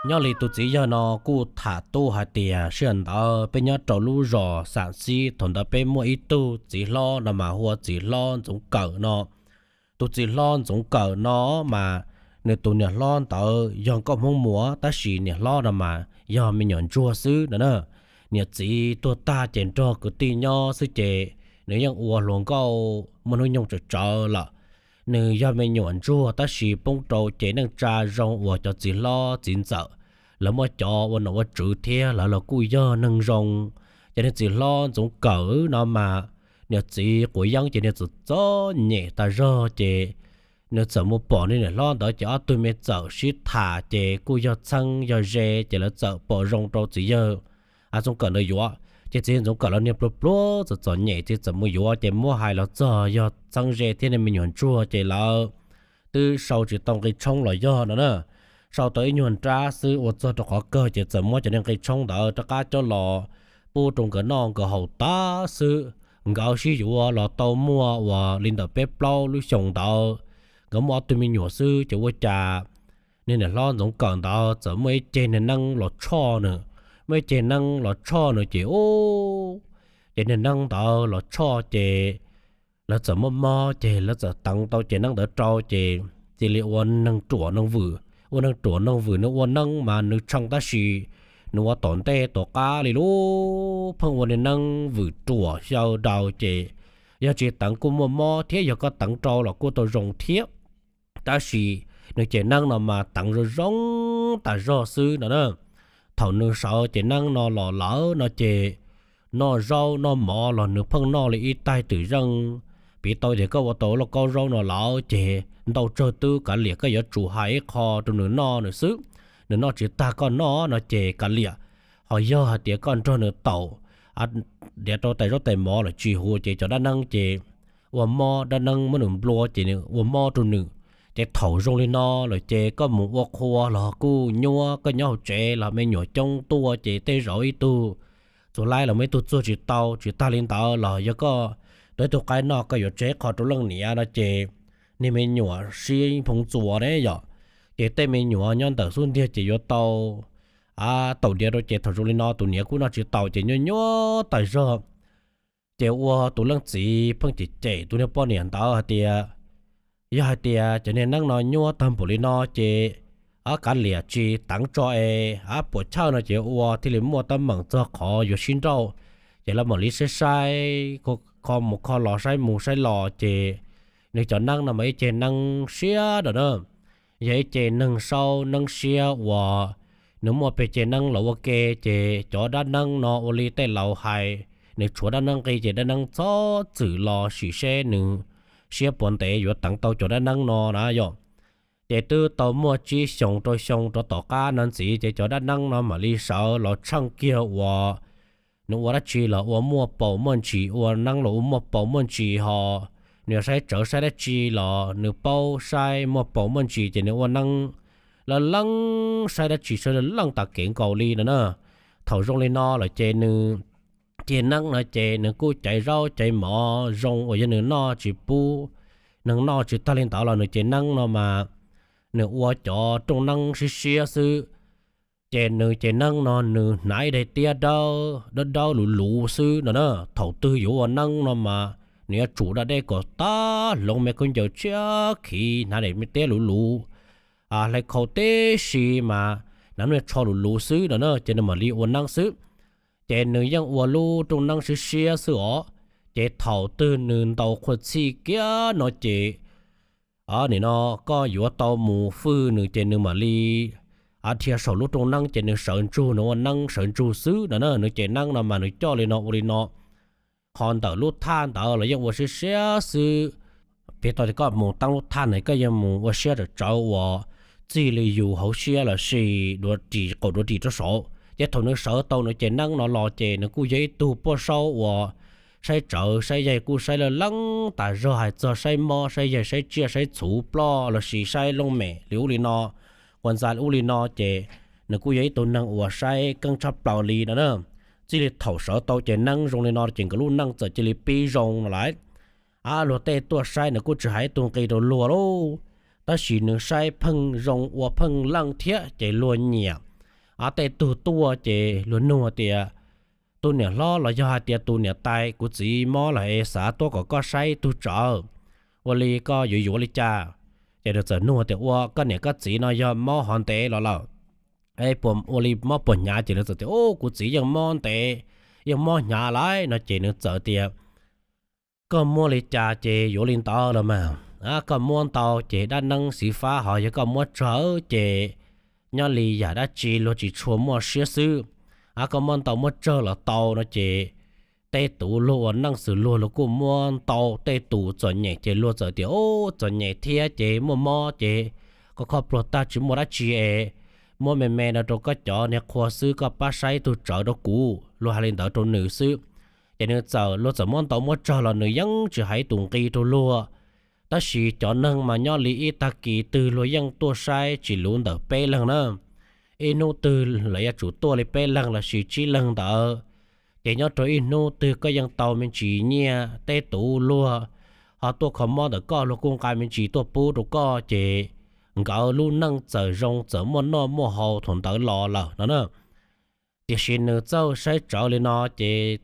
Nyob li tus txiv yawg no kuj tham tuaj hais tias sij hawm ntawd peb nyob rau lub zos Xam Xib, thaum ntawd peb muaj ib tug txiv hlob no mas hu ua txiv hlob Ntxoov Kawm no. Tus txiv hlob Ntxoov Kawm no mas nws tus niam hlob ntawd yog nkauj Hmoob Muas, tab sis niam hlob no mas yog me nyuam ntsuag xwb no na. Niam txiv tuag tag ces nrog kwv tij nyob xwb ces nws yeej ua hluas nkauj muaj hnub nyoog tsawm tsawv lawm. Nws yog me nyuam ntsuag tab sis poob rau ces neej tsa zoo uas cov txiv hlob txiv ntxawm lawv muaj cov ua nom ua tswv thiab lawv los kuj yog neeg zoo. Ces niag txiv hlob Ntxoov Kawm no mas niam txiv quav yeeb ces niag txom txom nyem tas zog ces nws txawm mus pom niag niam hlob ntawd ces ob tug me txawm sib tham ces kuj yog txheeb yog ze ces lawv txawm pom zoo rau txiv yawg Ntxoov Kawm ntawd yuav. Ces txiv yawg Ntxoov Kawm los niag pluag pluag txom txom nyem ces txawm mus yuav ces muab hais los txog yog txheeb ze thiab niag me nyuam ntsuag ces lawv twb sau tsis tau nqi tshoob los yog no na. Sau tau ib nyuag nrab xwb, ua txog rau qhov kawg ces txawm muab cov niag nqi tshoob ntawd rov qab coj los pub rau nkawd noj nkawd haus tas xwb. Nkawd sib yuav los tau muaj uas li ntawm peb plaub lub xyoos ntawd, nkawd muaj ob tug me nyuam xwb ces ua cas niag niam hlob Ntxoov Kawm ntawd txawm muaj ib ceg niag neeb los tshoj nws. Muaj ib ceg neeb los tshoj nws ces u, ces niag neeb ntawd los tshoj ces lawv txawm muaj mob ces lawv txawm teev tau ceg neeb ntawd rau ces cia li ua neeg ruam neeg vwm. Ua neeg ruam neeg vwm, nws ua neeb mas nws tshee tab sis nws ua tom ntej tom qab li lub pheej ua niag neeb vwm ruam xyaw daws ces yog tsis teev kuj muaj mob thiab yog koj teev rau los kuj tau zoo thiab. Tab sis nws ceg neeb no mas teev zoo zoo tas zog xwb no na. Thaum nws sawv ceg neeb no los lawm no ces noj zaub noj mov los nws pheej noj li ib taig twm zeej. Piv tau tias koj ua tau lauj kaub zaub no lawm ces ntau tsawg twb kav liam, koj yuav tsum hais ib qho rau nws noj nws xwb. Nws noj tsis tag koj noj no ces kav liam. Ho yog hais tias koj nrog nws taum diav rau tais zaub tais mov lawm tsis huv ces cov dab neeb ces ua mob, dab neeb muab nws nplua ces nws ua mob rau nws. Ces thaum zoo li no lawm ces koj mus ua qhua los kuj nyuaj, koj nyob hauv tsev los me nyuam coob tuaj ces tej zaum ib tug txuas laib los muaj ib tug txuag tsis tau. Tsis tag li ntawd los yog koj tuav ib tug qaib noj koj yuav tseg qho rau leej niam no ces niag me nyuam sib phoov txuas ne yom. Ces tej me nyuam nyob ntawm xub ntiag ces yuav tau taum diav rau ces thaum zoo li no tus niam kuj noj tsis tau ces nyuaj nyuaj tas zog. Ces ua tus leej txiv pheej cem cem tus niag poj niam ntawd hais tias yog hais tias cov niag neeb no nyuaj tag npaum li no ces kav liam tsis teev tso es puas chawj no ces ua thiaj li muaj teeb meem txog qhov yuav sib nrauj. Ces lawv mam li saib saib, kho mus kho los, saib mus saib los ces nws cov neeb no mas ib ce neeb siab ntawm na. Yog ib ce neeg saub neeb siab uas nws muaj pes ce neeb los ua ke ces cov dab neeb no ua li tej laus hais, nws tshuav dab neeb nqi ces dab neeb txhob txwm los sim seb nws siab puas ntev yuav teev tau cov dab neeb no na yom. Ces twb tau muaj tsib xyoos rau xyoo rov tom qab no ntxiv ces cov dab neeb no mam li sawv los tsheej kiag uas nws ua dab tsi los ua muaj paus muaj ntsis, ua neeb los ua muaj paus muaj ntsis ho. Nws yuav saib tsawv saib dab tsi los nws paub saib muaj paus muaj ntsis ces nws ua neeb laj leeb, saib dab tsi saib laj leeb tas kev nkaus li no na. Thaum zoo li no lawm ces nws ce neeb no ces nws kuj caiv zaub caiv mov zoo uas yog nws noj tsis pub neeg noj. Tsis tag li ntawd los nws ce neeb no mas nws ua cov rooj neeb siab siab xwb. Ces nws ce neeb no nws hnav ib daim tiab dawb dawb luv luv xwb no na. Thaum twg yuav ua neeb no mas nws yuav tsum da dej kom tag hloov me khaub ncaws tshiab khiv, hnav daim tiab luv luv, hlais khau tib si mas hnav me tsho luv luv xwb no na ces nws mam li ua neeb xwb. Ces nws yeej ua lub rooj neeb siab siab xwb os. Ces thaum twg nws ntaus qhua txhij kiag no ces nim no koj yuav tau mus fwj nws ces nws mam li dhia saum lub rooj neeb ces nws sawv ntsug, nws ua neeb sawv ntsug xwb no na. Nws ce neeb no mas nws coj li no ua li no. Ho ntawm lub thaj ntawd los yeej ua siab siab xwb. Piv tau tias koj mus teeb lub thaj na koj yeej mus ua siab tsawv tsawv uas txij li yus hauv siab los sis dua ris qaum dua ris rau saud. Ces thaum nws sawv tau nws ce neeb no los ces nws kuj yog ib tug poj saub uas saib tsawv saib yaig kuj saib laj leeb tas zog, hais txog saib mob saib yaig saib tsiaj saib txhuv ploj los sis saib looj mem li ub li no, quas ntxa li ub li no ces nws kuj yog ib tug neeg uas saib keeb tshaj plaws li no na. Txij li thaum sawv tau ce neeb zoo li no ces nkawd lub neej txawm cia li pib zoo no lawm. Ab, luag tej tuaj saib nws kuj tsis hais ib tug nqi rau luag lauj, tab sis nws saib pheej zoo ua pheej leej thiab ces luag nyiam. Ab, tej tug tuaj ces luag nug tias, tus niam hlob los yog hais tias tus niam tais, kuv txiv mob lawm es xav tuaj kom koj saib tug tsawv, ua li koj yuav yuav li cas? Ces nws txawm nug tias, ua koj niam koj txiv no yog mob ho ntev los lawm, puas ua li mob puas hnyav? Ces nws txawm tias, u, kuv txiv yeej mob ntev, yeej mob hnyav lawm no. Ces nws txawm tias, koj muab li cas ces yuav li ntawd los mas. Koj muab ntau ces dab neeb xis fab, ho yog koj muab tsawg ces nyob li yam dab tsi luag tsis tshua muaj siab xwb. Koj muab ntau muab tsawg los tau no ces tej tus luag ua neej xws luag, luag kuj muab ntau. Tej tus txom nyem ces luag txawm tias, u, txom nyem thiab ces muaj mob ces koj kho pluag tag tsis muaj dab tsi es muab me me no rau koj cov niag qhua xwb, koj pab saib tug tsawv rau kuv. Luag hais li ntawd rau nws xwb. Ces nws txawm, luag txawm muab ntau muab tsawg los nws yeej tsis hais tus nqi rau luag. Tab sis cov neeg mas nyob li ib tag kis twg luag yeej tuaj saib tsis luv ntawm peb leeg na. Ib hnub twg lawv yuav tsum tuaj li peb leeg lossis tsib leeg ntawd. Ces nyob rau ib hnub twg koj yeej tau me ntsis nyiaj. Tej tus luag ho tuaj kho mob ntawm koj, luag kuj nqa me ntsis tuaj pub rau koj, ces nkawd lub neej txawm zoo, txawm muaj noj muaj haus thaum ntawd los lawm no na. Tiam sis nws txawj saib tsawv li no ces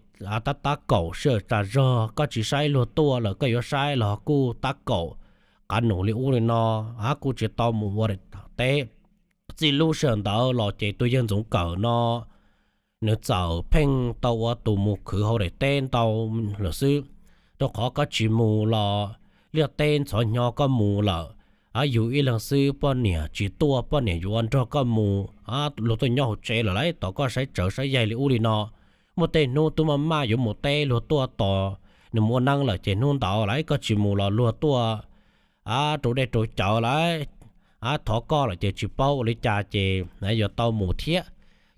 tab tab kaum sij hawm tsav zog koj tsis saib luag tuaj lawm, koj yuav saib los kuj tab kaum qav num li ub li no, kuj tsis tau mus ua teb. Txij lub sij hawm ntawd los ces tus yawg Ntxoov Kawm no nws txawm pheej tau ua tus mus khwv hauv daim teb ntau lawm xwb, rau qhov koj tsis mus los liaj teb ntxhov hnyo koj mus lawm. Yug ib leeg xwb, poj niam tsis tuaj, poj niam yuav nrog koj mus, luag tuaj nyob hauv tsev lawm lauj, tos koj saib tsawv saib yaig li ub li no. Muaj tej hnub twb maj maj yuav mus teb, luag tuaj tos nws mus ua neeb lawm, ces hnub ntawd lauj koj tsis mus los luag tuaj rau dej rau cawv lauj, thov koj lawm ces tsis paub ua li cas ces yuav tau mus thiab.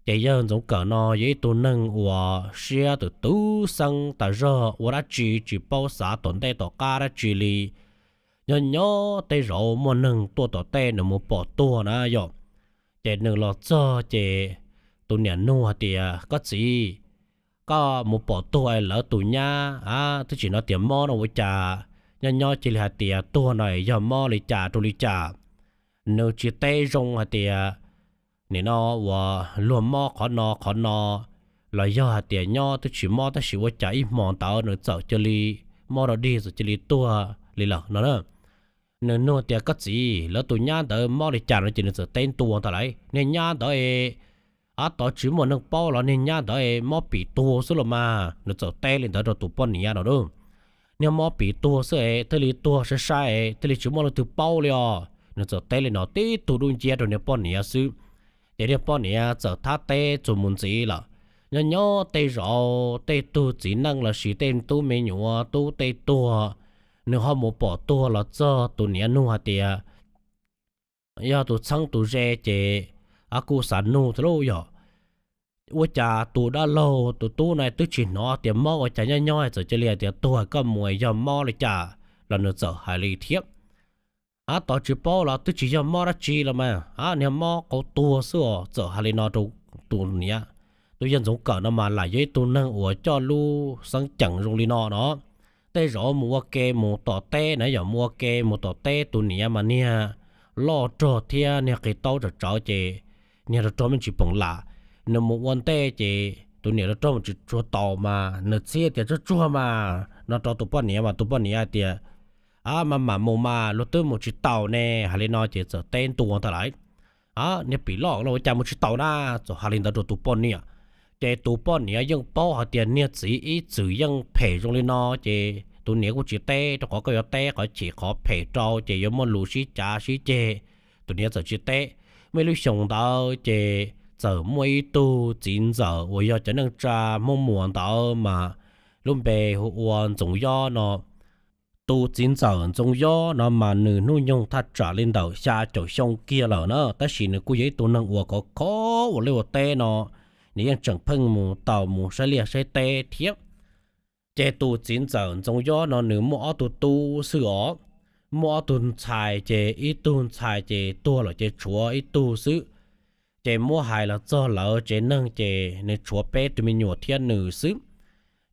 Ces yawg Ntxoov Kawm no yog ib tug neeg uas siab twm tub xeeb tas zog, ua dab tsi tsis paub xav tom ntej tom qab dab tsi li. Nyob nyob tej zaum muaj neeg tuaj tom tej nws mus pom tuag na yom. Ces nws los txog ces tus niam nug hais tias, koj txiv, koj mus pom tuag es lawv tus nyab twb tsis hnov tias mob no ua cas nyob nyob cia li hais tias tuag no yog mob li cas rau li cas? Nws tsis teb zoo hais tias nim no uas luag mob qhov no qhov no, los yog hais tias nyob twb tsis mob tab sis ua cas ib hmo ntawd nws txawm cia li mob rau dig, txawm cia li tuag li lawm no na. Nws nug tias, koj txiv, lawv tus nyab ntawd mob li cas no? Ces nws txawm teb ntua ntag lauj, niag nyab ntawd es, ab, tod tsis muaj neeg paub los niag nyab ntawd es mob pim tuag xwb los mas. Nws txawm teb li ntawd rau tus poj niam no lauj. Niag mob pim tuag xwb es thiaj li tuag sai sai es thiaj li tsis muaj leej twg paub li os. Nws txawm teb li no tib tug dub nciab rau niag poj niam xwb. Ces niag poj niam txawm thab teb txuas mus ntxiv lawm. Nyob nyob tej zaum tej tug txiv neej lossis tej tub me nyuam tub tej tuag, nws ho mus pom tuag los txog tus niam nug hais tias, yog tus txheeb tus ze ces kuj xav nug thiab lauj yom. Ua cas tus dab laug tus tub no twb tsis hnov tias mob, ua cas nyob nyob txawm cia li hais tias tuag, koj mus yog mob li cas? Los nws txawm hais li thiab, ab, tod tsis paub los twb tsis yog mob dab tsi los mas, ab, niag mob qau tuag xwb os. Txawm hais li no rau tus niam. Tus yawg Ntxoov Kawm no mas lam yog ib tug neeg uas coj lub xeeb ceem zoo li no no. Tej zaum mus ua ke mus tom teb na yom, mus ua ke mus tom teb tus niam mas niag loj rog thiab niag qis taub tsawv tsawv ces niag rog rog me ntsis poom lam. Nws mus ua ntej ces tus niam rog rog mus tsis tshua taus mas nws txhib tias, tsuag tsuag mas, no rau tus poj niam mas tus poj niam hais tias, ab, maj mam mus mas, luag twb mus tsis taus ne. Hais li no ces txawm teb ntua ntag lauj, niag pim loj los ua cas mus tsis taus na? Txawm hais li ntawd rau tus poj niam. Ces tus poj niam yeej paub hais tias niag txiv ib txwm yeej phem zoo li no ces tus niam kuj tsis teb, rau qhov koj yuav teb qhov chim qhov phem rau ces yuav muaj lus sib cav sib ceg. Tus niam txawm tsis teb. Muaj ib lub xyoos ntawd ces txawm muaj ib tug txiv ntxawm uas yog cov neej tsa Hmoob Muas ntawd mas lub npe hu ua Ntxoov Yob no. Tus txiv ntxawm Ntxoov Yob no mas nws hnub nyoog thaj tsam li ntawm xya caum xyoo kiag lawm na, tab sis nws kuj yog ib tug neeg uas khov khov ua liaj ua teb no, nws yeej tseem pheej mus tau mus saib liaj saib teb thiab. Ces tus txiv ntxawm Ntxoov Yob no nws muaj ob tug tub xwb os, muaj ob tug ntxhais, ces ib tug ntxhais ces tuag lawm ces tshuav ib tug xwb. Ces muab hais los txog lawv tsev neeg ces nws tshuav peb tug me nyuam thiab nws xwb.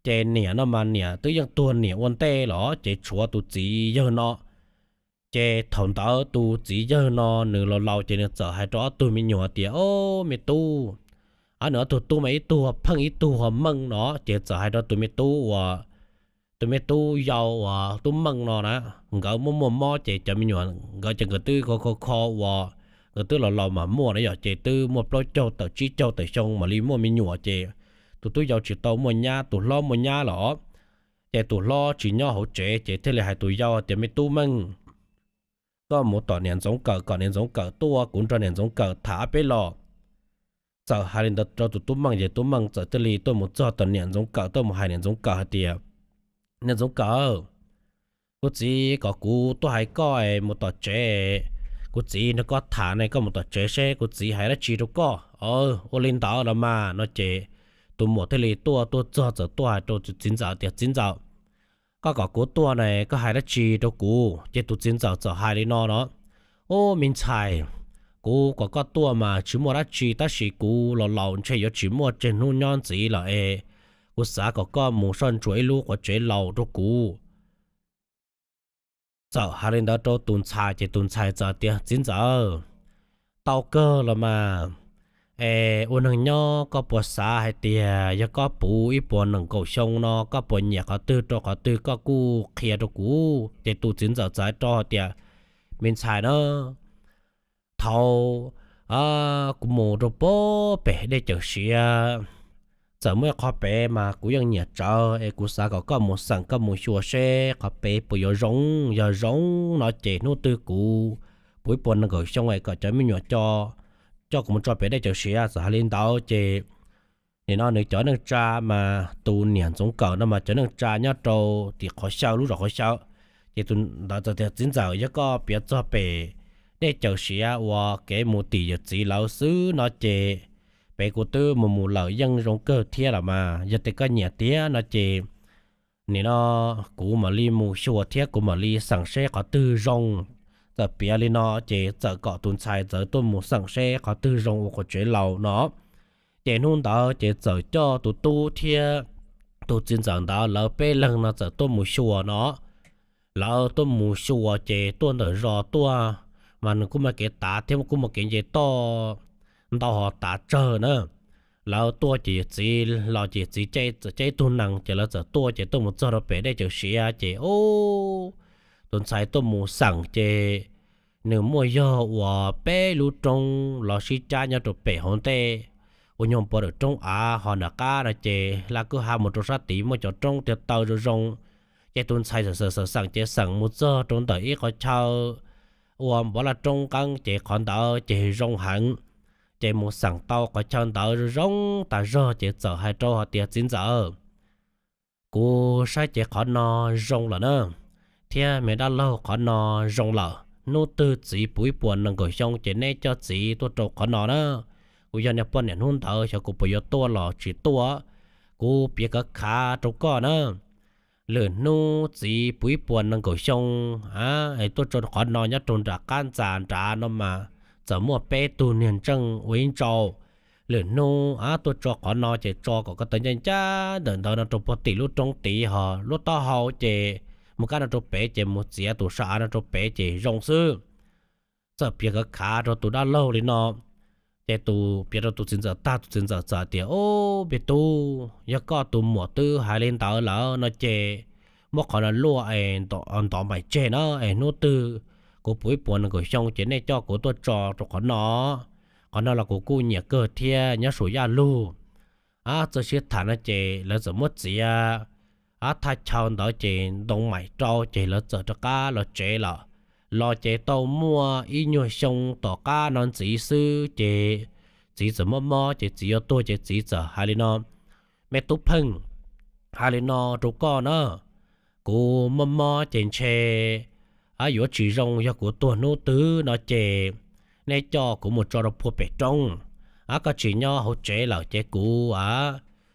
Ces niam no mas niam twb yeej tuag niam ua ntej los ces tshuav tus txiv yawg no. Ces thaum ntawd tus txiv yawg no nws laus laus ces nws txawm hais rau ob tug me nyuam tias, Ob, me tub, ob, nws ob tug tub mas ib tug Pheej ib tug Meej no, ces txawm hais rau tus me tub uas, tus me tub yau uas tub Meej no na, nkawd muaj muaj mob ces cov me nyuam nkawd ces nkawd twb kho kho kho uas nkawd twb laus laus mas muaj na yom, ces twb muaj plaub caug tawm tsib caug tawm xyoo mam li muaj me nyuam ces tus tub yau tsis tau muaj nyab, tus hlob muaj nyab lawm. Ces tus hlob tsis nyob hauv tsev ces thiaj li hais tus yau tias, Me tub Meej, koj mus tom niam Ntxoov Kawm kom niam Ntxoov Kawm tuaj, kuv nrog niam Ntxoov Kawm tham ob peb los. Txawm hais li ntawd rau tus tub Meej ces tub Meej txawm thiaj li tuaj mus txog tom niam Ntxoov Kawm, tuaj mus hais niam Ntxoov Kawm hais tias, Niam Ntxoov Kawm, kuv txiv kom kuv tuaj hais koj mus tom tsev, kuv txiv nrog koj tham ne, koj mus tom tsev seb kuv txiv hais dab tsi rau koj. Ua li ntawd los mas no ces tus muam thiaj li tuaj, tuaj txog txawm tuaj hais rau tus txiv ntxawm tias, Txiv ntxawm, koj kom kuv tuaj ne, koj hais dab tsi rau kuv? Ces tus txiv ntxawm txawm hais li no no, Ub, me ntxhais, kuv kom koj tuaj mas tsis muaj dab tsi, tab sis kuv laus laus ntshe yuav tsis muaj tsawg hnub nyob ntxiv lawm es kuv xav kom koj mus soj ntsuam ib lub quav tsev laus rau kuv. Txawm hais li ntawd rau tus ntxhais ces tus ntxhais txawm tias, Txiv ntxawm, tau kawg los mas, es ua neeg nyob koj puas xav hais tias yog koj puv ib puas nees nkaum xyoo no koj puas nyiam qhov twg rau qhov twg koj kuj qhia rau kuv. Ces tus txiv ntxawm txawm hais rau hais tias, Me ntxhais na, thaum kuv mus rau pem dej Cawm Siav, txawm muaj ib qho pem mas kuv yeej nyiam tsawv es kuv xav kom koj mus xeem koj mus xyuas seb qhov pem puas yuav zoo. Yog zoo no ces hnub twg kuv puv ib puas nees nkaum xyoo es kom cov me nyuam coj kuv mus tso pem dej Cawm Siav. Txawm hais li ntawd ces nim no nws cov neej tsa mas tus niam Ntxoov Kawm no mas cov neej tsa nyob rau tim qhov xyaw, lub zos qhov xyaw. Ces tus ntawd txawm tias, Txiv ntxawm, yog koj piav txog pem dej Cawm Siav uas kev mus tim yawm txiv lawv xwb no ces pem kuv twb mus mus lawm yeej zoo kawg thiab los mas. Yog tias koj nyiam tiag no ces nim no kuv mam li mus xyuas thiab kuv mam li xeem seb qhov twg zoo. Txawm piav li no ces txawm kom tus ntxhais txawm tuaj mus xeem seb qhov twg zoo ua quav tsev laus no. Ces hnub ntawd ces txawm coj tus tub thiab tus txiv ntxawm ntawd lawv peb leeg no txawm tuaj mus xyuas no. Lawv tuaj mus xyuas ces tuaj ntawm zos tuaj, mas nws kuj muaj kev tav thiab kuj muaj kev nce toj ntau hov tav tsawg na. Lawv tuaj ces yawm txiv los ces txiv caij ib tug nees ces lawv txawm tuaj ces tuaj mus txog rau pem dej Cawm Siav ces ub, tus ntxhais tuaj mus xeem ces nws muaj yog uas peb lub roob los sib cab nyob rau pem hauv ntej, ua nyuag pov dawm roob av, ho nram qab no ces hla kwj ha mus rau sab tid muaj cov roob tiag taw zoo zoo. Ces tus ntxhais xeem xeem xeem ces xeem mus txog rau ntawm ib qhov chaw uas npov laj roob nqeeb ces qhov ntawd ces zoo heev. Ces mus xeem tau qhov chaw ntawd zoo zoo tas zog ces txawm hais rau hais tias, Txiv ntxawm, kuv saib ces qhov no zoo lawm na, thiab me dab laug, qhov no zoo lawm. Hnub twg txiv puv ib puas nees nkaum xyoo ces neb coj txiv tuaj rau qhov no na. Kuv yog niag poj niam hnub ntawd, xyov kuv puas yuav tuaj los tsis tuaj, kuv piav kov khav rau koj na. Lwm hnub txiv puv ib puas nees nkaum xyoo es tuaj tso qhov no nyob rau nram qab ntxa nrad no mas txawm muaj peb tug niag ntseej ua ib ntsau. Lwm hnub tuaj tso qhov no ces tso kom ko taw ncaj ncaj ntawm ntawd no rau puag tim lub roob tid, ho lub taub hau ces mus kab no rau pem ces mus txiav tus sab av no rau pem ces zoo xwb. Txawm piav kov khav rau tus dab laug li no, ces tus piav rau tus txiv ntxawm tag, tus txiv ntxawm txawm tias, Ub, me tub, yog koj tus muam twb hais li ntawd lawm no ces muab qhov no luaj es ntov maim tseg na, es hnub twg kuv puv ib puas nees nkaum xyoo ces nej coj kuv tuaj tso rau qhov no. Qhov no los kuv kuj nyiam kawg thiab, nyob saum yaj lug. Txawm sib tham no ces lawv txawm muab txiav thaj chaw ntawd ces ntoo maim rau ces lawv txawm rov qab los tsev lawm. Los ces tau muaj ib nyuag xyoo tom qab no ntxiv xwb ces txiv txawm mob mob ces txiv yuav tuag ces txiv txawm hais li no, Me tub Pheej, hais li no rau koj na, kuv mob mob ces ntshe yuav tsis zoo, yog kuv tuag hnub twg no ces nej coj kuv mus tso rau puag pem roob, koj tsis nyob hauv tsev lawm ces kuv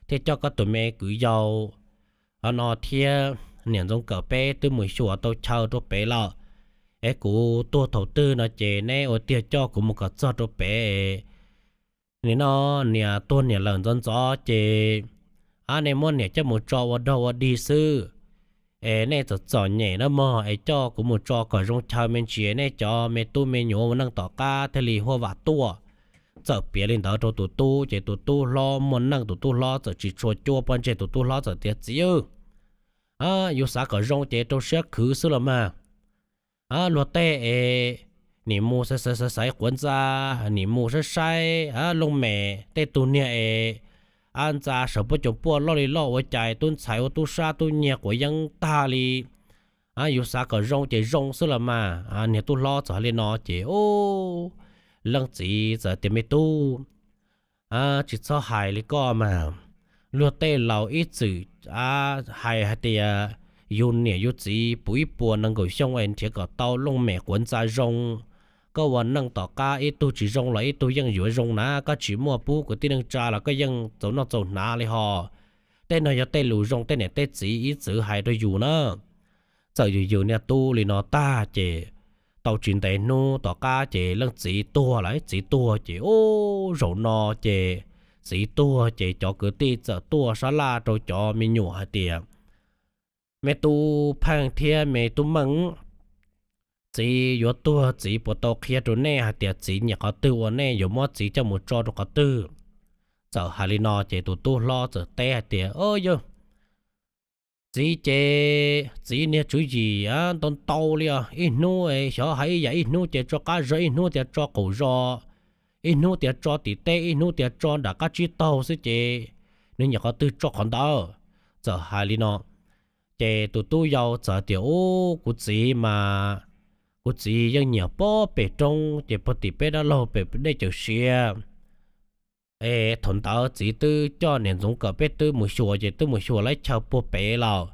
thiaj coj koj tus me kwv yau no thiab niam Ntxoov Kawm peb twb mus xyuas tau chaw rau pem lawm. Es kuv tuag thaum twg no ces neb ua tiag coj kuv mus kom txog rau pem. Nim no niam tuag niam lawm ntxov ntxov ces nej muab niam coj mus tso ua dog ua dig xwb. es nej txom txom nyem na mog, es coj kuv mus tso kom zoo chaw me ntsis, nej cov me tub me nyuam ua neej tom qab thiaj li huaj vam tuaj. Txawm piav li ntawd rau tus tub ces tus tub hlob muaj neej, tus tub hlob txawm tsis tshua cuab pob ntseg, tus tub hlob txawm tias, Txiv, yus xav kom zoo ces rau siab khwv xwb los mas. Luag tej es nim mus xaiv xaiv xaiv xaiv quav ntxa, nim mus saib saib looj mem tej tug niag es ntxa sawv puab coos puaj loj li loj ua cas tub ntxhais ua tub sab tub nyiag quav yeeb tag li. Yus xav kom zoo ces zoo xwb los mas. Niag tub hlob txawm hais li no ces leej txiv txawm tias, Me tub, tsis txhob hais li koj mas. Luag tej laus ib txwm hais hais tias yus niam yus txiv puv ib puas nees nkaum xyoo es nrhiav kom tau looj mem quav ntxa zoo. Koj ua neej tom qab ib tug tsis zoo los ib tug yeej yuav zoo na, koj tsis muaj pub kwv tij neej tsa los koj yeej txaus noj txaus hnav li hos. Tej no yog tej lus zoo tej niam tej txiv ib txwm hais rau yus na. Txawm yus yws niag tub li no tag ces tau tsis ntev hnub tom qab ces leej txiv tuag lawm. Txiv tuag ces ub, zaum no ces txiv tuag ces cov kwv tij txawm tuaj sab laj rau cov me nyuam hais tias, Me tub Pheej thiab me tub Meej, txiv yuav tuag, txiv puas tau qhia rau nej hais tias txiv nyiam qhov twg uas nej yuav muab txiv coj mus tso rau qhov twg? Txawm hais li no ces tus tub hlob txawm teb hais tias, Yog txiv ces txiv niag tswv yim ntau ntau li os, ib hnub xyov hais ib yam, ib hnub ces tso qab zog, ib hnub tias tso qaum zos, ib hnub tias tso tim teb, ib hnub tias tso nram qab tsib taug xwb ces nws nyiam qhov twg tso qhov ntawd. Txawm hais li no ces tus tub yau txawm tias, Ub, kuv txiv mas, kuv txiv yeej nyiam pob pem roob ces puag tim peb dab laug pem dej cawm siav. Es thaum ntawd txiv twb coj niam ntxoov kawm peb twb mus xyuas ces twb mus xyuas lawv chaw puag pem lawm.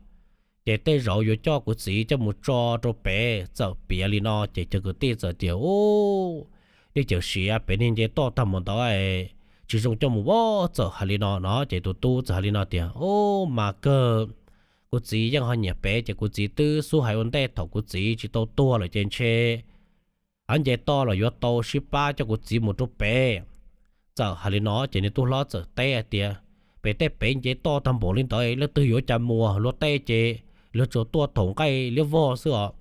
Ces tej zaum yuav coj kuv txiv coj mus tso rau pem. Txawm piav li no ces cov kwv tij txawm tias, Ub, dej cawm siav pem niag nce toj tag mus ntawd tsis zoo coj mus as. Txawm hais li no no ces tus tub txawm hais li no tias, Ub, mas kawg, kuv txiv yeej ho nyiam pem ces kuv txiv twb xub hais ua ntej thaum kuv txiv tsis tau tuag lawm ces ntshe nce toj los yuav tau sib pab coj kuv txiv mus rau pem. Txawm hais li no ces nws tub hlob txawm teb hais tias, Pem tej pem nce toj tag npaum li ntawd leej twg yuav cas mus? Luag tej ces luag tsuas tuaj thaum nqaij liab vog xwb os.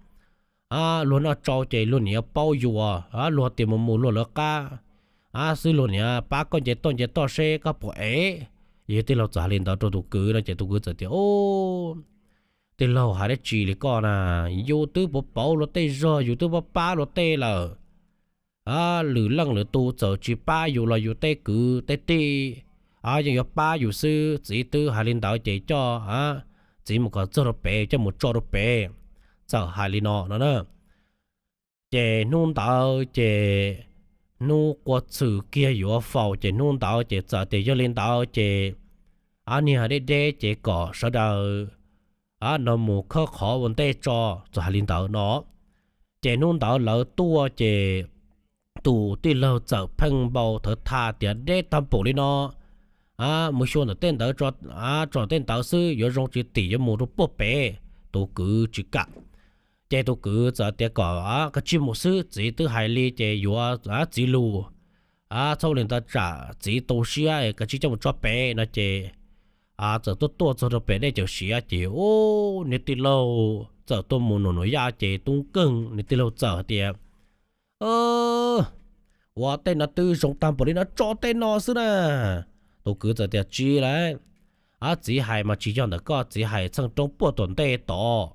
Luag noj tsau ces luag niam yuav paub yus, luag tias mus mus luag lawv qab xwb, luag niam pab koj nce toj nce toj seb koj puas ev. Yog tij laug txawm hais li ntawd rau tus kwv no ces tus kwv txawm tias, Ub, tij laug hais dab tsi li koj na, yus twb puas pauv luag tej zog, yus twb pab pab luag tej lawm. Lwm leej lwm tus txawm tsis pab yus los yus tej kwv tej tij yeej yuav pab yus xwb. Txiv twb hais li ntawd ces coj txiv mus kom txog rau pem, coj mus tso rau pem. Txawm hais li no no na. Ces hnub ntawd ces hnub quaj txhwm kiag yuav faus ces hnub ntawd ces txawm tias yog li ntawd ces niag deb deb ces kom sawv daws no mus khawb qhov ua ntej tso. Txawm hais li ntawd no ces hnub ntawd lawv tuaj ces tus tij laug txawm pheej npau thawv tha tias, Deb tag npaum li no, mus xyuas ntawm tej ntawd, tso tej ntawd xwb yuav zoo tsis tim yuav mus rau puag pem. Tus kwv tsis kam. Ces tus kwv txawm tias kom koj tsis mus xwb, txiv twb hais li ces yuav txiv lus, txhob ua li ntawd tsam txiv tu siab, koj tsis coj mus tso pem no ces txawm tuaj tuaj txog rau pem dej cawm siav ces ub, niag tij laug txawm tuaj mus num num yaj ces tub nkeeg, niag tij laug txawm hais tias, Ua, tej no twb zoo tag npaum li no, tso tej no xwb na. Tus kwv txawm tias, Tsis lawm, txiv hais mas tsis yog ntawm koj, txiv hais txheej roob puag tom ntej tod.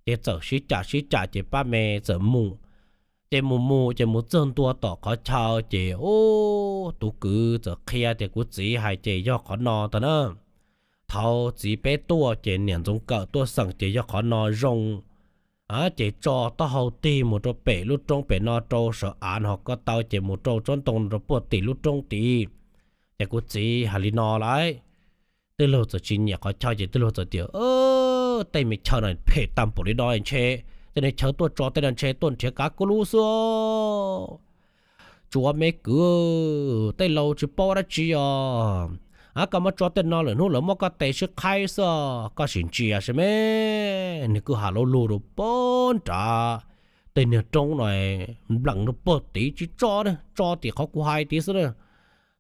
Ces txawm sib cam sib cam ces pab me txawm mus. Ces mus mus ces mus txog ntua tom qhov chaw ces ub, tus kwv txawm qhia tias, Kuv txiv hais ces yog qhov no tag na. Thaum txiv peb tuaj ces niam Ntxoov Kawm tuaj xeem ces yog qhov no zoo. Ces tso taub hau tig mus rau pem lub roob pem no rau saum av no ho ko taw ces mus rau tsob ntoo rau puag tim lub roob tid. Ces kuv txiv hais li no lawm. Tij laug txawm tsis nyiam qhov chaw ces tij laug txawm tias, Tej me chaw no phem tag npaum li no ntshe tej niag chaw tuaj tso tej no ntshe tuaj nrhiav kav kub lub xwb. Tsuav me kwv, tej laus tsis paub dab tsi os. Koj muab tso tej no lwm hnub lawv muab koj tes sib qhaib xwb, koj sim ntsia saib me. Nws kwj ha laub lug rau puag nrad tej niag roob no, nplees rau puag tid tsis tso na, tso tim qhov kuv hais tid xwb na.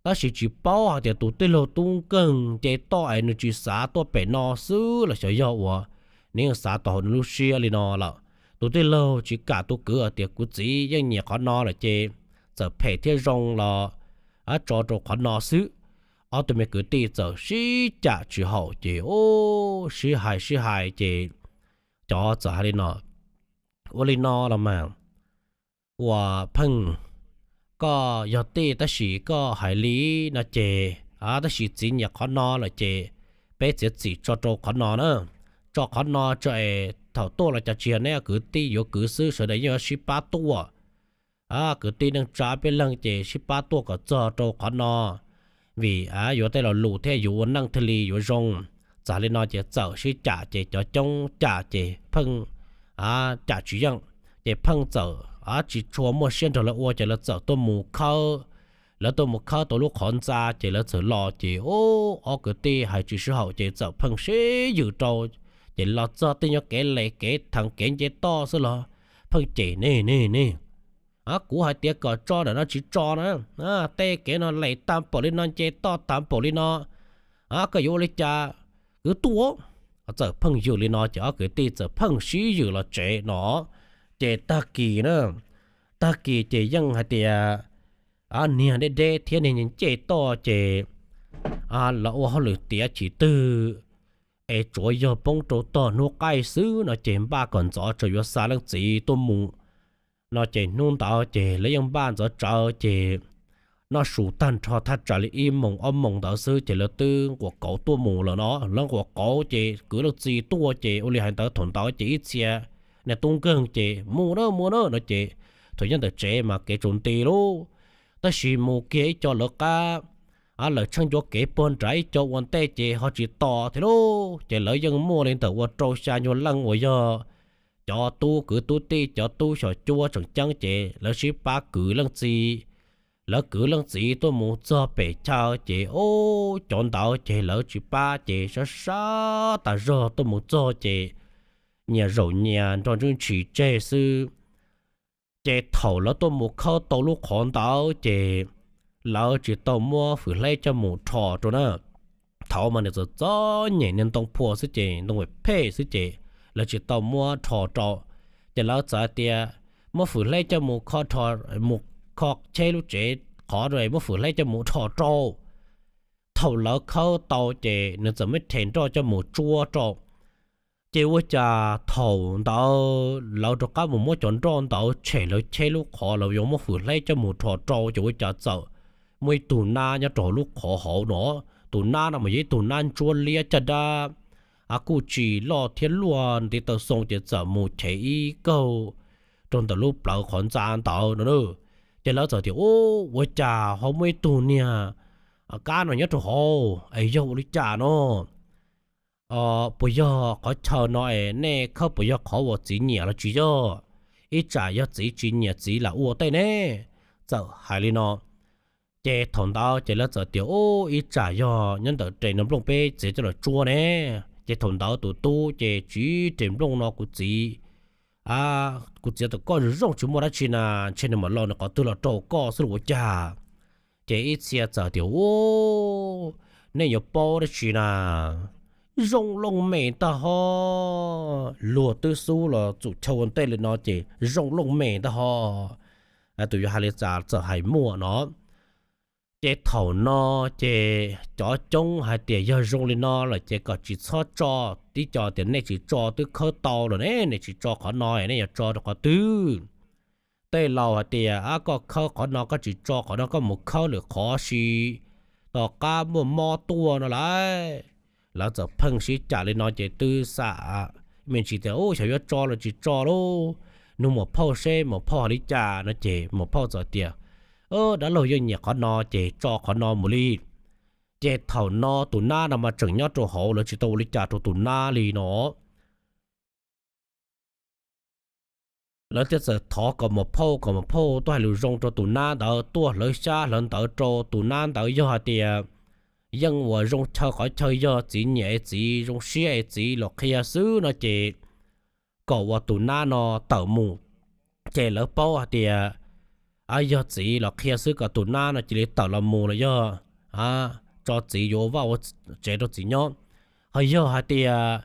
Tab sis tsis paub hais tias tus tij laug tub nkeeg nce toj es nws tsis xav tuaj pem no xwb los xyov yog ua Nws yeej xav tau hauv nws lub siab li no lawm. Tus tij laug tsis kam tus kwv hais tias kuv txiv yeej nyiam qhov no lawm ces txawm phem thiab zoo los tso rau qhov no xwb. Ob tug me kwv tij txawm sib cam tsis haum ces ub, sib hais sib hais ces cov txawm hais li no, ua li no los mas, uas Pheej, koj yog tij tab sis koj hais li no ces, tab sis txiv nyiam qhov no lawm ces peb txiav txim tso rau qhov no na. Tso qhov no tso es thaum tuaj los cov tsis yog neb kwv tij yuav kwv xwb, sawv daws yeej yuav sib pab tuaj. Kwv tij neej tsa peb leeg ces sib pab tuaj kom txog rau qhov no, vim yuav tej lo lus thiab yus ua neej thiaj li yuav zoo. Txawm li no ces txawm sib cam ces cov coob cam ces Pheej cam tsis yeej, ces Pheej txawm tsis tshua muaj siab nrog lawv ua ces lawv txawm tuaj mus khawb. Lawv tuaj mus khawb tau lub qhov ntxa ces lawv txawm los ces ub, ob kwv tij hais tsis sib haum ces txawm pheej sib yws rau, ces los txog tej nyuag kev les kev theev kev nce toj xwb los pheej cem, nej nej nej, kuv hais tias kom tso ntawm no tsis tso na, tej kev no les tag npaum li no, nce toj tag npaum li no, koj yuav ua li cas, kwv tuaj. Txawm pheej yws li no ces ob kwv tij txawm pheej sib yws los tsev no. Ces tag kis na, tag kis ces yeej hais tias niag deb deb thiab niag nce toj ces los ua hauj lwm tiav chim twg es tsuav yog poob rau tog hnub qaij xwb no ces npaj kom ntxov tso yuav xa leej txiv tuaj mus no ces hnub ntawd ces lawv yeej npaj ntxov tsawv ces noj su tag nrho thaj tsam li ib moos ob moos ntawd xwb ces lawv twb nquas kauv tuaj mus lawm no. Lawv nquas kauv ces kwv leej txiv tuaj ces ua li hais ntawd thaum ntawd ces ib txhia niag tub nkeeg ces mus na mus na no ces thaum nyob ntawm tsev mas kev tsaus nti lauj, tab sis mus kiag ib co lawv qab, lawv tsheej ncua kev puag nrad ib co ua ntej ces ho tsis tos thiab lauj. Ces lawv yeej muaj li ntawm ua rau xya nyuag leej uas yog cov tub kwv tub tij cov tub xyom cuab tseem ceeb ces lawv sib pab kwv leej txiv. Lawv kwv leej txiv tuaj mus txog pem chaw ces ub, cov ntawd ces lawv tsis pab ces sab sab tas zog tuaj mus txog ces nyias zaum nyias nrog ntsuj ntshis tseg xwb. Ces thaum lawv tuaj mus khawb tau lub qhov ntawd ces lawv tsis tau muab fwm hleb coj mus rho rau na. Thaum mas nws txom txom nyem niag ntoo phua xwb ces ntoo phem xwb ces lawv tsis tau muab rho rau. Ces lawv txawm hais tias muab fwm hleb coj mus kho, mus kho cheb lub tsev qhov, muab fwm hleb coj mus rho rau. Thaum lawv khawb tau ces nws txawm muab rhe nroj coj mus tsuab rau. Ces ua cas thaum ntawd lawv rov qab mus muab cov nroj ntawd tshem lawv cheb lub qhov, lawv yuav muab fwm hleb coj mus rho rau ces ua cas txawm muaj ib tug nab nyob rau hauv lub qhov hauv no. Tus nab no mas yog ib tug nab ntsuab liab caj dab, kuj tsis loj thiab luaj nti taw xoo ces txawm mus chev ib kaug rau ntawm lub plawv qhov ntxa ntawd no. Ces lawv txawm tias, Ub, ua cas ho muaj ib tug niag kab no nyob rau hauv es yog ua li cas no? Puas yog qhov chaw no es nej khawb puas yog qhov uas txiv nyiam los tsis yog? Ib tsam yog txiv tsis nyiam txiv lam ua tej ne. Txawm hais li no, ces thaum ntawd ces lawv txawm tias, Ub, ib tsam yog nyob ntawm res no nplooj peb txiav coj los tsuab ne. Ces thaum ntawd tus tub ces, Tsis, res nplooj no kuv txiv, kuv txiv tau koj zoo zoo tsis muaj dab tsi na, ntshe nws mam los nws qhov twg los rau koj xwb los ua cas? Ces ib txhia txawm tias, Ub, nej yuav paub dab tsi na, zoo looj mem ntag ho. Luag twb xub los txum chaw ua ntej li no ces zoo looj mem ntag ho. Tus yuav hais li cas txawm hais muaj no. Ces thaum no ces cov coob hais tias yog zoo li no lawm ces kom tsis txhob tso, tib co tias nej tsis tso twb khawb tau lawm ne, nej tsis tso qhov no nej yuav tso rau qhov twg? Tej laus hais tias, Ab, koj khawb qhov no koj tsis tso qhov no, koj mus khawb lwm qhov si, tom qab muaj mob tuaj no lauj. Lawv txawm pheej sib cam li no ces twb xam me ntsis tias, Ub, xyov yuav tso los tsis tso lauj, nug muam phauj seb muam phauj hais li cas no. Ces muam phauj txawm tias, Dab laug yeej nyiam qhov no ces tso qhov no mus li. Ces thaum no tus nab no mas tseem nyob rau hauv, lawv tsis tau ua li cas rau tus nab li no. Lawv thiaj txawm thov kom muam phauj, kom muam phauj tuaj hais lus zoo rau tus nab ntawd, tuaj hlawv xyab hlawv ntawv rau tus nab ntawd. Yog hais tias yeej uas zoo chaw qhov chaw yog txiv nyiam es txiv zoo siab es txiv los qhia xwb no ces kom uas tus nab no tawm mus. Ces lawv paub hais tias yog txiv los qhia xwb, kom tus nab no cia li tawm los mus los yog tso txiv yuav ua vaj ua tsev rau txiv nyob. Ho yog hais tias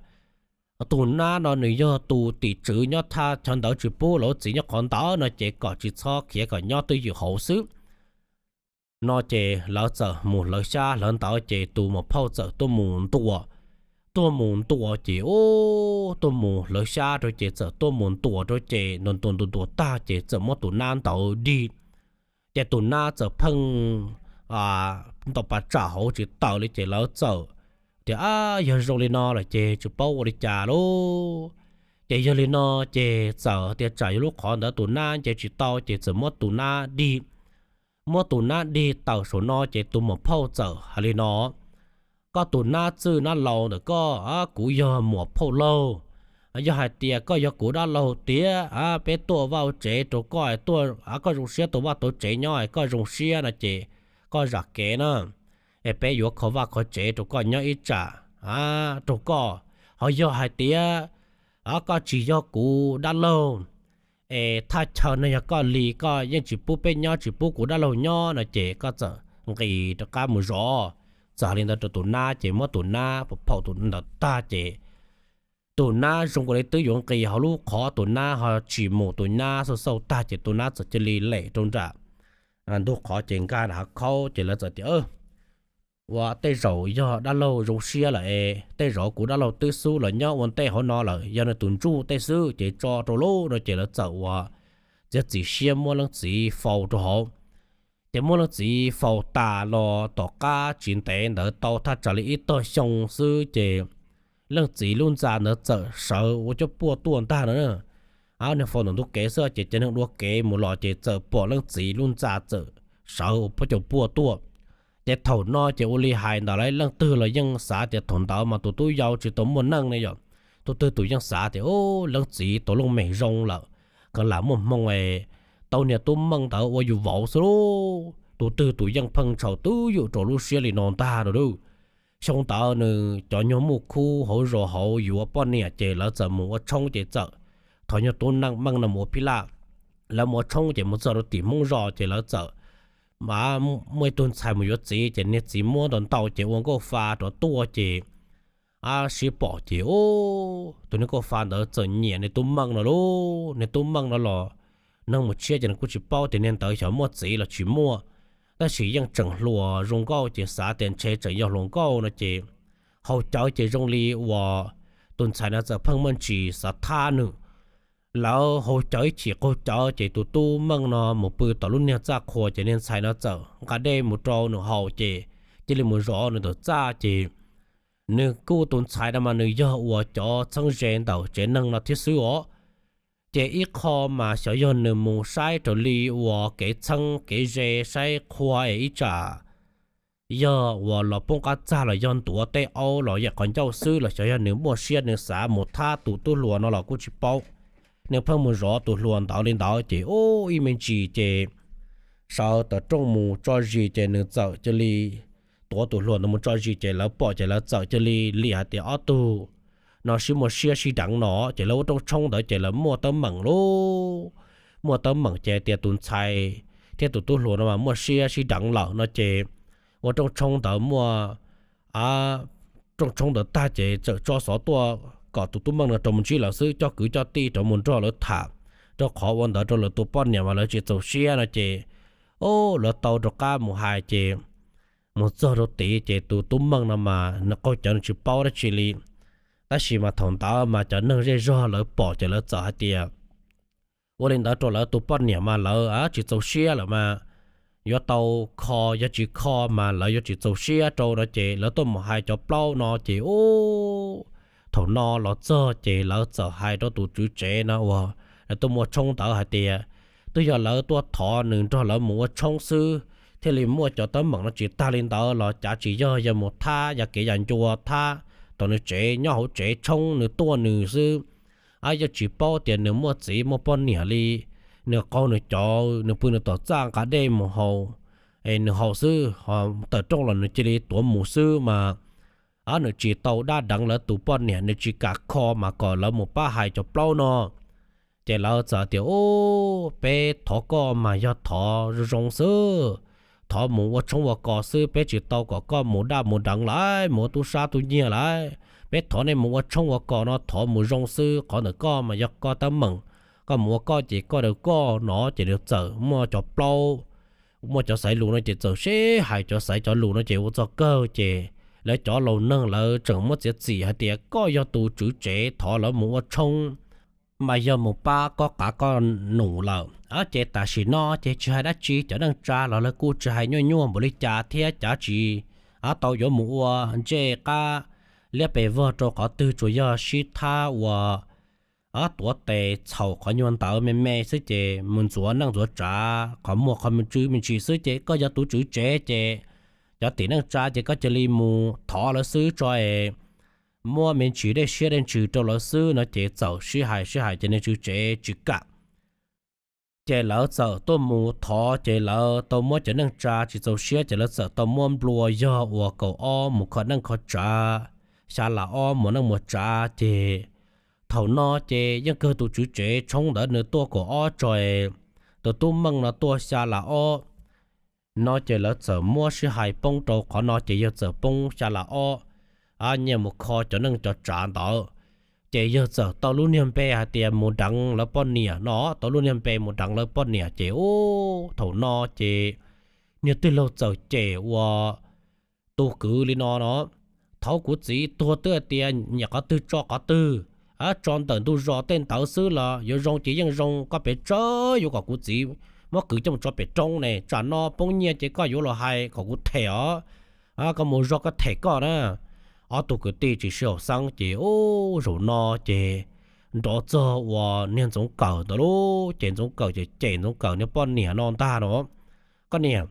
tus nab no nws yog tus tim tswv nyob thaj chaw ntawd, tsis pub lawv txiv nyob qhov ntawd no ces kom tsis txhob khiav, kom nyob twj ywm hauv xwb no ces lawv txawm mus hlawv xyab hlawv ntawv ces tus muam phauj txawm tuaj mus ntuas, tuaj mus ntuas ces ub, tuaj mus hlawv xyab rau ces txawm tuaj mus ntuas rau ces ntuas ntuas ntuas ntuas tag ces txawm muab tus nab ntawd dig. Ces tus nab txawm pheej ntaus pas tsam hauv tsis tawm li ces lawv txawm tias, Ab, yog zoo li no lawm ces tsis paub ua li cas lauj. Ces yog li no ces txawm tias tsam yog lub qhov ntawd tus nab nce tsis tau ces txawm muab tus nab dig, muab tus nab dig tawm saum no ces tus muam phauj txawm hais li no, Koj tus nab txwj nab laus ntawm koj, kuv yog muam phauj laug. Yog hais tias koj yog kuv dab laug tiag, peb tuaj vaj tsev rau koj, tuaj koj zoo siab tau vaj tau tsev nyob, koj zoo siab no ces koj zam kev na, es peb yuav kho vaj kho tsev rau koj nyob ib tsam rau koj. Ho yog hais tias koj tsis yog kuv dab laug, es thaj chaw no yog koj li, koj yeej tsis pub peb nyob, tsis pub kuv dab laug nyob no ces koj txawm nqis rov qab mus zov. Txawm hais li ntawd rau tus nab ces muab tus nab phau tus ntawd tag ces tus nab zoo li twb yuav nqis hauv lub qhov, tus nab ho tsis mus, tus nab xauj xauj tag ces tus nab txawm cia li lem rau nram ntug qhov ces nkag nram hav khaub ces lawv txawm tias, Ua tej zaum yog dab laug zoo siab lawm es tej zaum kuv dab laug twb xub los nyob ua ntej hauv no lawm, yog nws tus ntsuj tej xwb ces tso rau lauj no ces lawv txawm ua txiav txim siab muab leej txiv faus rau hauv. Ces muab leej txiv faus tas los tom qab tsis ntev ntawd tau thaj tsam li ib tog xyoo xwb ces leej txiv lub ntxa ntawd txawm sawv ua cov puaj tuaj ntag no. Nws faus ntawm ntug kev xwb ces cov neeg dua kev mus los ces txawm pom leej txiv lub ntxa txawm sawv ua cov puaj tuaj. Ces thaum no ces ua li hais ntawd lawm leej twg los yeej xav tias thaum ntawd mas tus tub yau tsis tau muaj neej ne yom, tus twg tus yeej xav tias leej txiv tau looj mem zoo lawm, koj lam muaj hmoo tau niag tub meej ntawd ua yus vauv xwb lauj. Tus twg tus yeej pheej ntshaw twj ywm rau lub siab li no ntag no lauj. Xyoo ntawd nws cov nyuag muj khub hauv zos hauv yuav poj niam ces lawv txawm mus ua tshoob ces txawm thov nyuag tub meej no mus ua phij laj. Lawv mus ua tshoob ces mus txog rau tim Hmoob zos ces lawv txawm muaj ib tug ntxhais mus yuav txiv ces niag txiv muab ntau ntau ces ua nkauj fa rov tuaj ces sib pom ces tus niag nkauj fa ntawd txawm nyiam niag tub meej no lauj. Niag tub meej no los neeg mus tshiab ces nws kuj tsis paub tias niag ntawd xyov muaj txiv los tsis muaj, tab sis yeej tseem hluas zoo nkauj ces xav tias ntshe tseem yog hluas nkauj no ces haus cawv ces zoo li uas tus ntxhais no txawm pheej muaj ntsis xav thab nws. Lawv haus cawv ib chim qaug cawv ces tus tub meej no mus pw tom lub niag txaj qhua ces niag ntxhais no txawm nqa dej mus rau nws haus ces cia li mus zov nws tom txaj ces nws kuj tus ntxhais no mas nws yog uas cov txheeb ze ntawm tsev neeg no thiab xwb os. Ces ib qho mas xyov yog nws mus saib raws li uas kev txheeb kev ze saib qhua es ib tsam yog uas los poob qab txag los yog ntuav tej aub los yam qhov ncauj xwb los xyov yog nws muaj siab nws xav mus thab tus tub hluas no los kuj tsis paub. Nws pheej mus zov tus hluas ntawd li ntawd ces ub ib me ntsis ces sawv tawm rooj mus tso zis ces nws txawm cia li tuav tus hluas ntawd mus tso zis ces lawv pom ces lawv txawm cia li liam hais tias ob tug no sib muaj siab sib deev no ces lawv ua rooj tshoob ntawd ces lawv muaj teeb meem lauj. Muaj teeb meem ces tias tus ntxhais thiab tus tub hluas no mas muaj siab sib deev lawm no ces ua rooj tshoob ntawd muaj rooj tshoob ntawd tag ces txawm tso xov tuaj kom tus tub meej no rov mus ntsib lawv xwb, coj kwv coj tij rov mus nrog lawv tham, rau qhov ua ntawd rau lawv tus poj niam mas lawv tsis txaus siab no ces lawv tau rov qab mus hais ces mus txog rau tid ces tus tub meej no mas nws qaug cawv nws tsis paub dab tsi li. Tab sis mas thaum ntawd mas cov neeg zej zog lawv pom ces lawv txawm hais tias ua li ntawd rau lawv tus poj niam mas lawv tsis txaus siab lawm mas yuav tau kho, yog tsis kho mas lawv yuav tsis txaus siab rau no ces lawv tuaj mus hais cov plaub no ces ub, thaum no los txog ces lawv txawm hais rau tus tswv tsev no uas lawv tuaj mus ua tshoob ntawd hais tias twb yog lawv tuaj thov nws nrog lawv mus ua tshoob xwb thiaj li muaj cov teeb meem no, tsis tag li ntawd los cav tsis yog yog mus thab yam kev yam ncua thab tom nws tsev nyob hauv tsev tshoob nws tuaj nws xwb. Ab, yog tsis paub tias nws muaj txiv muaj poj niam li, nws qaug nws cawv nws pw nws tom txaj nqa dej mus haus, es nws haus xwb ho tawm rooj los nws cia li tuav mus xwb mas, ab, nws tsis tau dab deev lawv tus poj niam nws tsis kam kho mas kom lawv mus pab hais cov plaub no. Ces lawv txawm tias ub, peb thov koj mas yog thov zoo zoo xwb, thov mus ua tshoob ua kos xwb, peb tsis tau kom koj mus dab mus deev lawm mus ua tub sab tub nyiag lawm, Peb thov nej mus ua tshoob ua kos no thov mus zoo xwb, qhov ntawm koj mas yog koj teeb meem, koj mus ua koj ces koj daws koj no. Ces nws txawm muaj cov plaub, muaj cov xaiv lus no ces txawm sib hais cov xaiv cov lus no ces ua txog kawg ces lawv cov laus neeg lawv tseem muab txiav txim hais tias koj yog tus tswv tsev, thov lawv mus ua tshoob mas yog mus pab koj qav koj num lawm. Ces tam sim no ces tsis hais dab tsi, cov neej tsa los lawv kuj tsis hais nyuaj nyuaj npaum li cas thiab, cav tsis tau yuav mus ua ntsej qab liab pes vog rau qhov twg, tsuas yog sib thab ua tuav tes txhaum qhov nyuag ntawd me me xwb ces mus ntxuav neej ntxuav tsav qhov muag qhov me ntsis xwb ces koj yog tus tswv tsev ces cov tim neej tsa ces koj cia li mus thov lawv xwb tso es muab me ntsis dej siab dej ntsws rau lawv xwb no. Ces txawm sib hais sib hais ces niag tswv tsev tsis kam. Ces lawv txawm tuaj mus thov ces lawv tau muab cov neej tsa tsis txaus siab ces lawv txawm tau muab nplua yog uas kaum ob mus kho neej kho tsav, xya las ob muas neej muas tsav ces thaum no ces yeej kawg tus tswv tsev tshoob ntawd nws tuaj kaum ob tso, tus tub meej no tuaj xya las ob no ces lawv txawm muab sib hais poob rau qhov no ces yawg txawm poob xya las ob nyiaj mus kho cov neej cov tsav ntawd. Ces yawg txawm tau lub niag npe hais tias mus deev lawv poj niam no, tau lub niag npe mus deev lawv poj niam ces ub thaum no ces niag tij laug txawm cem ua tus kwv li no no: Thaum kuv txiv tuag twb hais tias nyiam qhov twg tso qhov twg, tso ntawm ntug zos tej ntawd xwb los yuav zoo ces yeej zoo, koj pes tsawg yuav kom kuv txiv muab kwv coj mus tso pem roob ne, tsam no poob nyiaj ces koj yuav los hais kom kuv them os, koj mus zog koj them koj na. Ob tug kwv tij tsis sib haum xeeb ces ub zaum no ces nrov txog uas niag Ntxoov Kawm ntawd lauj, ces Ntxoov Kawm ces cem Ntxoov Kawm niag poj niam no ntag no: Koj niam,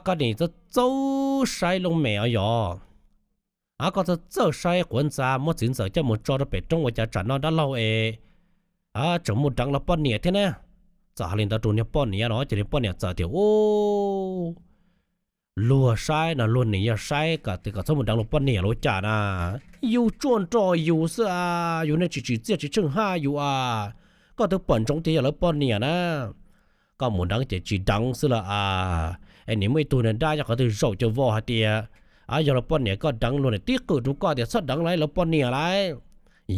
koj niam txawj txawj saib looj mem os yog, koj txawj txawj saib quav ntxa muab txiv ntxawm coj mus tso rau pem roob ua cas tsam no dab laug es tseem mus deev los poj niam thiab na. Txawm hais li ntawd rau niag poj niam no ces niag poj niam txawm tias ub, luag saib no luag niam yog saib kom txhob mus deev luag poj niam los cas na. Yus tsuas nrog yus xwb a, yus niag tsis tsim txiaj tsis tsheej haj yus a, koj twb pom ntsoov tias yog lawv poj niam na. Koj mus deev ces tsis deev xwb los a, es nim muaj ib tug niag dab nyob qhov twg zaum cav vos hais tias yog lawv poj niam, koj deev luag niam tib qwm rau koj tias txhob deev lawv poj niam lauj.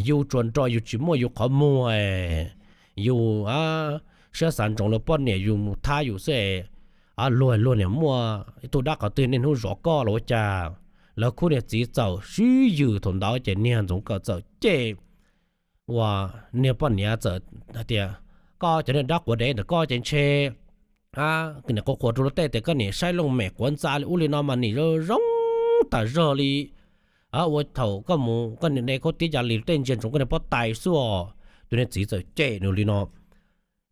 Yus tsuas nrog yus tsis muaj yus qhov muag, yus siab xav ntsoov lawv poj niam yus mus thab yus xwb. Luag luag niam muaj ib tug dab qhov twg niaj hnub zov koj los ua cas. Lawv khub niag txiv txawm sib yws thaum ntawd ces niag Ntxoov Kawm txawm cem uas niag poj niam txawm hais tias koj cov niag dab quav dev ntawm koj ces ntshe niam qhuas qhuas rau luag tej tias koj niam saib looj mem quav ntxa li ub li no mas niam zoo zoo tas zog li. Ua thaum koj mus koj niam de khaub tib ca li tej ntsia ntsoov koj niag pob tais xwb os. Tus niag txiv txawm cem nws li no.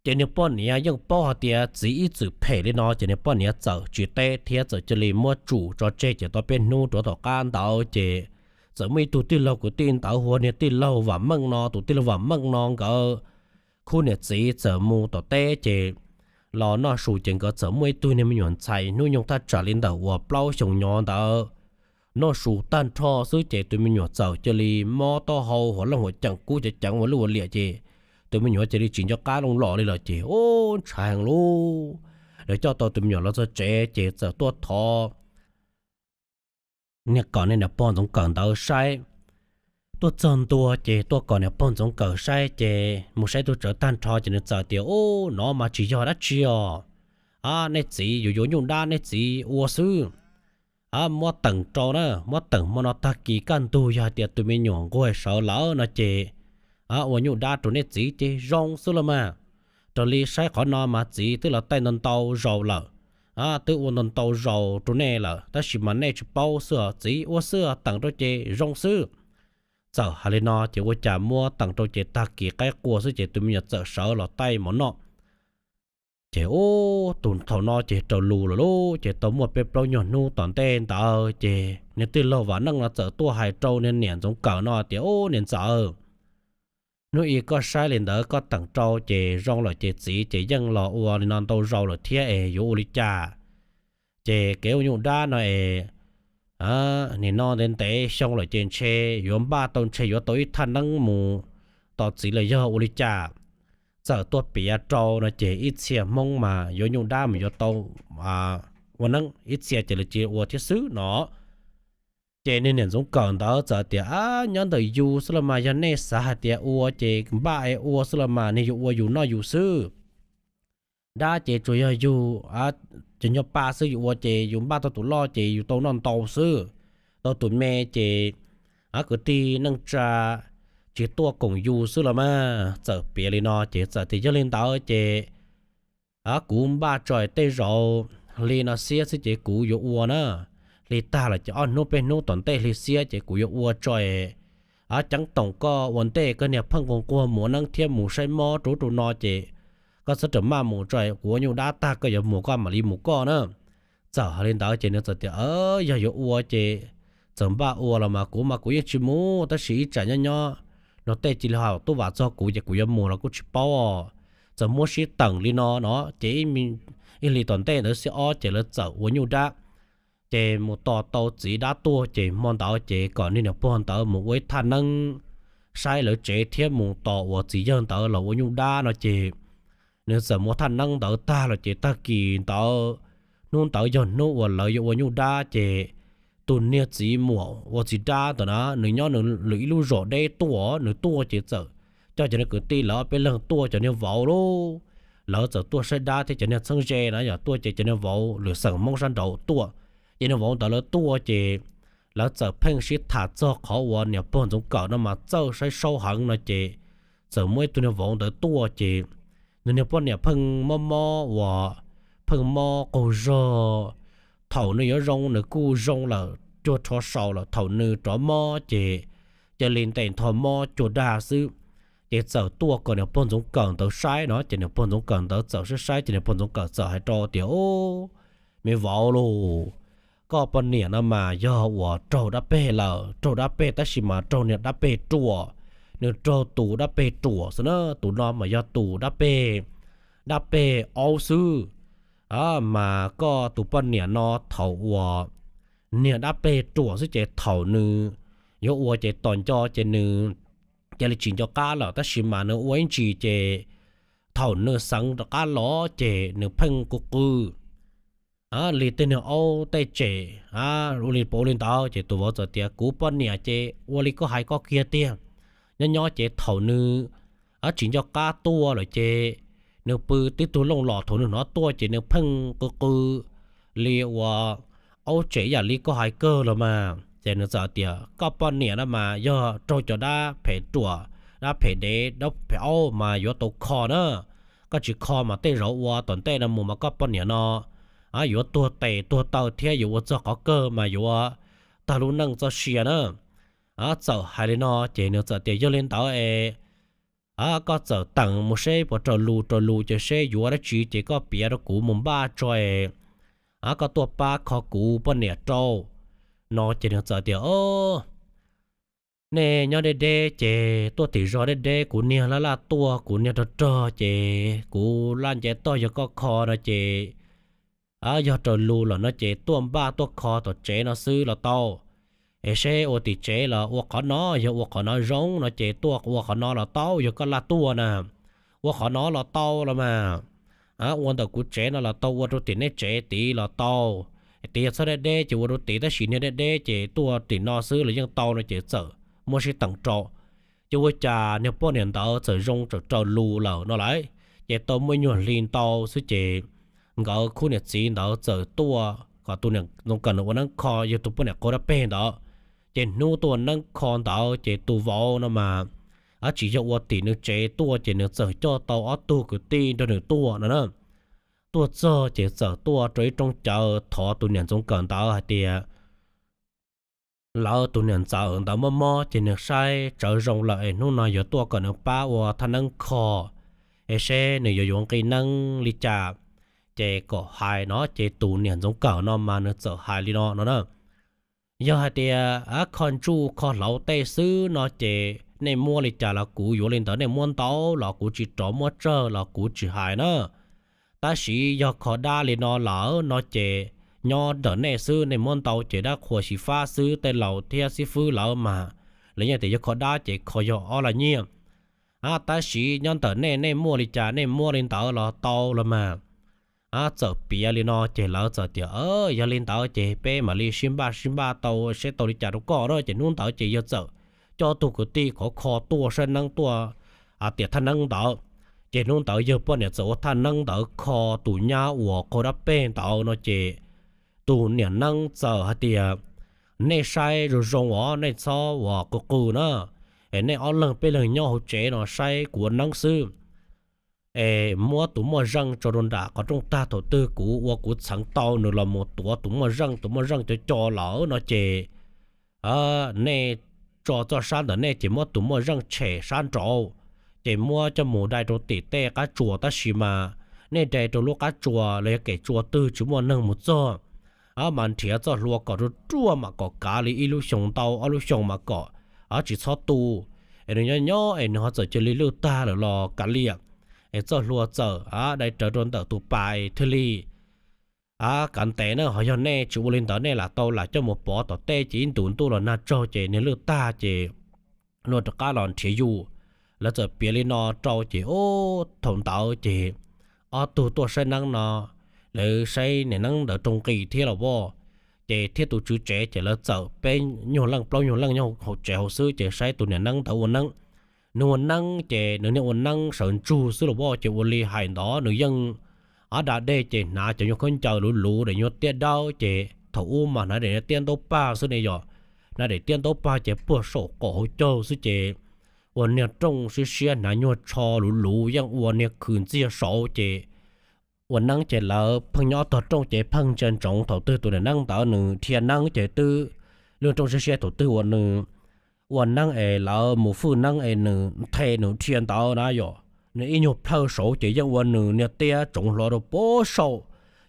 Ces niag poj niam yeej paub hais tias txiv ib txwm phem li no ces niag poj niam txawm tsis teb thiab txawm cia li muab tsum tso tseg ces tau peb hnub rau tom qab ntawd ces txawm muaj ib tug tij laug kwv tij ntawd hu ua niag tij laug Vam Meej no. Tus tij laug Vam Meej no nkawd khub niam txiv txawm mus tom teb ces los noj su ces nkawd txawm muaj ib tug niag me nyuam ntxhais hnub nyoog thaj tsam li ntawm uas plaub xyoos nyob ntawd. Noj su tag nrho xwb ces tus me nyuam txawm cia li mob taub hau, huam looj huam ceem kub ceev ceev ua luj ua liam ces tus me nyuam cia li tsis nco qab looj los li lawm ces ub ntshai heev lauj. Lawv coj tau tus me nyuam los txog tsev ces txawm tuaj thov niag kom niag niam pog Ntxoov Kawm ntawd saib. Tuaj txog ntua ces tuaj kom niam pog Ntxoov Kawm saib ces mus saib tus tsawv tag nrho ces nws txawm tias ub no mas tsis yog dab tsi os. Nej txiv yuav yuav nyuj dab nej txiv ua xwb. Muab teem rau na, muab teem hmo no tag kis kaj ntug yog hais tias tus me nyuam nquag sawv lawm no ces ua nyuj dab rau nej txiv ces zoo xwb los mas. Raws li saib qhov no mas txiv twb los taij ntau ntau zaus lawm, twb ua ntau ntau zaus rau nej lawm tab sis mas nej tsis paub xwb os, txiv ua xwb os, teem rau ces zoo xwb. Txawm hais li no ces ua cas muab teem rau ces tag kis qaib qua xwb ces tus me nyuam txawm sawv los taij mov noj. Ces ub tus thaum no ces raws lus lawm lauj, ces tau muaj peb plaub nyuag hnub tom ntej ntawd ces niag tij laug Vam Meej no txawm tuaj hais rau niag niam Ntxoov Kawm no tias ub niam ntxawm, hnub ib koj saib li ntawd koj teem rau ces zoo lawm ces txiv ces yeej los ua li no ntau zaus lawm thiab es yuav ua li cas. Ces kev ua nyuj dab no es nim no ntev ntev xyoo lawm ces ntshe yuav npaj tau ntshe yuav tau ib thaj neeb mus tos txiv los yog ua li cas. Txawm tuaj piav rau no ces ib txhia Hmoob mas yuav nyuj dab mas yuav tau ua neeb, ib txhia ces lawv cia ua thiab xwb no. Ces niag niam ntxoov kawm ntawd txawm tias, Ab, nyob ntawm yus xwb los mas, yog nej xav hais tias ua ces npaj es ua xwb los mas, niag yus ua yus noj yus xwb. Dab ces tsuas yog yus cov nyuag pa xwb, yus ua ces yus npaj tau tus loj ces yus tau noj ntau xwb, tau tus me ces kwv tij neej tsa tsis tuaj koom yus xwb los mas. Txawm piav li no ces txawm tias, Yog li ntawd ces kuv npaj tso tej zaum hli no xiab xwb ces kuv yuav ua na. Hli tag los ces ob hnub peb hnub tom ntej hli xiab ces kuv yuav ua tso. Ceeb toom koj ua ntej, koj niag pheej nquag nquag mus ua neeb thiab mus saib mob rau ub rau no ces koj txhob rawm maj mus tso, kuv ua nyuj dab tag koj yuav mus koj mam li mus koj na. Txawm hais li ntawd ces nws txawm tias, Yog yuav ua ces txawm npaj ua los mas, kuv mas kuv yeej tsis mus, tab sis ib tsam nyob nyob no tej cia li ho tuaj vam txog kuv ces kuv yuav mus los kuj tsis paub. Txawm muab sib teem li no no ces ib hlis tom ntej ntawd xiab ob ces lawv txawm ua nyuj dab. Ces mus tos tau txiv dab tuaj ces hmo ntawd ces kom niag niam pog ntawd mus ua ib thaj neeb saib lawv tsev thiab mus tos uas txiv yawg ntawd los ua nyuj dab no ces nws txawm mus thaj neeb ntawd tag los ces tag kis ntawd, hnub ntawd yog hnub uas lawv yuav ua nyuj dab ces tus niag txiv muam ua txiv dab ntawd na, nws nyob nws lwm ib lub zos deb tuaj, nws tuaj ces txawm coj cov niag kwv tij lawv ob peb leeg tuaj, cov niag vauv lauj, lawv txawm tuaj saib dab thiab cov niag txheeb ze na, yog tuaj ces cov niag vauv lwm xeem Hmoob sab nraud tuaj. Ces niag vauv ntawd lawv tuaj ces lawv txawm pheej sib tham txog qhov uas niam pog Ntxoov Kawm no mas txawj saib saub heev no ces txawm muaj ib tug niag vauv ntawd tuaj ces nws niag poj niam pheej mob mob uas pheej mob qaug zog. Thaum nws yuav zoo nws kuj zoo lawm, cuag rho saus lawm, thaum nws rov mob ces cia li ntes ntho mob cuag dag xwb. Ces txawm tuaj kom niam pog Ntxoov Kawm ntawd saib no ces niam pog Ntxoov Kawm ntawd txawm saib saib ces niam pog Ntxoov Kawm txawm hais rau tias, Ub, me vauv lauj, koj poj niam no mas yog uas raug dab peg lawm, raug dab peg tab sis mas raug niag dab peg ruam, nws raug tus dab peg ruam xwb na, tus no mas yog tus dab peg, dab peg aub xwb. Mas koj tus poj niam no thaum uas niag dab peg ruam xwb ces thaum nws yuav ua ces tos nco ces nws cia li tsis nco qab lawm, tab sis mas nws ua ib ntsis ces thaum nws xeev rov qab los ces nws pheej qw qw li tej niag aub tej tsem, ua li puas ua li ntawd. Ces tus vauv txawm tias, Kuv poj niam ces ua li koj hais koj kiag tiag. Nyob nyob ces thaum nws tsis nco qab tuaj lawm ces nws pw tib tug looj los, thaum nws hnov tuaj ces nws pheej qw qw li uas aub tsem ib yam li koj hais kawg los mas. Ces nws txawm tias, Koj poj niam no mas yog raug cov dab phem ruam, dab phem dev, dab phem aub mas yuav tau kho na. Koj tsis kho mas tej zaum ua tom ntej no mus mas koj poj niam no yuav tuag tes tuag taw thiab yuav ua txog qhov kawg mas yuav tag lub neej txoj sia na. Txawm hais li no ces nws txawm tias, Yog li ntawd es koj txawm teem mus seb puas raws lus, raws lus ces seb yuav dab tsi ces koj piav rau kuv mus npaj tso es koj tuaj pab kho kuv poj niam rau. No ces nws txawm tias, O, nej nyob deb deb ces tuaj tim zos deb deb, kuv niag laj laj tuaj, kuv niag rog rog ces kuv laj nce toj, yog koj kho no ces yog raws lus lawm no ces tuaj npaj tuaj kho tom tsev no xwb los tau. Es seb ua tim tsev los ua qhov no, yog ua qhov no zoo no ces tuaj ua qhov no los tau, yog koj laj tuaj na. Ua qhov no los tau los mas, ua ntawm kuv tsev no los tau, ua rau tim nej tsev tid los tau. Tid yog txhob deb deb ces ua rau tid, tab sis niag deb deb ces tuaj tim no xwb los yeej tau no ces txawm muab sib teem rau. Ces ua cas niag poj niam ntawd txawm zoo txawm raws lus lawm no lauj. Ces tau muaj ib nyuag hli ntau xwb ces nkawd khub niam txiv ntawd txawm tuaj kom tus niam Ntxoov Kawm ua neeb kho yawg tus poj niam qaug dab peg ntawd. Ces hnub tuaj ua neeb kho ntawd ces tus vauv no mas tsis yog ua tim nws tsev tuaj, ces nws txawm coj tau ob tug kwv tij nrog nws tuaj no na. Tuaj txog ces txawm tuaj rau ib roob cawv thov tus niam Ntxoov Kawm ntawd hais tias lawv tus niam ntxawm ntawd mob mob ces nws saib tsawv zoo lawm es hnub no yuav tuaj kom nws pab ua thaj neeb kho, es seb nws yuav yuav nqi neeb li cas. Ces kom hais no ces tus niam Ntxoov Kawm no mas nws txawm hais li no no na, Yog hais tias kho ntsuj kho hlauv tej xwb no ces nej muab li cas los kuv yuav li ntawd, nej muab ntau los kuv tsis rov muab tsawg los kuv tsis hais na. Tab sis yog kho dab li no lawm no ces nyob ntawm nej xwb, nej muab ntau ces dab qhuas xyiv fab xwb, tej laus thiab xib fwb lawv mas lawv yeej tias yog kho dab ces kho yog ob lag nyiaj. Tab sis nyob ntawm nej, nej muaj li cas nej muab li ntawd los tau los mas. txawm piav li no ces lawv txawm tias, Yog li ntawd ces peb mam li sib npaj sib npaj tau seb tau li cas rau koj na. Ces hnub ntawd ces yawg txawm coj tug kwv tij khov kho tuaj saib neeb tuaj tiam thaj neeb ntawd. Ces hnub ntawd yawg poj niam txawm ua thaj neeb ntawd kho tus nyab uas qaug dab peg ntawd no ces tus niam neeb txawm hais tias, Nej saib zoo zoo os, nej txhob ua qw qw na, es nej ob leeg peb leeg nyob hauv tsev no saib kuv ua neeb xwb. Es muab tus muaj zeej tso rau nram qhov rooj tag, thaum twg kuv ua kuv txheev tau nws los mus tuav tus muaj zeej, tus muaj zeej co co lawm no ces nej tso txoj sab ntawm nej ces muab tus muaj zeej tshem sab nraud, ces muab coj mus dai rau tim tej qab tsuas, tab sis mas nej dai rau lub qab tsuas los yog kem tsuas twg tsis muaj neeg mus txog, mas nrhiav txoj hlua kom ruaj ruaj mam kom kav li ib lub xyoos ntau ob lub xyoos mas kom tsis txhob tu. Es nws nyob nyob es nws ho txawm cia li lwj tag lawm los kav liam, es txoj hlua txawm dai rawv rau ntawm tus pas thiaj li kav ntev na. Ho yog nej tsis ua li ntawd nej lam tau lam coj mus pov tom tej ces ib ntus ntuj los nag tsaug ces nws lwj tag ces luag rov qab los nrhiav yus. Lawv txawm piav li no rau ces ub thaum ntawd ces ob tug tuaj saib neeb no, lawv saib niam neeb ntawd rau nqis thiab los vaj, ces thiab tus tswv tsev ces lawv txawm peb nyuag leej plaub nyuag leej nyob hauv tsev hauv xwb ces saib tus niam neeb ntawd ua neeb. Nws ua neeb ces nws niag ua neeb sawv ntsug xwb los vaj, ces ua li hais ntawd nws yeej ob da dej ces hnav cov nyuag khaub ncaws luv luv daim nyuag tiab dawb ces thaum ub mas hnav daim tiab ntaub pag xwb ne yom, hnav daim tiab ntaub pag ces puag saum qaum hauv caug xwb ces ua niag rooj siab siab hnav nyuag tsho luv luv yeej ua niag khwv ntxiag saud ces ua neeb ces lawv pheej nyob tog rooj ces pheej ntsia ntsoov thaum twg tus niam neeb ntawd nws dhia neeb ces twb lub rooj siab siab thaum twg uas nws ua neeb es lawv mus fwj neeb es nws nthe nws dhia ntawd na yom, nws ib nyuag plhaw saud ces yeej ua nws niag tiab tsoov hlo rau puag saum,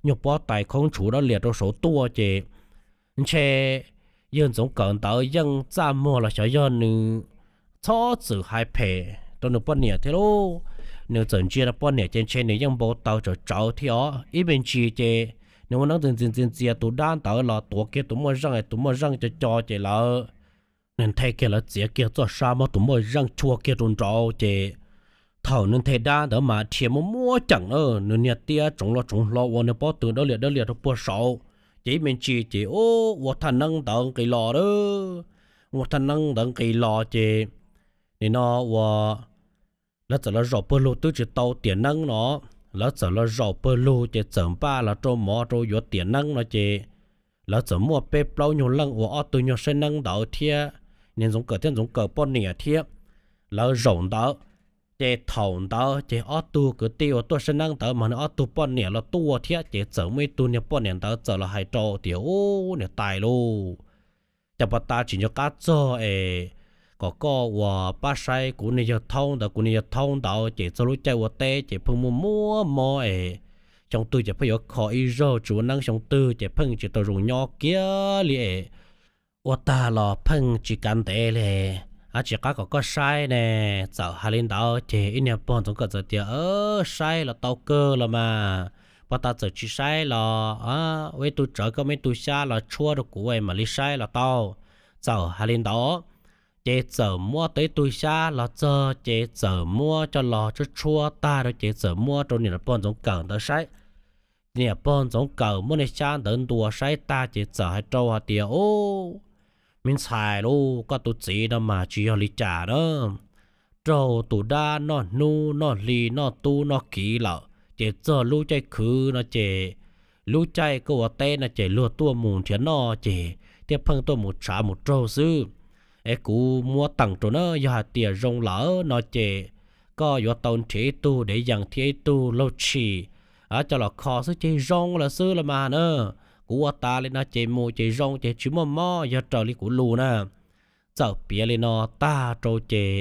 nyuag pob tais khoob tshuv dawb lias rau saud tuaj ces ntshe yawg Ntxoov Kawm ntawd yeej txaj muag los xyov yog nws txhob txwm hais phem rau nws poj niam thiab lauj. Nws txawm ntsia rau poj niam ces ntshe nws yeej npau taws tsawv tsawv thiab os. Ib me ntsis ces nws ua neeb ntxias ntxias ntxias tus dab ntawd los tuav kiag tus muaj zeej, tus muaj zeej co co ces lawv, nws nthe kiag lawv txiav kiag txoj sab muab tus muaj zeej tshuaj kiag rau nraud ces thaum nws nthe dab ntawd mas dhia muaj muab ceem na, nws niag tiab tsoov los tsoov hlo ua niag pob tw dawb lias dawb lias rau puag saud. Ces ib me ntsis ces ua thaj neeb ntawd nqis los a, ua thaj neeb ntawd nqis los ces nim no ua lawv txawm los zaum pawg lug twb tsis tau tiam neeb no, lawv txawm los zaum pawg lug ces txawm npaj los rau mov rau yuav tiam neeb no ces lawv txawm muaj peb plaub nyuag leej uas ob tug nyuag saib neeb ntawd thiab niag Ntxoov Kawm thiab Ntxoov Kawm poj niam thiab lawv zaum ntawd. Ces thaum ntawd ces ob tug kwv tij uas tuaj saib neeb ntawd mas nws ob tug poj niam los tuaj thiab ces txawm muaj ib tug niag poj niam ntawd txawm los hais rau tias, Ub, niam tais lauj, cas puag ta tsis nco qab txog es kom koj ua pab saib kuv niag yawg thaub ntawd, kuv niag yawg thaub ntawd ces txog lub caij ua teb ces pheej muaj muab mob es xyoo twg ces pheej yuav kho ib zaug, tsis ua neeb xyoo twg ces pheej tsis tau zoo nyob kiag li es ua tag los pheej tsis kav ntev li, tsis qab kom koj saib ne. Txawm hais li ntawd ces ib niag pog Ntxoov Kawm txawm tias, Saib los tau kawg los mas, puag ta txawm tsis saib los ua ib tug tsawv koj muab ib tug xyab los tshuab rau kuv mam li saib los tau. Txawm hais li ntawd ces txawm muab tau ib tug xyab los txog ces txawm muab coj los tshuab tshuab tag rau ces txawm muab rau niam pog Ntxoov Kawm ntawd saib. Niam pog Ntxoov Kawm muab niag xyab ntawd ntuas saib tag ces txawm hais rau hais tias, Ub, me ntxhais lauj, koj tus txiv no mas tsis yog li cas na. Raug tus dab noj hnub noj hli noj tub noj kiv lawm ces txog lub caij khwv no ces lub caij koj ua teb no ces luag tuaj mus nrhiav noj ces thiaj pheej tuaj mus tshav mus raug xwb. Es kuv muab teem rau na, yog hais tias zoo lawm no ces koj yuav tau nrhiav ib tug dev yees thiab ib tug laug tshis coj los kho xwb ces zoo lawm xwb los mas na. Kuv ua tas li no ces mus ces zoo ces tsis muaj mob, yog raws li kuv lus na. Txawm piav li no tag rau ces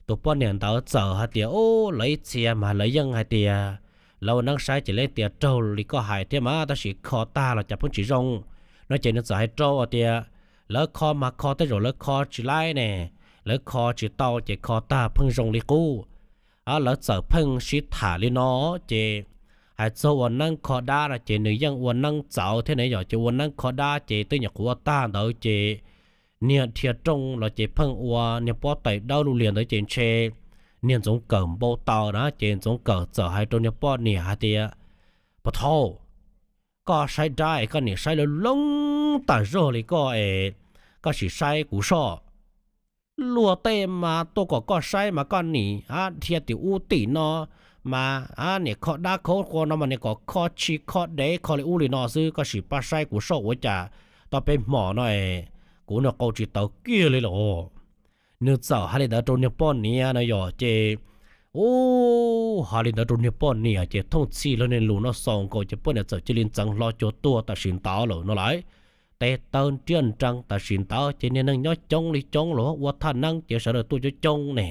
tus poj niam ntawd txawm hais tias, Ub, lawv ib txhia mas lawv yeej hais tias lawv ua neeb saib ces lawv tias raug li koj hais thiab mas, tab sis kho tag los cas pheej tsis zoo no ces nws txawm hais rau tias, Lawv kho mas kho tej zaum lawv kho tsis laib ne, lawv kho tsis tau ces kho tag pheej zoo li qub. Lawv txawm pheej sib tham li no ces hais txog ua neeb kho dab no ces nws yeej ua neeb txawv thiab ne yom, ces ua neeb kho dab ces twb nyuam qhuav ua tag ntawd ces niag dhia rooj los ces pheej ua niag pob tais dawb lug lias ntawd ces ntshe niag Ntxoov Kawm npau taws na ces Ntxoov Kawm txawm hais rau niag poj niam hais tias, Pov thau, koj saib dab es koj niam saib loo loo tas zog li koj es, koj sim saib kuv soj. Luag tej mas tuaj kom koj saib mas koj nim dhia tim ub tim no, mas niam kho dab kho qhua no mas niam kom kho tshis kho dev kho li ub li no xwb, koj sim pab saib kuv soj ua cas tau peb hmo no es kuv noj qau tsis tau kiag li los. Nws txawm hais li ntawd rau niag poj niam no yog ces, ub, hais li ntawd rau niag poj niam ces thooj txhij lawv niag lus no xaus nkaus ces poj niam txawm cia li ntxeev hlo cuag tuag tam sim ntawd lawm no lauj. Tes taw nriaj nrees tam sim ntawd ces niag neeg nyob coob li coob los ua thaj neeb ces sawv daws tuaj coob coob ne.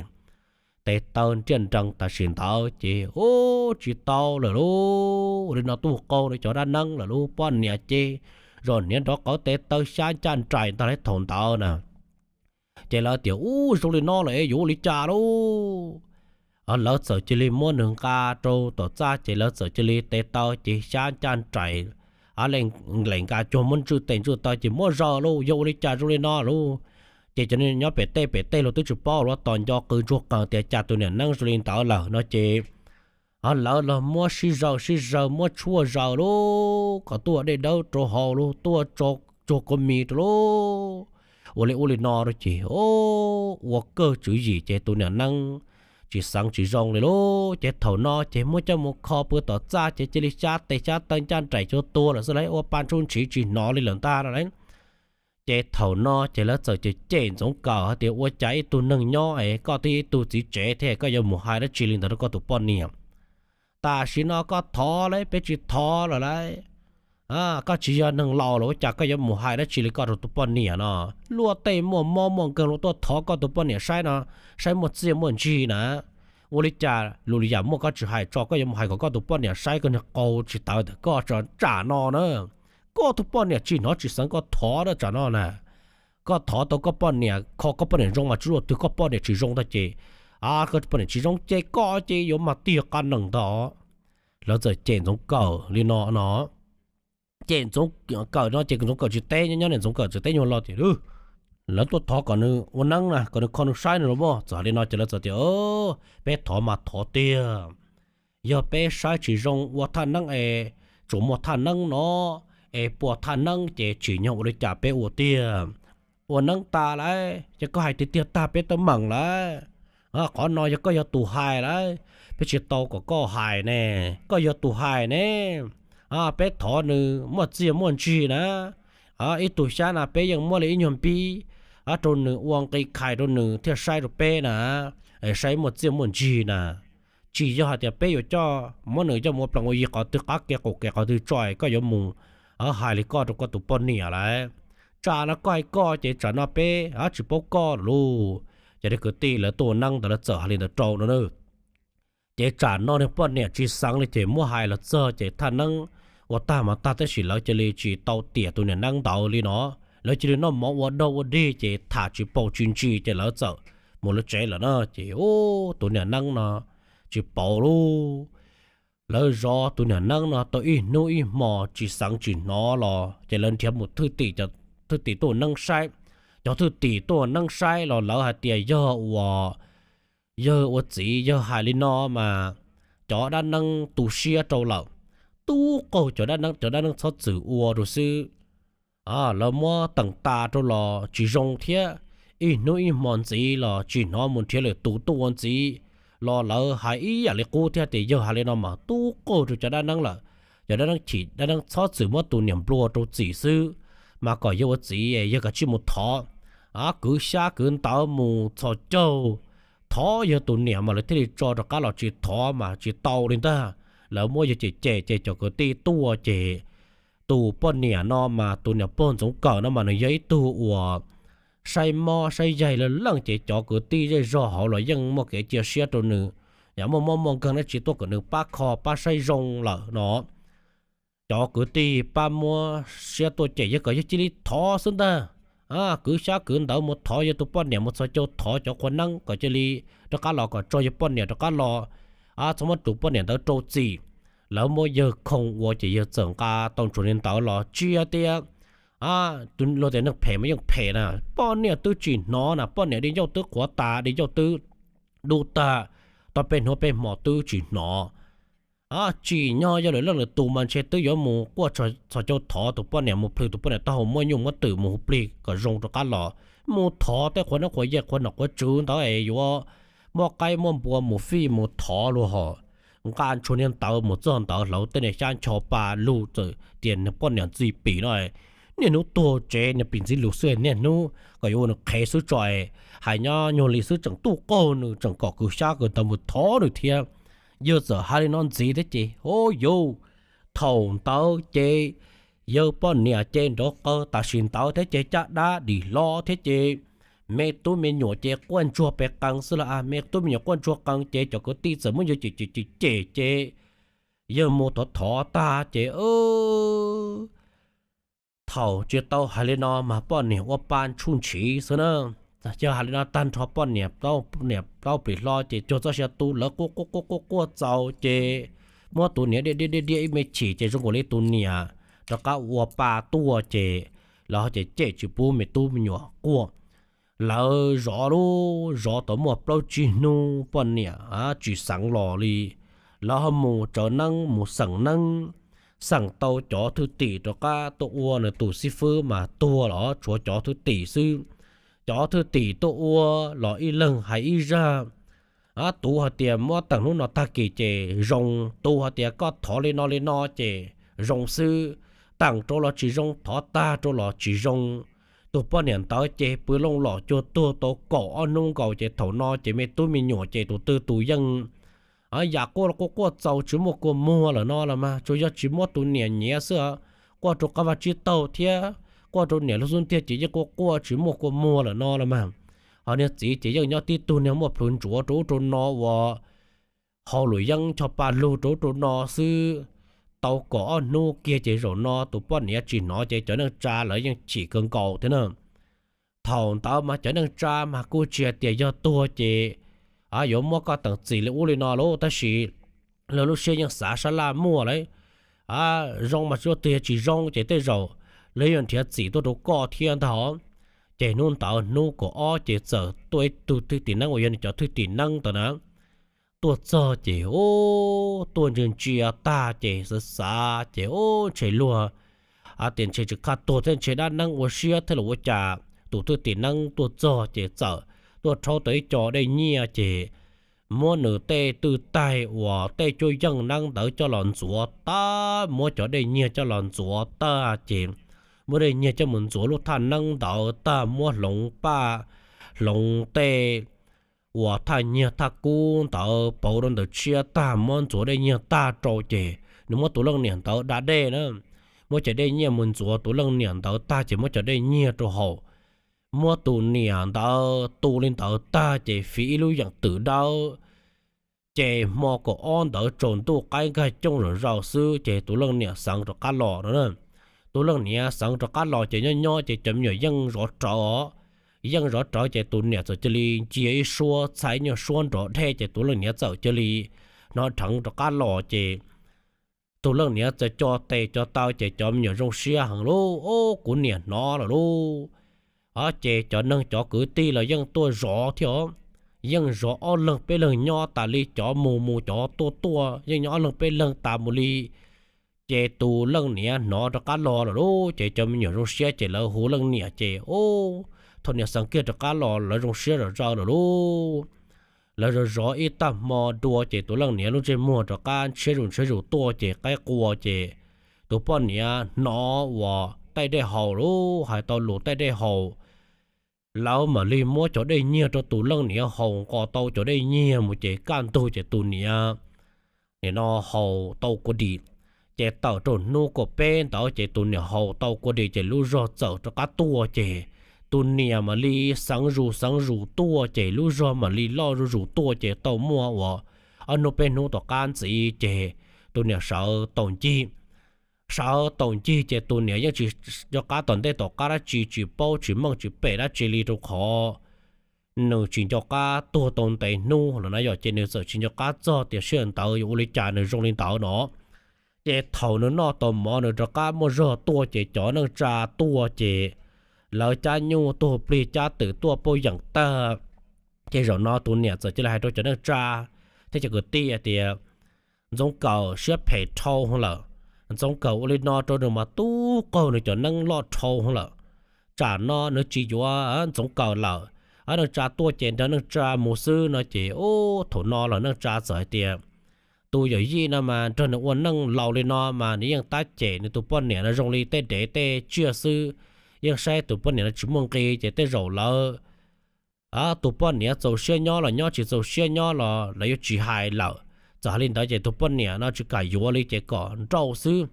Tes taw nriaj nrees tam sim ntawd ces, ub, tsis tau lawm lauj, li no tuaj qau rau cov dab neeb lawm lauj, poj niam ces zom hniav nrov qawv tes taw xyab ncaj nraim ntag lauj thaum ntawd na. Ces lawv tias, ub, zoo li no lawm es yuav ua li cas lauj? Lawv txawm cia li muab nws nqa rau tom txaj ces lawv txawm cia li tes taw ces xyab ncaj nraim, a, lem nqa cuag muab ntswj tes ntswj taw ces muab zaws lauj, yog ua li cas zoo li no lauj? Ces cov nyob pem tej pem tej los twb tsis paub los tos nco qw ntsuag qees tias cas tus niam neeb zoo li ntawd lawm no ces, a, lawv los muab sib zaws sib zaws muab tshuaj zaws lauj, kom tuaj dej dawb rau hauv lauj, tuaj tsuag kua mis rau lauj, ua li ua li no rau ces, ub, ua kawg tswv yim ces tus niam neeb tsis xeev tsis zoo li lauj. Ces thaum no ces muab coj mus kho pw tom txaj ces cia li xyab tes xyab taw ncaj nraim cuag tuag lawm xwb lauj, ua pa ntsub ntshiv tsis hnov li lawm ntag no lauj. Ces thaum no ces lawv txawm cem cem Ntxoov Kawm hais tias ua cas ib tug neeg nyob es koj twb yog ib tug txiv tsev thiab koj yuav mus hais dab tsi li ntawd rau koj tus poj niam? Tam sim no koj thov lauj, peb tsis thov lawm lauj. Koj tsis yog neeg laus los ua cas koj yuav mus hais dab tsi li koj rau tus poj niam no? Luaj tej muaj mob muaj nkeeg los tuaj thov koj tus poj niam saib no, saib muaj txiaj muaj ntsig na. Ua li cas lus li yam muaj koj tsis hais tso, koj yuav mus hais kom koj tus poj niam saib, koj niag qau tsis tawv tiag koj, tsam no na. Koj tus poj niam tsis hnov tsis xeev koj thov na tsam no na. Koj thov tau koj poj niam, kho koj poj niam zoo mas tsis luaj twg, koj poj niam tsis zoo ntag ces, a, koj poj niam tsis zoo ces koj ces yuav mag tiag qab nees ntag. Lawv txawm cem Ntxoov Kawm li no no. Cem Ntxoov Kawm no ces Ntxoov Kawm tsis teb, nyob nyob niam Ntxoov Kawm txawm teb nyuag lo tias, lawv tuaj thov kom nws ua neeb na, kom nws kho nws saib nws los mas. Txawm li no ces lawv txawm tias, peb thov mas thov tiag. Yog peb saib tsis zoo ua thaj neeb es tsuas muaj thaj neeb no, es puas thaj neeb ces tsim nyog ua li cas peb ua tiag. Ua neeb tas lauj, ces koj hais tiag tiag tag peb teeb meem lauj. Qhov no yog koj yog tus hais lauj, peb tsis tau kom koj hais ne, koj yog tus hais ne. Peb thov nws muaj txiaj muaj ntsig na. Ib tug xyab na peb yeej muab li ib nyuag npib rau nws ua nqi khais rau nws thiaj saib rau peb na, saib muaj txiaj muaj ntsig na. Tsis yog hais tias peb yuav coj muab nws coj mus ua plees ua yi qhov twg qab kev qaum kev qhov twg tso es koj yuav mus hais li koj rau koj tus poj niam lauj. Tsam no koj hais koj ces tsam no peb tsis paub koj lawm lauj. Ces cov kwv tij lawv tuaj ua neeb ntawd lawv txawm hais li ntawd rau no na. Ces tsam no niag poj niam tsis xeev li ces muab hais los txog ces thaj neeb ua tag mas tag tab sis lawv cia li tsis tau tiam tus niam neeb ntawd li no. Lawv cia li noj mov ua dog ua dig ces tham tsis paub tsis ntsis ces lawv txawm mus lawv tsev lawm na. Ces ub, tus niam neeb no tsis paub lauj. Lawv zov tus niam neeb no tau ib hnub ib hmo tsis xeev tsis hnov los ces lawv nrhiav mus thwj tim, thwj tim tuaj neeb saib. Cov thwj tim tuaj neeb saib los lawv hais tias yog uas yawg ua txiv yawg hais li no mas cov dab neeb tu siab rau lawm, tub qaug cov dab neeb, cov dab neeb txhob txwm ua rau xwb. Lawv muab teem tas rau los tsis zoo thiab, ib hnub ib hmo ntxiv los tsis hnov mus nrhiav lwm tus tuaj ua ntxiv, los lawv hais ib yam li qub thiab tias yawg hais li no mas tub qaug rau cov dab neeb lawm. Cov dab neeb chim dab neeb txhob txwm muab tus niam nplua rau txim xwb, mas kom yawg ua txiv yawg kav tsij mus thov, kwv xyab kwv ntawv mus txhos caug thov yawg tus niam mas lawv thiaj li tso rov qab los, tsis thov mas tsis tau li ntag. Lawv muab yawg cem cem ces cov kwv tij tuaj ces tus poj niam no mas tus niam pog Ntxoov Kawm no mas nws yog ib tug uas saib mob saib yaig lawm leej ces cov kwv tij zej zog hauv los yeej muaj kev cia siab rau nws, yam muaj mob muaj nkeeg dab tsi tuaj kom nws pab kho pab saib zoo lawm no. Cov kwv tij pab muab siab tuaj cem yawg kom yawg cia li thov xwb ntag. Kwv xyab kwv ntawv mus thov yawg tus poj niam mus txhos caug thov cov qhua neeb kom cia li rov qab los, kom tso yawg poj niam rov qab los, txhob muab tus poj niam ntawd rau txim. Lawv muab yawg khoo ua ces yawg txawm nqa tau ntsuag li ntawd los tsis hais tias luag tias neeg phem mas yeej phem na, poj niam twb tsis hnov na, poj niam di ncauj twb qhuav tas, di ncauj twb dub tag, tau peb hnub peb hmo twb tsis hnov. Tsim nyog yog lwm leej lwm tus mas ntshe twb yuav mus quaj txhos caug thov tus poj niam, mus plhws tus poj niam taub hau, muab nyuj muab twm mus hu plig kom zoo rov qab los, mus thov tej qhua neeb qhua yaig, qhua nom qhua tswv ntawd es yuav muab qaib muab npua mus fij mus thov lug hos. Nqa ntshua niag ntawd mus txog ntawd, hlawv tej niag xyab ncho pa lug txawm tias, Niag poj niam ntxim pim no, niaj hnub tuag tsev, niag pim ntxiv lug xwb, niaj hnub kom yuav ua nws qhev xwb tso, hais nyob nyuag li xwb tseem tuaj qaug nws, tseem kom kws xyab kws ntawv mus thov nws thiab. Yawg txawm hais li no ntxiv thiab ces, o yauv, thaum ntawd ces yawg poj niam ces nrov qawv tam sim ntawd thiab ces caj dab dim hlo thiab ces me tub me nyuam ces quaj ntsuag pes qees xwb los, me tub me nyuam quaj ntsuag qees ces cov kwv tij txawm muab yawg cem cem cem ces yawg mus thov thov tag ces thaum tsis tau hais li no mas poj niam ua pa ntshuj ntshiv xwb na. Yawg hais li no tag nrho poj niam, niam plaub plim hlo ces cuag txoj sia tu, lawv quaj quaj quaj quaj quaj txaus ces muab tus niam diaj diaj diaj diaj ib me chim ces zoo nkaus li tus niam rov qab ua pa tuaj ces lawv ho ces cem tsis pub me tub me nyuam quaj. Lawv zov lub zov tau muaj plaub tsib hnub poj niam tsis xeev los li. Lawv ho mus tsawv neeb mus xeem neeb, xeem tau cov thwj tim rov qab tuaj ua nws tus xib fwb mas tuag los tshuav cov thwj tim xwb. Cov thwj tim tuaj ua los ib leeg hais ib zaj. Tus hais tias muab teem hnub no tag kis ces zoo, tus hais tias koj thov li no li no ces zoo xwb, teem rau los tsis zoo, thov tag rau los tsis zoo. Tus poj niam ntawd ces pw looj los cuag tuag tau kaum ob hnub nkaus ces thaum no ces me tub me nyuam ces tus twg tus yeej yam quaj los quaj quaj txaus tsis muaj kua muag lawm no los mas, tsuas yog tsis muab tus niam nyiav xwb, quaj rau qab vaj tsib taug thiab quaj rau niam lub xub ntiag ces yeej quaj quaj tsis muaj kua muag lawm no los mas. Ho niag txiv ces yeej nyob tib tug niag muaj plhws ntsuav rau ub rau no uas hau lus yeeb ncho pa lug rau ub rau no xwb. Tau kaum ob hnub kiag ces zaum no tus poj niam tsis hnov ces cov neej tsa lawv yeej chim kawg nkaus thiab na. Thaum ntawd mas cov neej tsa mas kuj tsis hais tias yog tuag ces yuav muab koj teem txim li ub li no lauj, tab sis lawv lub siab yeej xav sab laj muaj lawm. Zoo mas tsis ua twg, yog tsis zoo ces tej zaum lawv yuav nrhiav txim tuaj rau koj thiab ntag. Ces hnub ntawd hnub kaum ob ces txawm tuaj ib tug thwj tim neeb uas yog nws cov thwj tim neeb ntawd na. Tuaj txog ces ub, tuaj ntsia ntsia tag ces xav xav ces ub, ntshe luag tias ntshe tsis qhaj tuag thiab, ntshe dab neeb ua siab thiab los ua cas. Tus thwj tim neeb tuaj txog ces txawm tuaj rhaub tau ib co dej nyiaj ces muab nws tej twj taig uas tej cuab yeej neeb ntawd coj los ntxuav tag, muab cov dej nyiag coj los ntxuav tag ces muab dej nyiag coj mus ntxuav lub thaj neeb ntawd tag, muab hloov paj hloov tej uas thaj nyiag thaj kub ntawd pauv rau ntawm tshiab tag, muab ntxuav dej nyiag tag rau ces nws muab tus leej niam ntawd da dej na. Muab cov dej nyiaj mus ntxuav tus leej niam ntawd tag ces muab cov dej nyiag rau haus. Muab tus niam ntawd tu li ntawd tag ces fiv ib lub yeem twm dawb. Ces hmo kaum ob ntawd tsaus ntuj qaib nkag cooj zom zaws xwb ces tus leej niam xeev rov qab los no na. Tus leej niam xeev rov qab los ces nyob nyob ces cov me nyuam yeej zov rawv os. Yeej zov rawv ces tus niam txawm cia li ncia ib suab txhais ib nyuag suab nrov dhej ces tus leej niam txawm cia li hnov dheev rov qab los ces tus leej niam txawm co tes co taw ces cov me nyuam zoo siab heev lauj, Ub, kuv niam hnov lawm lauj. Ces cov neeg cov kwv tij los yeej tuaj zov thiab os. Yeej zov ob leeg peb leeg nyob tas li, cov mus mus cov tuaj tuaj yeej nyob ob leeg peb leeg tas mus li. Ces tus leej niam hnov rov qab los lawm lauj, ces cov me nyuam zoo siab ces lawv hu leej niam ces, Ub, thaum niam xeev kiag rov qab los lawv zoo siab zom zaws lawm lauj. Lawv zov zov ib tag hmo dua ces tus leej niam lub ntsej muag rov qab ntshiab zus ntshiab zus tuaj ces qaib qua ces tus poj niam hnov uas taij dej haus lauj, hais tau lus taij dej haus. Lawv mam li muab cov dej nyiag rau tus leej niam haus, nqos tau cov dej nyiag mus ces kaj ntug ces tus niam nim no haus tau kua dim. Ces tawm rau hnub kaum peb ntawd ces tus niam haus tau kua dim ces lub zog txawm rov qab tuaj ces tus niam mam li xeev zus xeev zus tuaj ces lub zog mam li loj zuj zus tuaj ces tau muaj uas ob hnub peb hnub tom qab ntxiv ces tus niam sawv tau ncig. Sawv tau ncig ces tus niam yeej tsis nco qab tom ntej tom qab dab tsi, tsis paub tsis meej tsis pem dab tsi li rau qhov nws tsis nco qab tuag tau ntev hnub lawm na yom, ces nws txawm tsis nco qab txog tias sij hawm ntawd yuav ua li cas nws zoo li ntawd no. Ces thaum nws noj tau mov nws rov qab muaj zog tuaj ces cov neej tsa tuaj ces lawv cab nyuj tuag plig cab twm tuaj pauj yeem tag. Ces zaum no tus niam txawm cia li hais rau cov neej tsa thiab cov kwv tij hais tias, Ntxoov Kawm siab phem dhau lawm. Ntxoov Kawm ua li no rau nws mas tub qaug nws cov neeb loj dhau lawm. Tsam no nws tsis yuav Ntxoov Kawm lawm, neej tsa tuaj ces nrog neej tsa mus xwb no ces ub thaum no los neej tsa txawm hais tias tus yawm yij no mas nrog nws ua neej laus li no mas nws yeej tab cem nws tus poj niam no zoo li tej dev tej tsiaj xwb, yeej saib tus poj niam no tsis muaj nqi ces tej zaum lawv tus poj niam txaus siab nyob los nyob, tsis txaus siab nyob los lawv yuav tsis hais lawm. Txawm hais li ntawd ces tus poj niam no tsis kam yuav li ces kom nrauj xwb.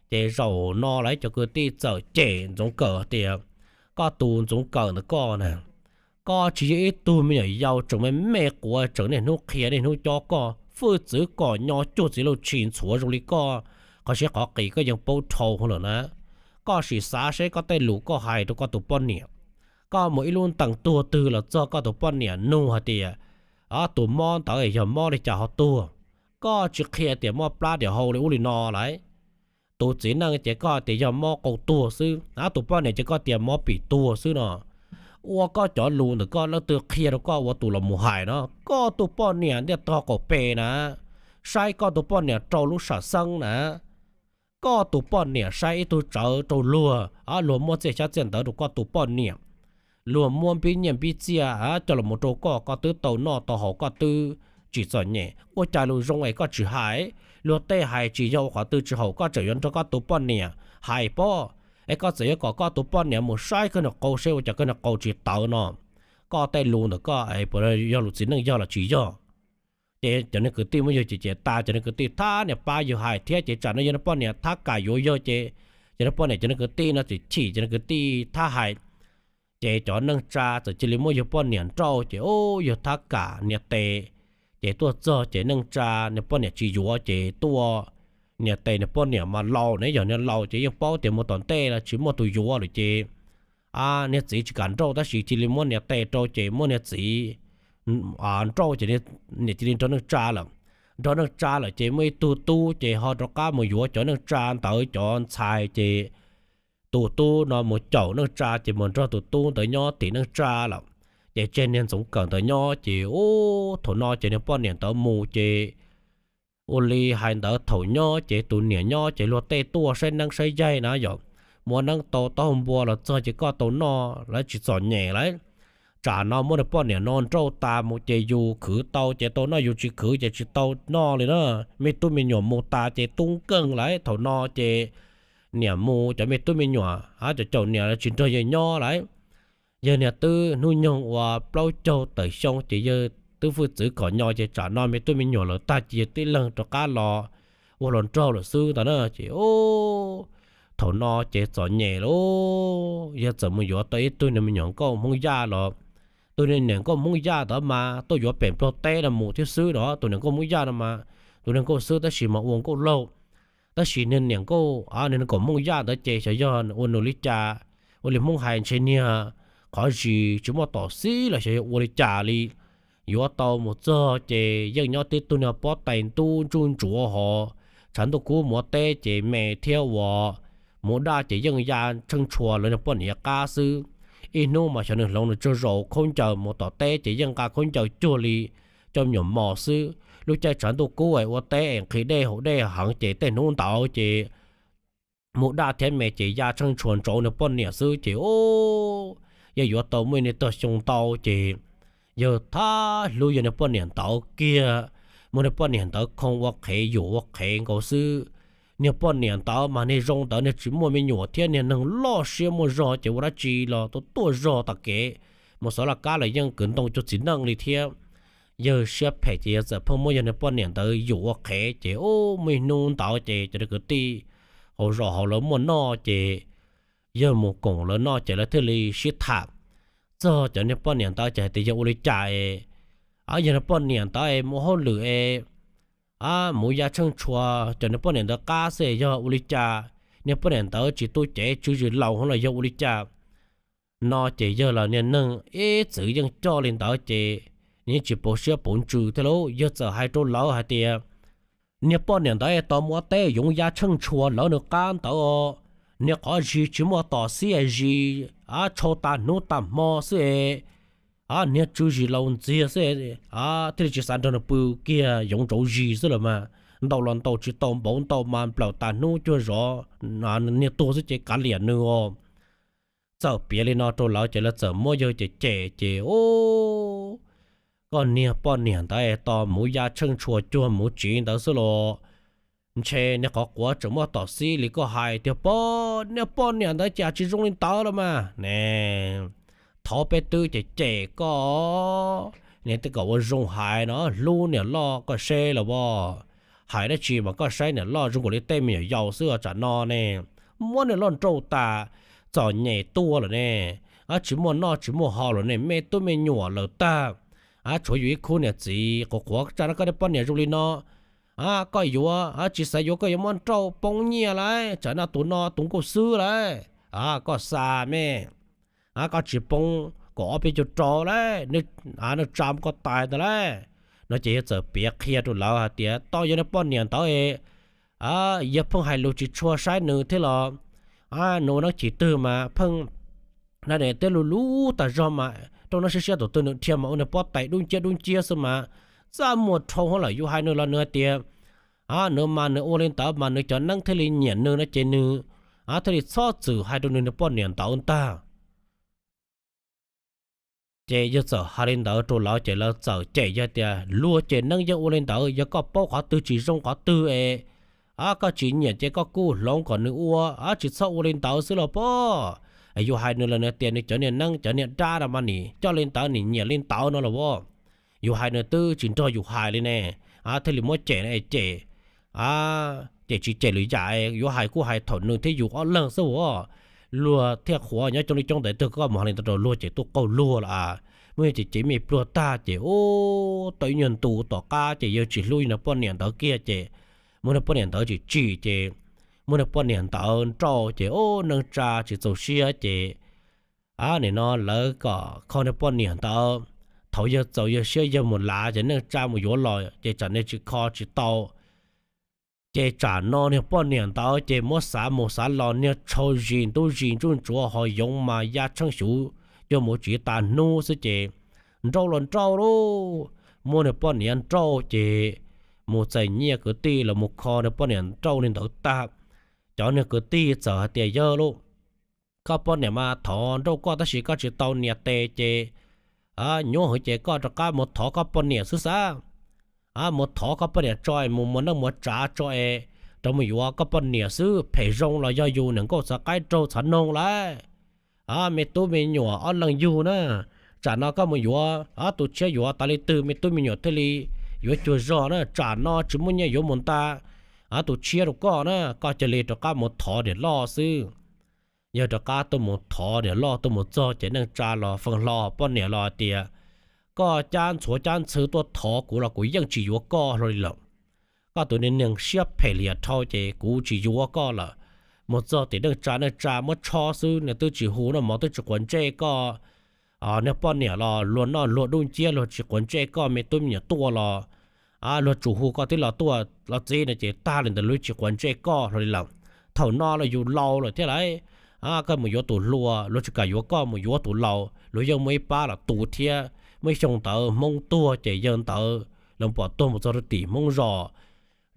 Ces zaum no lawv cov kwv tij txawm cem Ntxoov Kawm tias, koj tus Ntxoov Kawm ntawm koj na, koj tsis yog ib tug me nyuam yaus tseem me me quav tseem niaj hnub qhia niaj hnub cob koj, hwj txwv kom nyo cuag txiv lauj tshis ntxhuav zoo li koj, qhov siab qhov qis koj yeej paub dhau lawm na. Koj sim xav seb koj tej lus koj hais rau koj tus poj niam, koj mus ib lub ntees tuag twg los txog koj tus poj niam nug hais tias, tus mob ntawd yog mob li cas ho tuag, koj tsis qhia tias mob plab diam hau li ub li no lawm. Tus txiv neej ces koj tias yog mob qau tuag xwb, tus poj niam ces koj tias mob pim tuag xwb no. Ua koj cov lus ntawm koj leej twg qhia rau koj ua tus los mus hais no, koj tus poj niam ntiaj tog qaum pes na, saib koj tus poj niam rau lub sam xeeb na. Koj tus poj niam saib ib tug tsawv rau luag, luag muab txiaj xyab txiaj ntawv rau koj tus poj niam, luag muab npib nyiaj npib txiaj coj los mus rau koj, koj twb tau noj tau haus koj twb tsis txom nyem, ua cas lus zoo es koj tsis hais? Luag tej hais tsis yog ua qhov twg tsis haum koj tseem yuav nrog koj tus poj niam hais pob, es koj txawm yuav kom koj tus poj niam mus saib koj niag qau seb ua cas koj niag qau tsis tawv no. Koj tej lus ntawm koj puas yog lus txiv neej yog los tsis yog? Ces cov niag kwv tij muab yawg cem cem tas, cov niag kwv tij thab niam pab yawg hais thiab ces tsam no yog niag poj niam thab kam yuav yawg ces cov niag poj niam cov niag kwv tij no txawm chim cov niag kwv tij thab hais. Ces cov neej tsa txawm cia li muab yawg poj niam nrauj ces ub yawg thab kam niam tes, ces tuaj txog ces neej tsa niag poj niam tsis yuav ces tuaj, niam tes niag poj niam mas laus ne, yog niag laus ces yeej paub tias mus tom ntej los tsis muaj tus yuav lawm ces niag txiv tsis kam nrauj tab sis cia li muab niam tes rau ces muab niag txiv nrauj ces niam cia li nrog neej tsa lawm. Nrog neej tsa lawm ces muaj ib tug tub ces ho rov qab mus yuav cov neej tsa ntawd cov ntxhais ces tus tub no mus caum neej tsa ces mus nrog tus tub ntawd nyob tim neej tsa lawm. Ces tseg niag Ntxoov Kawm ntawd nyob ces ub thaum no ces niag poj niam ntawd mus ces ua li hais ntawd thaum nyob ces tus niam nyob ces luag tej tuaj saib neeb saib yaig na yom, muab neeb tau taub hau npua los txog ces koj tau noj lawv tsis txom nyem lawm. Tsam no muab niag poj niam no nrauj tas mus ces yus khwv tau ces tau noj, yus tsis khwv ces tsis tau noj li na. Me tub me nyuam mus tas ces tub nkeeg lawm. Thaum no ces niam mus cov me tub me nyuam cov caum niam tsis nrog yawg nyob lawm. Yawg niag twb hnub nyoog ua plaub caug tawm xyoo ces yawg twb hwj txwv kom nyo ces tsam no me tub me nyuam lawm tag ces yawg tib leeg rov qab los ua hluas nraug lawm xwb ntag na ces thaum no ces txom nyem lauj, yawg txawm mus yuav tau ib tug niag me nyuam nkauj Hmoob Yaj los. Tus niag niam nkauj Hmoob Yaj ntawd mas tuaj yuav pem Nplog teb no mus thiab xwb os. Tus niam nkauj Hmoob Yaj no mas tus niag nkauj xwb tab sis mas ua nkauj laug. Tab sis niag niam nkauj, niag nkauj Hmoob Yaj ntawd ces xyov yog ua nws li cas, ua li Hmoob hais ntshe niag qhov zis tsis muaj tom xib los xyov yog ua li cas li. Yuav tau mus txog ces yeej nyob tib tug niag pob tais ntub ntsuj ntsuav hos, tshav ntuj kub mus ua teb ces me thiab ua, mus daj ces yeej ya tsheej tshua lawv niag poj niam qab xwb. Ib hnub mas xyov nws hloov nws tsaug zaus khaub ncaws mus tom teb ces yeej nqa khaub ncaws cuag li coj me nyuam mos xwb. Lub caij tshav ntuj kub es ua teb es nqhis dej haus dej heev ces tej hnub ntawd ces mus daj thiab me ces ya tsheej tshua ntsauv niag poj niam xwb ces yawg yuav tau muaj ib niag tog xyoo ntau ces yawg thab hlub yawg niag poj niam ntawd kiag, muab niag poj niam ntawd khoo ua qhev yuam ua qhev nkaus xwb. Niag poj niam ntawd mas niag zoo ntawd niag tsis muaj me nyuam thiab niag neeg loj siab muaj zog ces ua dab tsi los tuaj tuaj zog tom kev, mus xov laj kab los yeej kwv ntoo cuag txiv neej li thiab. Yawg siab phem ces yawg txawm pheej muab yawg niag poj niam ntawd yuam ua qhev ces ub muaj ib hnub ntawd ces cov niag kwv tij hauv zos hauv lawv muaj noj ces yawg mus koom lawv noj ces lawv thiaj li sib tham txog cov niag poj niam ntawd ces hais tias yog ua li cas es yawg niag poj niam ntawd es mus hauj lwm es mus ya tsheej tshua cov niag poj niam ntawd qab xwb es yog ua li cas, niag poj niam ntawd tsis tu cev tswv zis laus los yog ua li cas. No ces yawg los niag neeg ib txwv yeej coj li ntawd ces nws yeej tsis pauv siab pauv ntsws thiab lauj. Yawg txawm hais rau lawv hais tias niag poj niam ntawd tau mus ua teb yoov ya tsheej tshua lawv nws qab ntawd os, niag qhov zis tsis muaj tom xib zis tshau tas hnub tas hmo xwb es niag tswv zis laus ntxiag xwb thiaj li tsis xav nrog nws pw kiag yoov ntsauv zis xwb los mas. ntaus los ntaus tsis tau npaum ntau mas nplaum tas hnub cuag zov niag tuag xwb ces kav liam nws os. Txawm piav li no rau lawv ces lawv txawm muab yawg cem cem ces, Ub, koj niag poj niam ntawd tos muv ya tsheej tshua cuag muv tsiv ntawd xwb los, ntshe niag qhov quav tseem muaj tom xib li koj hais tiag pob. Niag poj niam ntawd cas tsis zoo li ntawd los mas ne. Thov peb twb cem cem koj, niag twb kom ua zoo hais no, hlub niam loj koj seb los as. Hais dab tsi mas koj saib niam loj zoo nkaus li tej me nyuam yaus xwb os. Tsam no ne, muab niam loj nrauj tas, txom nyem tuaj lawm ne, tsis muaj noj tsis muaj haus lawm ne, me tub me nyuam lawm tag, tshuav yus ib khub niam txiv qhuav qhuav. Tsam no koj niag poj niam zoo li no, koj yuav tsis xav yuav koj yuav muab nrauj poob nyiaj lauj. Tsam no tus no tus nkauj xwb lauj, koj xa me, koj tsis poob kom ob peb caug rau lauj, neej tsa muab koj tais ntag lauj. No ces yawg txawm piav qhia rau lawv hais tias tau yog niag poj niam ntawd, yawg pheej hais lus tsis tshua saib nws thiab los, nws ua neeb chim twg mas pheej na ne, twb lub lub tas zog mas rau noj siab siab tus twg nws dhia mas ua niag pob tais dub nciab dub nciab xwb mas, txaj muag dhau hauv lawm. Yus hais nws los nws hais tias nws mas nws ua li ntawd mas nws cov neeb thiaj li nyiam nws no ces nws thiaj li txhob txwm hais rau nws niag poj niam ntawd ntag. Ces yawg txawm hais li ntawd rau lawv ces lawv txawm cem yawg tias luag ces neeb yeej ua li ntawd, yog koj paub qhov twg tsis zoo qhov twg es koj tsis nyiam ces koj kuj hloov kom nws ua, tsis txhob ua li ntawd xwb los pob. Yus hais nws los nws tias nws cov niag neeb cov niag dab no mas nim coj li ntawd nim nyiam li ntawd no los as. Yus hais nws twb tsis nrog yus hais li ne, thiaj li muab cem no es cem, cem tsis cem lwm yam, yuav hais kuj hais thaum nws thiab yus ob leeg xwb as. Luag thiaj qhuav nyob coob li coob ntawd twg koj mus hais li ntawd rau luag ces tuaj qaug luag lawm as. Muab yawg cem cem me pluag tag ces ub, tau ib nyuag ntu tom qab ces yawg tsis hlub niag poj niam ntawd kiag ces muab niag poj niam ntawd tsim tsim ces muab niag poj niam ntawd nrauj ces ub, neej tsa tsis txaus siab ces nim no lawv kom kho niag poj niam ntawd. Thaum yawg txaus yawg siab yawg mus lav ces neej tsa mus yuav los ces tsam niag tsis kho tsis tau. Ces tsam no niag poj niam ntawd ces muab xav mus xav los niag tshau zis ntub zis ntsuj ntsuav ho yoov mas ya tsheej xyuv cuag mus tsiv tas hnub xwb ces nrauj los nrauj lauj, muab niag poj niam nrauj ces mus txais nyiaj kwv tij los mus kho niag poj niam nrauj li ntawd tag. Cov niag kwv tij txawm hais tias yawg lauj, koj poj niam mas thov nrauj koj tab sis koj tsis tau nias tes ces nyuaj heev ces koj rov qab mus thov koj poj niam xwb xav. Mus thov koj poj niam tso es mus muas neej muas tsav tso es rov mus yuav koj poj niam xwb, phem zoo los yog yus niam nkauj txhav qaib raug txhav noog lauj. Me tub me nyuam ob leeg yug na, tsam no koj mus yuav tus tshiab yuav tas li twg me tub me nyuam thiaj li yuav cuag zog na, tsam no tsis muaj nyiaj yuav mus nta tus tshiab rau koj na, koj cia li rov qab mus thov niam loj xwb. Yawg rov qab tuaj mus thov niam loj, tuaj mus txog ces neej tsa los feej hlo, poj niam los hais tias koj cab ntxhuav cab ntxhw tuaj thov kuv los kuv yeej tsis yuav koj hlo li lawm. Koj tus niag neeg siab phem liam dhau ces kuv tsis yuav koj lawm. Mus txog tim neej tsa, neej tsa muab tshob xwb, nws twb tsis hu noj mov twb tsis quav ntsej koj. Niag poj niam los luag noj luag dub nciab luag tsis quav ntsej koj, me tub me nyuam tuaj los luag tsuas hu koj tib los tuaj los txiv no ces tag li ntawd luag tsis quav ntsej koj hlo li lawm. Thaum no los yus laus lawm thiab lauj, koj mus yuav tus hluas luag tsis kam yuav koj, mus yuav tus laus luag yeej muaj ib pab los tu thiab, muaj ib xyoo ntawd Hmoob tuag ces yawg ntawd los pom tuag mus txog rau tim Hmoob zos.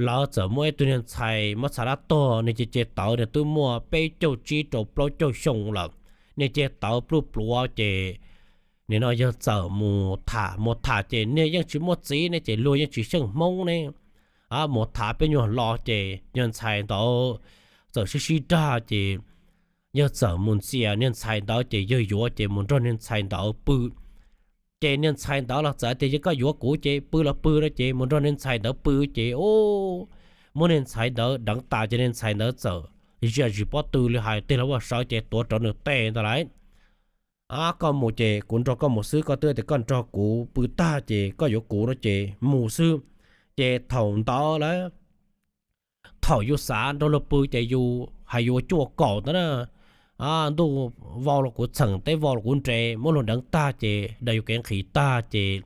Lawv txawm muaj ib tug niag ntxhais mob txha dab tog, niag ce ce tawv, nws twb muaj peb caug tsib rau plaub caug xyoo lawm, niag ce tawv pluj pluav ces nim no yawg txawm mus tham, mus tham ces niag yeej tsis muaj txiv ne ces luag yeej tsis xyeej Hmoob ne. Mus tham peb nyuag hlo ces niag ntxhais ntawd txawm sib sib dag ces yawg txawm mus ntxias niag ntxhais ntawd ces yawg yuav ces mus nrog niag ntxhais ntawd pw. Ces niag ntxhais ntawd los txawm tias yog koj yuav kuv ces pw los pw no ces mus nrog niag ntxhais ntawd pw ces ub, muab niag ntxhais ntawd deev tas ces niag ntxhais ntawd txawm zia zis pob tw li hais tiag los vaj sawv ces tuav rawv nws tes ntag lauj. Koj mus ces kuv nrog koj mus xwb, koj twb tias koj nrog kuv pw tag ces koj yuav kuv no ces mus xwb. Ces thaum ntawd lawm, thaum yus xav nrog luag pw ces yus hais yus ua cuaj kaum ntawd na, ntuj vau los kuv txheem, teb vau los kuv nres, muab luag deev tag ces daws yus kev nqhis tag ces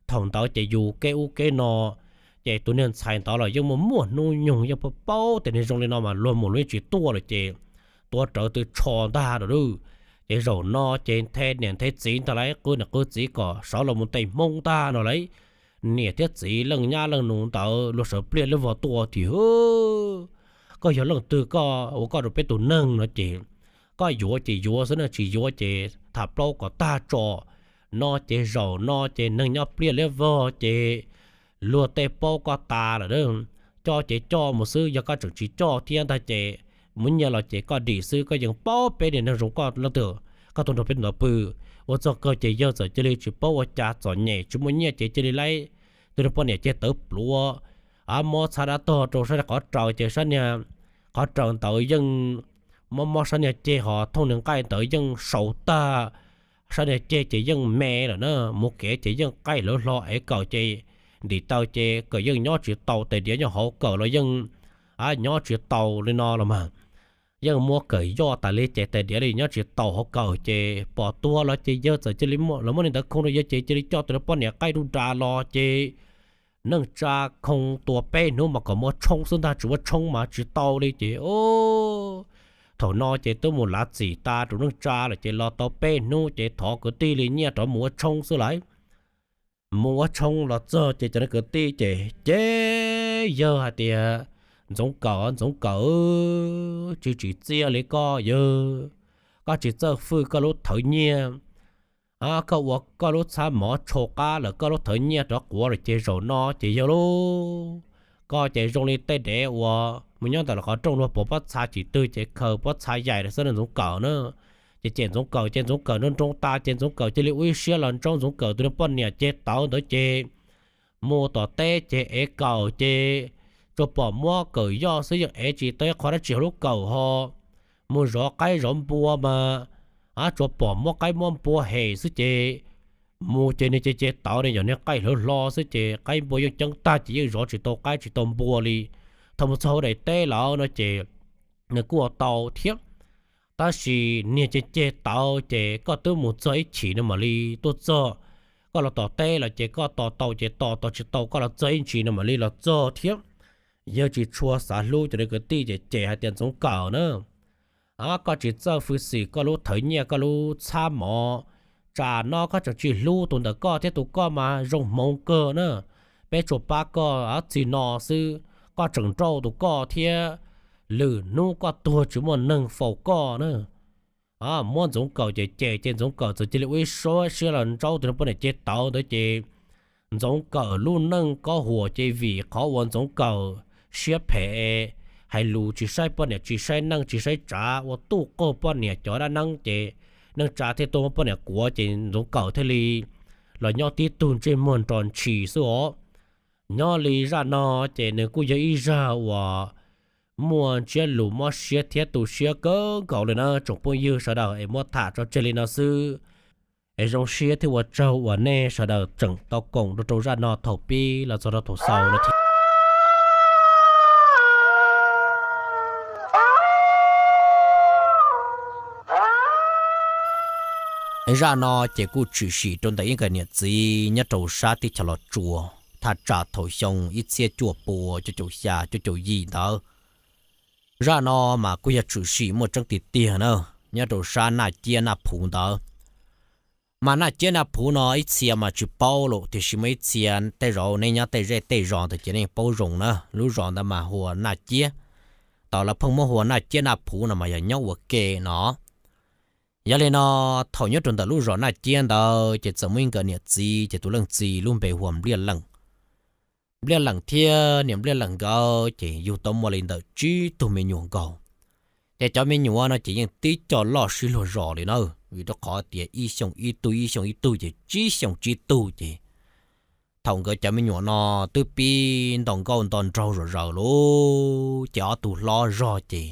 thaum ntawd ces yus keb ub keb no, ces tus niag ntxhais ntawd los yeej muaj muaj hnub nyoog yeej paub paub tias niag zoo li no mas luag mus luag yeej tsis tuaj lawm ces tuav rawv tw tsho ntag lawm. Ces zaum no ces nthe niam nthe txiv ntag lauj, qw niam qw txiv kom sawv los mus ntes Hmoob ntag no lauj. niam thiab txiv leej nyab leej nus ntawd luag sawv pliaj liab vog tuaj tiag. Koj yog leej twg koj ua koj rau peb tus neeg no ces koj yuav ces yuav xwb na, tsis yuav ces tham plaub kom tag tso. No ces zaum no ces neeg nyob pliaj liab vog ces luag tej paub koj tas lawm. Coj ces coj mus xwb, yog koj tseem tsis coj thiab ntag ces muab nyiaj los ces koj dim xwb, koj yeej paub peb niag neeg zoo koj leej twg koj tuaj nrog peb tus ntawd pw. Ua txog kawg ces yawg txawm cia li tsis paub ua cas, txom nyem tsis muaj nyiaj ces cia li laib tus niag poj niam ceg tawv pluav, mob txhab dab tog rau sab niag qhov raws ces sab niag qhov raws ntawd yeej mob mob sab niag ceg, ho thooj niag nqaij ntawd yeej sau tag, sab niag ceg ces yeej me lawm na, mus kev ces yeej qaij hlawv hlo ev kawm ces ntim taw ces kawm yeej nyob tsis tau, tais diav nyob hauv kawm los yeej nyob tsis tau li no los mas. Yeej muab kawm yoj tas li ces tais diav li nyob tsis tau hauv kawm ces pom tuag los ces yawg txawm cia li muab, los muab niag ntawd khoo rau yawg ces cia li coj tus niag poj niam qaij dub da los ces neej tsa khoo tua peb hnub mas kom muab tshoob xwb ntag, tsis muab tshoob mas tsis tau li ces thaum no ces twb mus lav txim tas rau neej tsa lawm ces los tau peb hnub ces thov kwv tij li nyiaj rov mus ua tshoob xwb lawm. Mus ua tshoob los txog ces cov kwv tij ces ces yawg hais tias, Ntxoov Kawm, Ntxoov Kawm, tsis tsim txiaj li koj yawg, koj tsis txawj fwj koj lub thawv nyiaj, koj ua koj lub txhab mov tsho qab lawm, koj lub thawv nyiaj rov quav lawm ces zaum no ces yawg lauj, koj ces zoo li tej dev uas mus nyob ntawm qhov rooj luag pov pob txha tsis twg ces khaws pob txha yaim lawm xwb na Ntxoov Kawm na. Ces cem Ntxoov Kawm ces Ntxoov Kawm nroo nroo tas ces Ntxoov Kawm cia li ua ib siab los ntsaub Ntxoov Kawm tus niag poj niam ceg tawv ntawd ces mus tom teb ces ev kawm ces tsuas pom muab kawm yoj xwb, yeej ev tsis tau qhov dab tsi hauv lub kawm ho. Mus zov qaib zov npua mas tsuas pom muab qaib muab npua hem xwb ces mus ces niag ceg ceg tawv ne yog niag qaij hlawv hlo xwb ces qaib npua yeej ceeb tag ces yeej zov tsis tau qaib tsis tau npua li. Thaum mus txog hauv daim teb lawm no ces nws kuj ua tau thiab. Tab sis niag ceg ceg tawv ces koj twb mus txog ib chim no mam li tuaj txog. Koj los tom teb los ces koj tos tau ces tos, tos tsis tau koj los txog ib ntsis no mam li los txog thiab. Yawg tsis tshua xav hlub cov kwv tij ces cem hais tias Ntxoov Kawm na, koj tsis txawj fwj xim koj lub thawv nyiaj koj lub txhab mov, tsam no koj tseem tsis hlub tus ntawm koj thiab, tus koj mas zoo hmoov kawg na. Peb tsuas pab koj txij no xwb, koj tseem nrauj tus koj thiab, lwm hnub koj tuag tsis muaj neeg faus koj na. Muab Ntxoov Kawm ces cem ces Ntxoov Kawm txawm cia li ua ib suab siab los ntsaub tus niag poj niam ceg tawv ntawd ces Ntxoov Kawm lub neej kob huam ces vim qhov uas Ntxoov Kawm siab phem, hais lus tsis saib poj niam tsis saib neej tsis saib tsav, ua tuj qaug poj niam cov dab neeb ces neej tsa thiaj tuaj muab poj niam kuav ces Ntxoov Kawm thiaj li los nyob tib tug ntsej muag nro ntshis xwb os. Nyob li zaj no ces nws kuj yog ib zaj uas muaj ntsiab lus mob siab thiab tu siab kawg nkaus li na tsoom phooj ywg sawv daws, es muab tham tso tseg li no xwb. Es zoo siab thiab ua tsaug uas nej sawv daws tseem tau koom rau rau zaj no thaum pib los txog rau thaum xaus no thiab. Zaj no ces kuj tshwm sim rau ntawm ib nkawm niam txiv nyob rau sab teb chaws Los Tsuas, thaj tsam thaum xyoo ib txhiab cuaj pua cuaj caum xya cuaj caum yim ntawd. Zaj no mas kuj yog tshwm sim muaj tseeb tiag tiag na, nyob rau sab Naj Ciab Naj Phuv ntawd. Mas Naj Ciab Naj Phuv no ib txhia mas tsis paub lawm, tiam sis muaj ib txhia tej zaum nej nyob tej zej tej zos ntawd ces nej paub zoo na, lub zos ntawd mas hu ua Naj Ciab. Tau lawv pheej muab hu ua Naj Ciab Naj Phuv no mas yog nyob ua ke no. Yog li no, thaum nyob rau ntawm lub zos Naj Ciab ntawd ces txawm muaj ib nkawm niam txiv, ces tus leej txiv lub npe hu ua Npliaj Leem. Npliaj Leem thiab niam Npliaj Leem nkawd ces yug tau muaj li ntawm tsib tug me nyuam nkaus. Ces cov me nyuam no ces yeej tib co loj sib luag zos li na, vim rau qhov tias ib xyoos ib tug ib xyoos ib tug ces tsib xyoos tsib tug ces thaum nkawd cov me nyuam no twb pib nto nkauj nto nraug zom zaws lawm ces ob tug hlob zog ces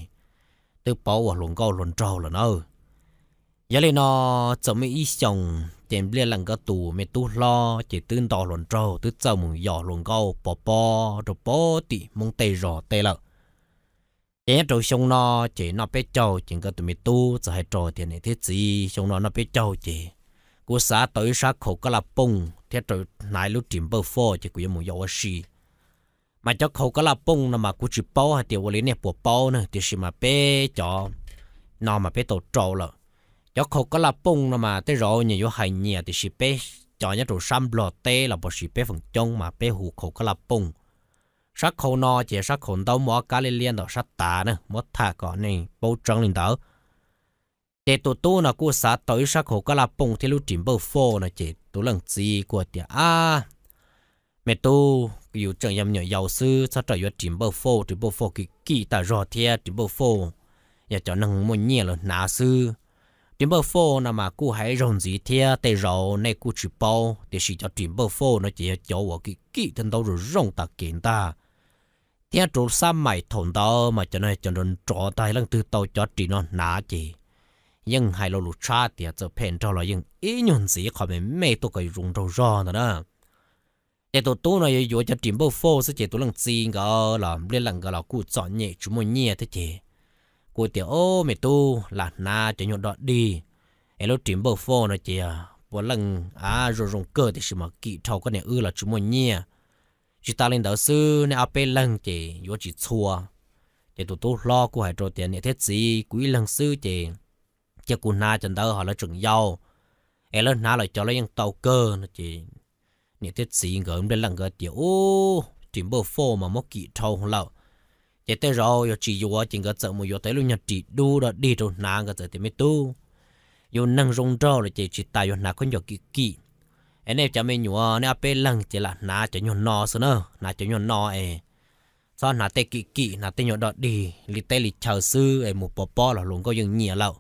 twb paub ua hluas nkauj hluas nraug lawm na. Yog li no, txawm muaj ib xyoos ces Npliaj Leem nkawd tus me tub hlob ces twb nto hluas nraug twb txawj mus yos hluas nkauj pov pob rau pem tim Hmoob tej zos tej lawm. Ces nyob rau xyoo no ces noj peb caug ces nkawd tus me tub txawm hais rau tias, niam thiab txiv, xyoo no noj peb caug ces kuv xav tau ib sab khau kab laj pooj thiab rau hnaiv lub ris npawj foj ces kuv yuav mus yos ua si. Mas cov khau kab laj pooj no mas kuv tsis paub hais tias ua li nej puas paub ne, tiam sis mas peb cov no mas peb tau rau lawm. Cov khau kab laj pooj no mas tej zaum nyias yuav hais nyias, tiam sis peb cov nyob rau sab Nplog teb los puas sis peb feem coob mas peb hu khau kab laj pooj. Sab khau no ces sab khau ntaub muaj ob kab liab liab ntawm sab tav na, muab tham kom nej paub tseeb li ntawd. Ces tus tub no kuj xav tau ib sab khau kab laj pooj thiab lub ris npawj foj no ces tus leej txiv kuj tias, Ab, me tub, yus tseem yog me nyuam yaus xwb, txhob rawm yuav ris npawj foj, ris npawj foj kim kim tag zog thiab ris npawj foj yog cov neeg muaj nyiaj lawv hnav xwb. Ris npawj foj no mas kuj hais zaug ntxiv thiab tej zaum nej kuj tsis paub, tiam sis cov ris npawj foj no ces yog cov uas kim kim thiab ntaub zoo zoo tas kev ntag. Thiab rau xab mais thaum ntawd mas cov no cov nrov nrov ntag, leej twg tau cov ris no hnav ces yeej hais lo lus tshab tias txawm phem nraug los yeej ib nyuag ntxiv qhov me me tuaj kom zoo nraug zog ntawd na. Ces tus tub no yuav yuav cov ris npawj foj xwb ces tus leej txiv nkawd los Npliaj Leem nkawd los kuj txom nyem tsis muaj nyiaj thiab ces kuj tias, Au me tub, lam hnav cov nyuag dog dig es lub ris npawj foj no ces puav leej av zoo zoo kawg tiam sis mas kim dhau koj niam wb los tsis muaj nyiaj. Tsis tas li ntawd xwb, nej ob peb leeg ces yuav tsis txhua. Ces tus tub hlob kuj hais rau tias, Niam thiab txiv, kuv ib leeg xwb ces cia kuv hnav cov ntawd ho lawv tseem yau, es lawv hnav lawm cov lawv yeej tau kawg no ces niam thiab txiv nkawd Npliaj Leem nkawd tias, Ub, ris npawj foj mas muab kim dhau lawm, ces tej zaum yog tsis yuav ces nkawd txawm mus yuav tau ib lub nyuag ris dub dog dig rau hnav. Nkawd txawm tias, Me tub, yus neeg zoo nraug lawm ces tsis tas yuav hnav khaub ncaws kim kim. Es nej cov me nyuam nej ob peb leeg ces lam hnav cov nyuag no xwb na, hnav cov nyuag no es txhob hnav tej kim kim, hnav tej nyuag dog dig li teb li chaw xwb es mus pov pob los hluas nkauj yeej nyiam lawm.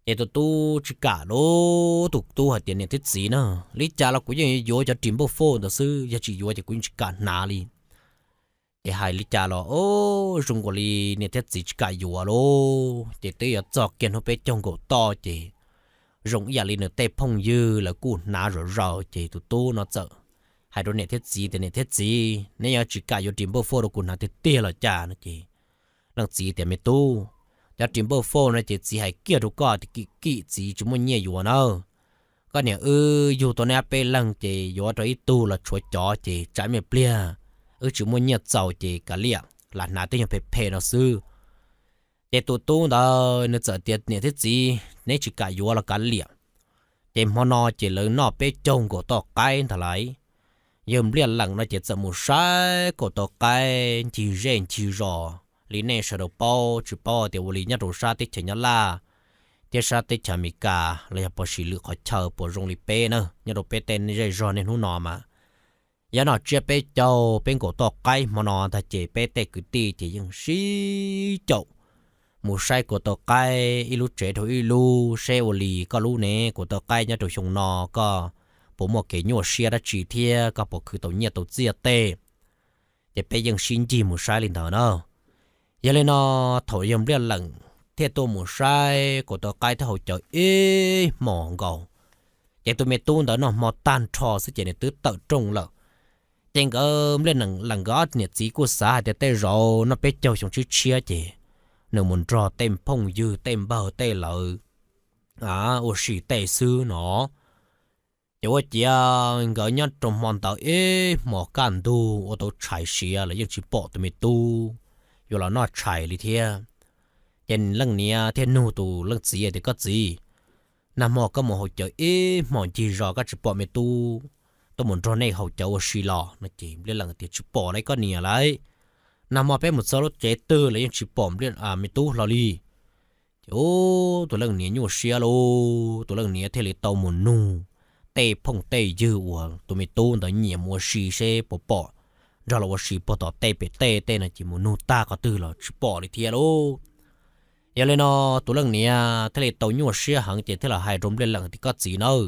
Ces tus tub tsis kam lauj, tus tub hais tias, Niam thiab txiv na, li cas los kuv yeej yuav cov ris npawj foj ntawd xwb, yog tsis yuav ces kuv yeej tsis kam hnav li. Ces hais li cas los zoo nkaus li niam thiab txiv tsis kam yuav lauj. Ces twb yuav txog kiag hnub peb caug nkaum toj ces zoo ib yam li nws tej phooj ywg lawv kuj hnav zom zaws ces tus tub no txawm hais rau niam thiab txiv tias, Niam thiab txiv, neb yuav tsis kam yuav ris npawj foj rau kuv hnav tiag tiag los cas no ces leej txiv tias, Me tub, cov ris npawj foj no ces txiv hais kiag rau koj tias kim kim, txiv tsis muaj nyiaj yuav nawb. Koj niam wb yug tau neb ob peb leeg ces yuav rau ib tug los tshuav cov ces tsam me pliag wb tsis muaj nyiaj txaus ces kav liam, lam hnav tej nyuag phem phem no xwb. Ces tus tub ntawd nws txawm tias, Niam thiab txiv, neb tsis kam yuav los kav liam. Ces hmo no ces lawv noj peb caug nkaus toj qaib ntag lauj. Yawg Npliaj Leem no ces txawm mus saib kaum tau qaib ncig zej ncig zos li nej sawv daws paub tsis paub tias ua li nyob rau sab teb chaws Nyab Laj thiab sab teb chaws Amelikas los yog puas sim lwm qhov chaw puas zoo li peb na, nyob rau peb tej zej zog niaj hnub no mas yog noj tsiab peb caug peb nkaus toj qaib hmo no ntag ces peb tej kwv tij ces yeej sib caum mus saib kaum tau qaib ib lub tsev dhau ib lub seb ua li koj lub ne kaum tau qaib nyob rau xyoo no koj puas muaj kev nyuaj siab dab tsi thiab koj puas khwv tau nyiaj tau txiaj tej. Ces peb yeej sib ncig mus saib li ntawd na. Yog li no thaum yawg Npliaj Leem thiaj tuaj mus saib kaum tau qaib thiab haus cawv ib hmos nkaus, ces tus me tub ntawd noj hmo tag nrho xwb ces nws twb tawm rooj lawm. Ces nkawd Npliaj Leem nkawd ob niam txiv kuj xav hais tias tej zaum noj peb caug xyoo tshiab tshiab ces nws mus nrog tej phooj ywg tej npawg tej lawv ua si tej xwb no. Ces ua ciav nkawd nyob rau hmo ntawd ib hmos kaj ntug ua tau tshais siav los yeej tsis pom tus me tub yuav los noj tshais li thiab. Ces leej niam thiaj nug tus leej txiv tias, Koj txiv, nag hmo koj mus haus cawv ib hmos ncig zos koj tsis pom me tub tuaj mus nrog nej haus cawv ua si los no? Ces Npliaj Leem tias, Tsis pom lauj koj niam lauj, nag hmo peb mus txog lub tsev twg los yeej tsis pom me tub hlo li. Ces ub, tus leej niam nyuaj siab lauj, tus leej niam thiaj li tau mus nug tej phooj tej ywg uas tus me tub ntawd nyiam mus ua si seb puas pom nrog los ua si puag tom tej pem tej tej no ces mus nug tag qhov twg los tsis pom li thiab lauj. Yog li no tus leej niam thiaj li tau nyuaj siab heev ces thiaj los hais rau Npliaj Leem tias, Koj txiv nawb,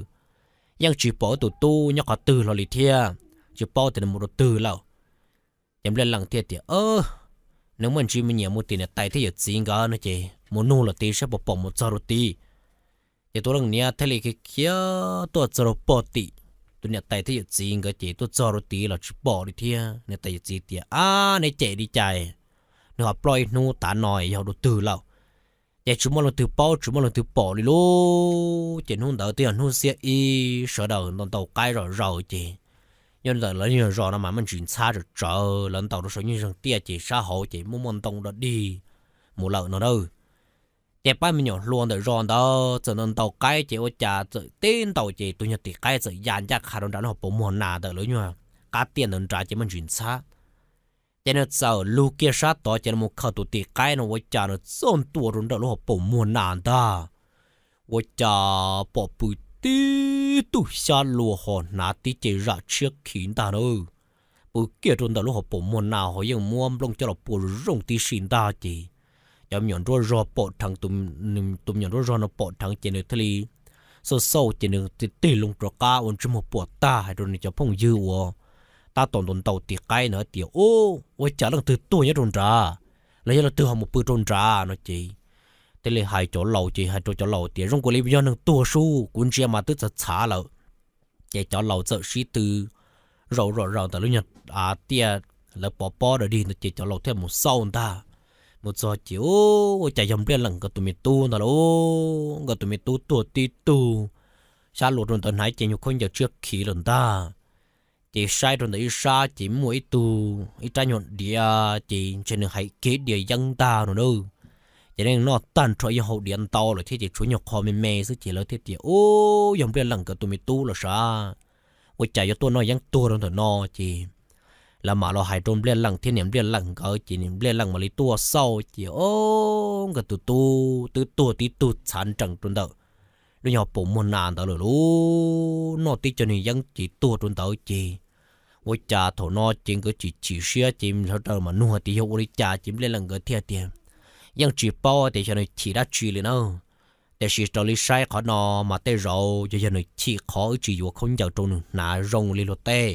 yeej tsis pom wb tus tub nyob qhov twg hlo li thiab, tsis paub tias nws mus rau twg lawm. Ces Npliaj Leem thiaj tias, Nws muaj ntsis me nyiam mus tim niam tais thiab yawm txiv nkawd no ces mus nug lawm tid saib puas pom mus txog rau tid. Ces tus leej niam thiaj li khiav tuaj txog rau pog tim tus niam tais thiab yawm txiv nkawd ces tuaj txog rau tid los tsis pom li thiab. Niam tais yawm txiv tias, Ab, neb cem li cas, nws ho ploj ib hnub tav no yog dua twg lawm? Ces tsis muaj leej twg paub tsis muaj leej twg pom li lauj. Ces hnub ntawd twb yog hnub xiab ib sawv daws ntaus ntaus qaib zom zaws ces nyob ntawm lawv nyuag zos no mas muaj ntsis ntxhab tsawv tsawv, lawv ntaus rau saum nyuag zeeg tiaj ces sab hauv ces muaj muaj ntoo dog dig mus lawm no na. Ces pab me nyuam hluas ntawm zos ntawd txawm ntaus ntaus qaib ces ua cas txawm teb ntaus ces tus nyuag tim qaib txawm ya ncaj qha rau nram lub hauv paus muag nas ntawm lawv nyuag qab tiaj ntawd nrad ces muaj ntsis ntxhab. Ces nws txawm lug kiag sab tod ces nws mus khaws tus tim qaib no ua cas nws txawm ntua rau nram lub hauv paus muag nas ntag. Ua cas pom pw tib tug xyab luas ho hnav tib ce zam tshiab khiv ntag na. Pw kiag rau ntawm lub hauv paus muag nas ho yeej muab nplooj coj los pua zoo tib si ntag ces cov me nyuam nruab zog pom dheev, tus me nyuam nruab zog no pom dheev ces nws thiaj li xauj xauj ces nws tig loo rov qab ua ntsej muag puas tag hais rau nws cov phooj ywg uas tab tom ntaus ntaus tim qaib ntawd tias, Ub, ua cas leej twg tuag nyob rau nrad? Los yog leej twg ho mus pw rau nrad? No ces thiaj li hais cov laus ces hais rau cov laus tias, Zoo nkaus li yog neeg tuag sub, kuv ntsia mas twb txhav txhav lawm. Ces cov laus txawm sib tw zaum zom zaws ntawm lub nyuag tiaj lawv pov pob dawm dig ntawd ces cov laus thiaj mus xauj ntag. Mus txog ces, Ub, ua cas yog Npliaj Leem nkawd tus me tub ntag lauj. Nkawd tus me tub tuag tib tug, xyab luas rau ntawd hnav ib ce nyuag khaub ncaws tshiab khiv lawm ntag. Ces saib rau ntawm ib sab ces muaj ib tug, ib rab nyuag diav ces ntshe nws hais kiag diav yeeb ntag no na. Ces nws noj tag nrho ib hau diav ntau lawm thiab ces tshuav nyuag qho me me xwb ces lawv thiaj tias, Ub, yog Npliaj Leem nkawd tus me tub los sav, ua cas yuav tuaj noj yeeb tuag rau ntawm no? Ces lawv mam los hais rau Npliaj Leem thiab niam Npliaj Leem nkawd ces niam Npliaj Leem mam li tuaj xauj ces, Ob, nkawd tus tub twb tuag tib tug txhav nrees rau ntawm lub nyuag paus muag nas ntawd lawm lauj. Noj tib co niag yeeb ces tuag rau ntawd ces ua cas thaum no ces nkawd chim chim siab ces sawv daws mam nug tias yog ua li cas ces Npliaj Leem nkawd thiaj tias, Yeej tsis paub tias xyov nws chim dab tsi li na. Tiam sis raws li saib qhov no mas tej zaum yog yog nws chim qhov wb tsis yuav khaub ncaws rau nws hnav zoo li luag tej.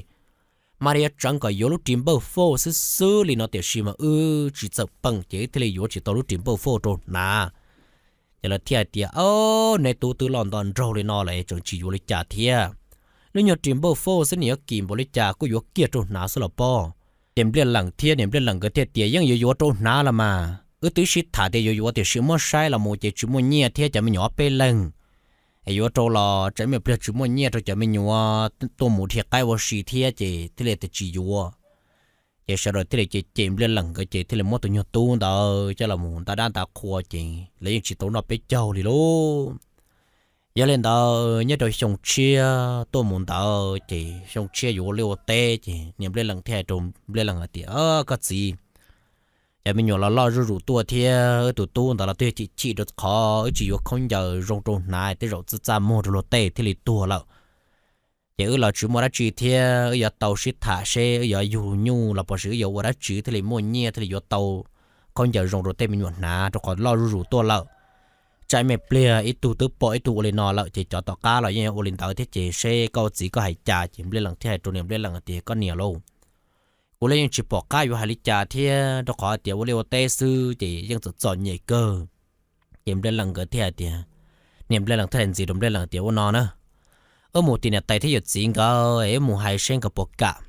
Mas li yuav tsawv kom yuav lub ris npawj fauj xwb xwb li no tiam sis mas wb tsis txawm peem ces wb thiaj li yuav tsis tau lub ris npawj fauj rau hnav. Ces lawv thiaj hais tias, Ob, neb tub twb loj nto nraug li no lawm tseem tsis yuav li cas thiab. Lub nyuag ris npawj fauj xwb nws yuav kim npaum li cas kuj yuav kiag rau hnav xwb los pob. Ces Npliaj Leem thiab niam Npliaj Leem nkawd thiaj tias, Yeej yuav yuav rau hnav los mas, wb twb sib tham tias yuav yuav tiam sis muab saib los mus ces tsis muaj nyiaj thiab cov me nyuam ob peb leeg es yuav rau los tsam me pliag tsis muaj nyiaj rau cov me nyuam tuaj mus dhia qaib ua si thiab ces thiaj li tias tsis yuav. Ces sawv daws thiaj li cem cem Npliaj Leem nkawd ces thiaj li muab tus nyuag tub ntawd coj los mus nta dab nta qhua ces lawv yeej tsis tau noj peb caug li lauj. Yog li ntawd nyob rau xyoo tshiab tuaj mus ntawd ces xyoo tshiab yuav ua liaj ua teb ces niam Npliaj Leem thiaj hais rau Npliaj Leem hais tias, Koj txiv, cov me nyuam los loj zuj zus tuaj thiab wb tus tub ntawd los twb chim chim rau qhov wb tsis yuav khaub ncaws zoo rau hnav tej zaum txaj txaj muag rau luag tej thiaj li tuag lawm. Ces wb los tsis muaj dab tsi thiab wb yuav tau sib tham seb wb yuav yug nyuj los puas sis wb yuav ua dab tsi thiaj li muaj nyiaj thiaj li yuav tau khaub ncaws zoo rau tej me nyuam hnav rau qhov loj zuj zus tuaj lawm. Tsam me pliag ib tug twb pom ib tug ua li no lawm ces cov tom qab los yeej yuav ua li ntawd thiab ces seb koj txiv koj hais cas. Ces Npliaj Leem thiaj hais rau niam Npliaj Leem tias, Koj niam lauj, kuv los yeej tsis pom qab yuav hais li cas thiab rau qhov tias ua liaj ua teb xwb ces yeej txom txom nyem kawg. Ces Npliaj Leem nkawd thiaj hais tias, niam Npliaj Leem thiaj hais ntxiv rau Npliaj Leem tias, Ua no na, wb mus tim niam tais thiab yawm txiv nkawd es wb mus hais seb nkawd puas kam.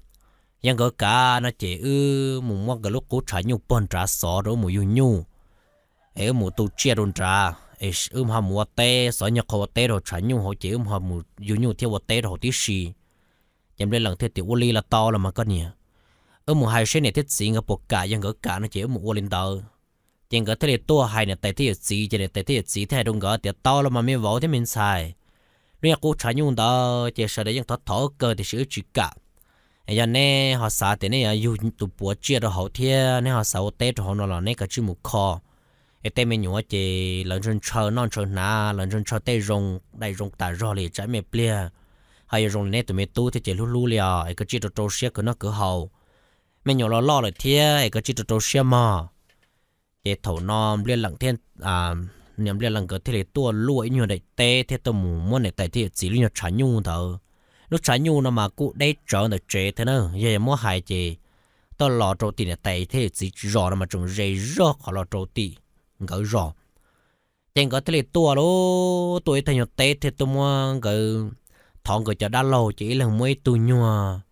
Yog nkawd kam no ces wb mus muab nkawd lub qub tshav nyuj pog nrad xov rau wb mus yug nyuj, es wb mus tu tsiaj rau nrad es wb ho mus ua teb, xov nyuag qhov ua teb rau tshav nyuj hauv ces wb ho mus yug nyuj thiab ua teb rau hauv tib si. Ces Npliaj Leem thiaj tias, Ua li los tau los mas koj niam, wb mus hais seb niam thiab txiv nkawd puas kam, yog nkawd kam no ces wb mus ua li ntawd. Ces nkawd thiaj li tuaj hais niam tais thiab yawm txiv ces niam tais thiab yawm txiv thiaj hais rau nkawd tias, Tau los mas me vauv thiab me ntxhais, lub nyuag qub tshav nyuj ntawd ces sawv daws yeej thov thov wb kawg tiam sis wb tsis kam. Yog neb ho xav tias neb yuav yug tus puav tsiaj rau hauv thiab neb ho xav ua teb rau hauv no los neb kav tsij mus kho. Es tej me nyuam ces lawv ntshaw ntshaw noj ntshaw hnav, lawv ntshaw ntshaw tej zoo daim zoo tas zog li tsam me pliag. Ho yuav zoo li neb tus me tub thiab ces hlub hlub li os, es kav tsij rau rau siab khwv noj khwv haus. Me nyuam los loj lawm thiab es kav tsij rau rau siab mog. Ces thaum no Npliaj Leem thiab niam Npliaj Leem nkawd thiaj li tuaj luaj ib nyuag daim teb thiab tuaj mus muab niam tais thiab yawm txiv lub nyuag tshav nyuj ntawd. Lub tshav nyuj no mas kuj deb tsawv ntawm tsev thiab na, yog yog muab hais ces tuaj los rau tim niam tais thiab yawm txiv zos no mas tseem ze zog qhov los rau tim nkawd zos. Ces nkawd thiaj li tuaj lauj, tuaj ib tag nyuag teb thiab tuaj muab nkawd, thov nkawd cov dab laug ces ib leeg muab ib tug nyuag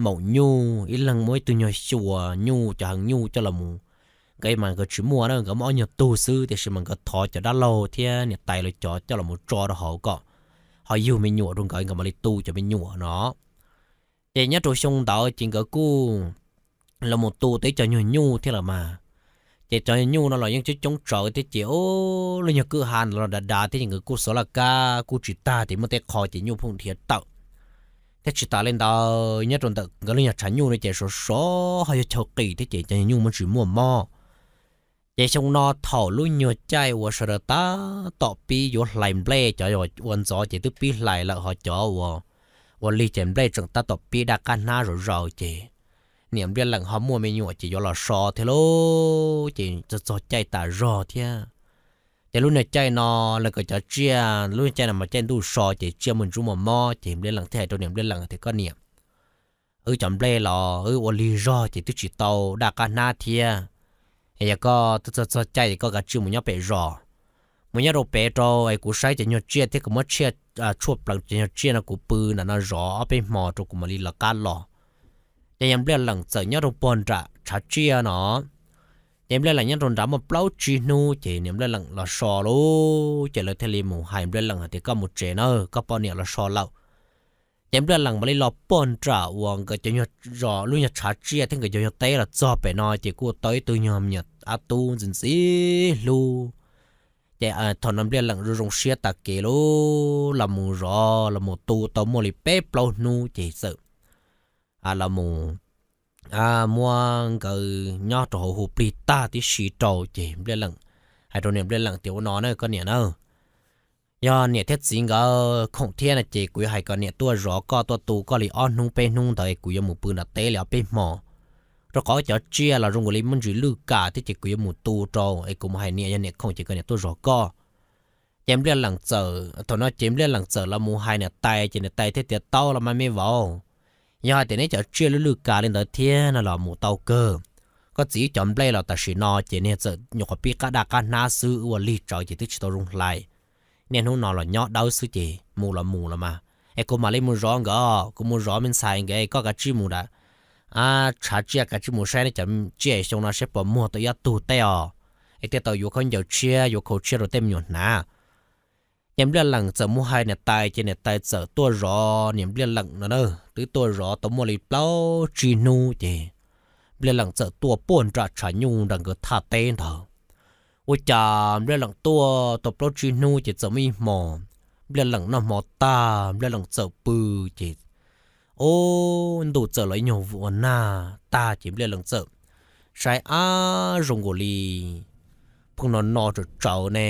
maum nyuj, ib leeg muab ib tug nyuag xyuas nyuj, cov heev nyuj coj los mus. Nkawd mas nkawd tsis muaj na, nkawd muaj ob nyuag tug xwb tiam sis mas nkawd thov cov dab laug thiab niam tais lawv cov coj los mus tso rau hauv kom ho yug me nyuam rau nkawd, nkawd mam li tu cov me nyuam no. Ces nyob rau xyoo ntawd ces nkawd kuj los mus tu tau ib co nyuag nyuj thiab lawm mas. Ces cov nyuj no los yeej coob coob tsawv thiab ces, o, lub nyuag kwj ha los dav dav thiab ces nkawd kuj xuav laj kab kuj tsis tag ces muaj tej qho ces nyuj phooj dhia tawm. Thiab tsis tas li ntawd nyob rau ntawm nkawd lub nyuag tshav nyuj no ces sov sov ho yog chaw qis thiab ces cov nyuj muaj tsis muaj mob. Ces xyoo no thaum lub nyuag caij uas sawv daws tab tom pib yuav hlais nplej, cov ua ntxov ces twb pib hlais lawm ho cov ua lig ces nplej tseem tab tom pib daj qab hnab zom zaws ces niam Npliaj Leem ho muaj me nyuam ces yuav los so thiab lauj, ces txog txog caij tas zog thiab. Ces lub nyuag caij no lawv kom cov tsiaj, lub nyuag caij no mas caij ntuj so ces tsiaj muaj ntsuj muaj mob ces Npliaj Leem thiaj hais rau niam Npliaj Leem tias, Koj niam, wb cov nplej los wb ua lig zog ces twb tsis tau daj qab hnab thiab. Yog koj twb txog txog caij es koj kav tsij mus nyob pem zos, mus nyob rau pem rau es kuv saib cov nyuag tsiaj thiab kuv muab tshuaj pleev cov nyuag tsiaj no kuv pw nram no zov ob peb hmo rau kuv mam li lawv qab los. Ces yog Npliaj Leem txawm nyob rau puag nram tshav tsiaj no, ces Npliaj Leem nyob rau nrad muaj plaub tsib hnub ces niam Npliaj Leem los so lauj, ces lawv thiaj li mus hais Npliaj Leem hais tias, Koj mus tsev na, koj poj niam los so lawm. Ces Npliaj Leem mam li los puag nram uas nkawd cov nyuag zos lub nyuag tshav tsiaj thiab nkawd cov nyuag teb los txog pem no ces kuj tau ib tug nyuag me nyuam dab tub ntxim ntxim hlub. Ces thaum no Npliaj Leem zoo zoo siab tas kev lauj, los mus zov los mus tu tau muaj li peb plaub hnub ces txawm los mus muab nkawd nyob rau hauv hu plig tag tib si rau ces Npliaj Leem hais rau niam Npliaj Leem tias, Ua no na koj niam na, yog niam thiab txiv nkawd khoom thiab no ces kuv yuav hais kom niam tuaj zov koj tuaj tu koj li ob hnub peb hnub ntawd es kuv yuav mus pw nram teb li ob peb hmo, rau qhov cov tsiaj los zoo nkaus li muaj ntsis lwj kam thiab ces kuv yuav mus tu rau es kuv mus hais niam, yog niam khoom ces kom niam tuaj zov koj. Ces Npliaj Leem txawm, thaum no ces Npliaj Leem txawm los mus hais niam tais ces niam tais thiaj tias, Tau los mas me vauv, yog hais tias neb cov tsiaj lwj lwj kam li ntawd thiab no los mus tau kawg. Koj txiv cov nplej los tam sim no ces niag txawm nyuam qhuav pib qab daj qab hnab xwb, ua lig tsawv ces twb tsis tau zoo hlais. Niaj hnub no los nyob dawb xwb ces mus los mus los mas, es kuv mam li mus zov nkawd, kuv mus zov me ntxhais nkawd, koj kav tsij mus nram tshav tsiaj kav tsij mus saib neb cov tsiaj xyoo no saib puas muag tau ib ob tug tej os, es thiaj tau yuav khaub ncaws tshiab yuav khau tshiab rau tej me nyuam hnav. Ces Npliaj Leem txawm mus hais niam tais ces niam tais txawm tuaj zov niam Npliaj Leem no na, twb tuaj zov tau muaj li plaub tsib hnub ces Npliaj Leem txawm tuaj puag nram tshav nyuj nram nkawd thaj teb ntawd. Ua cas Npliaj Leem tuaj tau plaub tsib hnub ces txawm muaj ib hmo Npliaj Leem noj hmo tag Npliaj Leem txawm pw ces, o, ntuj txawm los ib nyuag vus ua nag tag ces Npliaj Leem txawm saib, ab, zoo nkaus li pheej no no tsawv tsawv ne.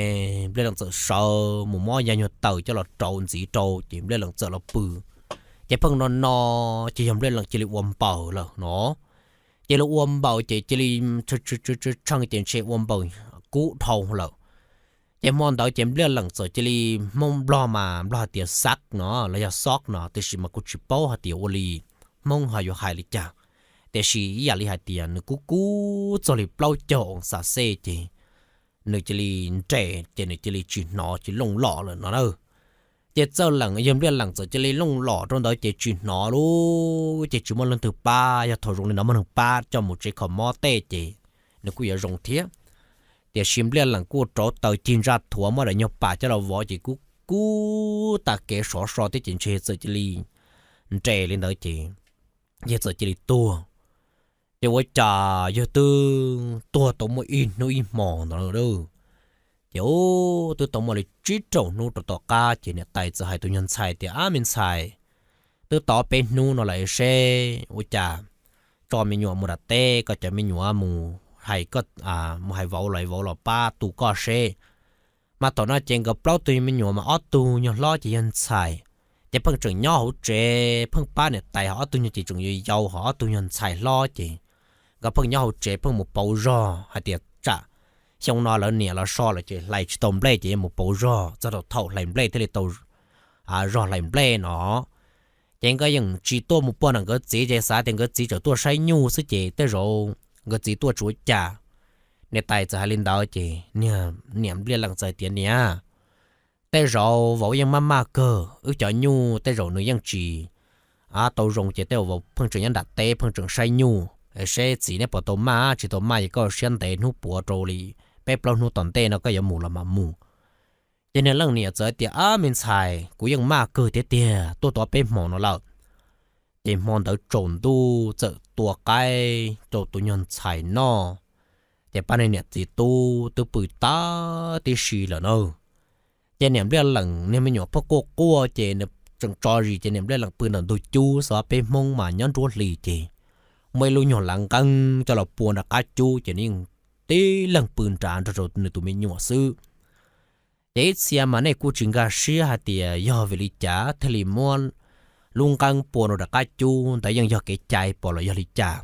Npliaj Leem txawm sawv mus muab yav nyuag taws coj los rau ntxiv rau ces Npliaj Leem txawm los pw. Ces pheej no no ces yog Npliaj Leem cia li ua npaws lawm no. Ces los ua npaws ces cia li tshee ces ntshe ua npaws kub dhau lawm. Ces hmo ntawd ces Npliaj Leem txawm cia li, Hmoob Nplog mas Nplog hais tias xav no los yog xob no tiam sis mas kuv tsis paub hais tias ua li Hmoob ho yuav hais li cas, tiam sis ib yam li hais tias nws kub kub txog li plaub caug oo xas xej ces nws cia li nres ces nws cia li tsis hnov tsis looj lom lawm no na. Ces txawj leem yog Npliaj Leem txawm cia li looj lom rau ntawd ces tsis hnov lawm ces tsis muaj leej twg pab, yog thaum zoo li no muaj neeg pab coj mus tsev kho mob tej ces nws kuj yuav zoo thiab. Tiam sis Npliaj Leem kuj rauv taws cig ntsaj thuav muab daim nyuag pam coj los vov ces kub kub tag kev sov so thiab ces ntshe txawm cia li nres li ntawd ces yog txawm cia li tuag. Ces ua cas yog twb tuag tau muaj ib hnub ib hmos ntawd lawm. Ces twb tau muaj li tsib rau hnub rau tom qab ces niam tais txawm hais tus nyuag ntxhais tias, Ab me ntxhais, twb tau peb hnub no lawm seb ua cas tso me nyuam mus nram teb, koj cov me nyuam mus hais, mus hais vauv los vauv los pab tu koj seb. Mas thaum no ces nkawd plaub tug me nyuam mas ob tug nyuag hlob ces yog ntxhais, ces pheej tseem nyob hauv tsev pheej pab niam tais, ho ob tug nyuag ces tseem yau yau, ho ob tug nyuag ntxhais hlob ces nkawd pheej nyob hauv tsev pheej mus pauv zog hais tias tsam xyoo no lawv niam los so lawm ces hlais tsis tau nplej ces yuav mus pauv zog txog rau thaum hlais nplej thiaj li tau zog hlais nplej no. Ces nkawd yeej tsis tuaj mus puag nram nkawd txiv ces xav tias nkawd txiv tseem tuaj saib nyuj xwb ces tej zaum nkawd txiv tuaj tsis ua cas. Niam tais txawm hais li ntawd ces niam Npliaj Leem txawm tias, Niam, tej zaum vauv yeej maj maj kawg, wb cov nyuj tej zaum nws yeej tsis tau zoo ces tej zaum vauv pheej tseem nyob nram teb pheej tseem saib nyuj, seb txiv neb puas tau maj, tsis tau maj ces koj siab ntev hnub puav rau li peb plaub hnub tom ntej no koj yuav mus los mam mus. Ces niag leej niam txawm tias, Ab me ntxhais, kuv yeej maj kawg tiag tiag, tuaj tau peb hmo no lawm. Ces hmo ntawd tsaus ntuj txawm tua qaib rau tus nyuag ntxhais noj. Ces pab niag niam txiv tub twb pw tag tib si lawm na. Ces niam Npliaj Leem niag me nyuam pheej quaj quaj ces nws tseem tso zis ces niam Npliaj Leem pw ntawm ntug cub xwb, peb Hmoob mas nyob nruab hlis ces muaj ib lub nyuag lav nqeeb coj los pua nram qab cub ces nws yeej tib leeg pw nrad nrog rau nws tus me nyuam xwb. Ces ib txhia mas nej kuj tsis nkag siab hais tias yog vim li cas thiaj li muab lub nqeeb pua rau nram qab cub, ntawd yeej yog kev cai pom los yog li cas.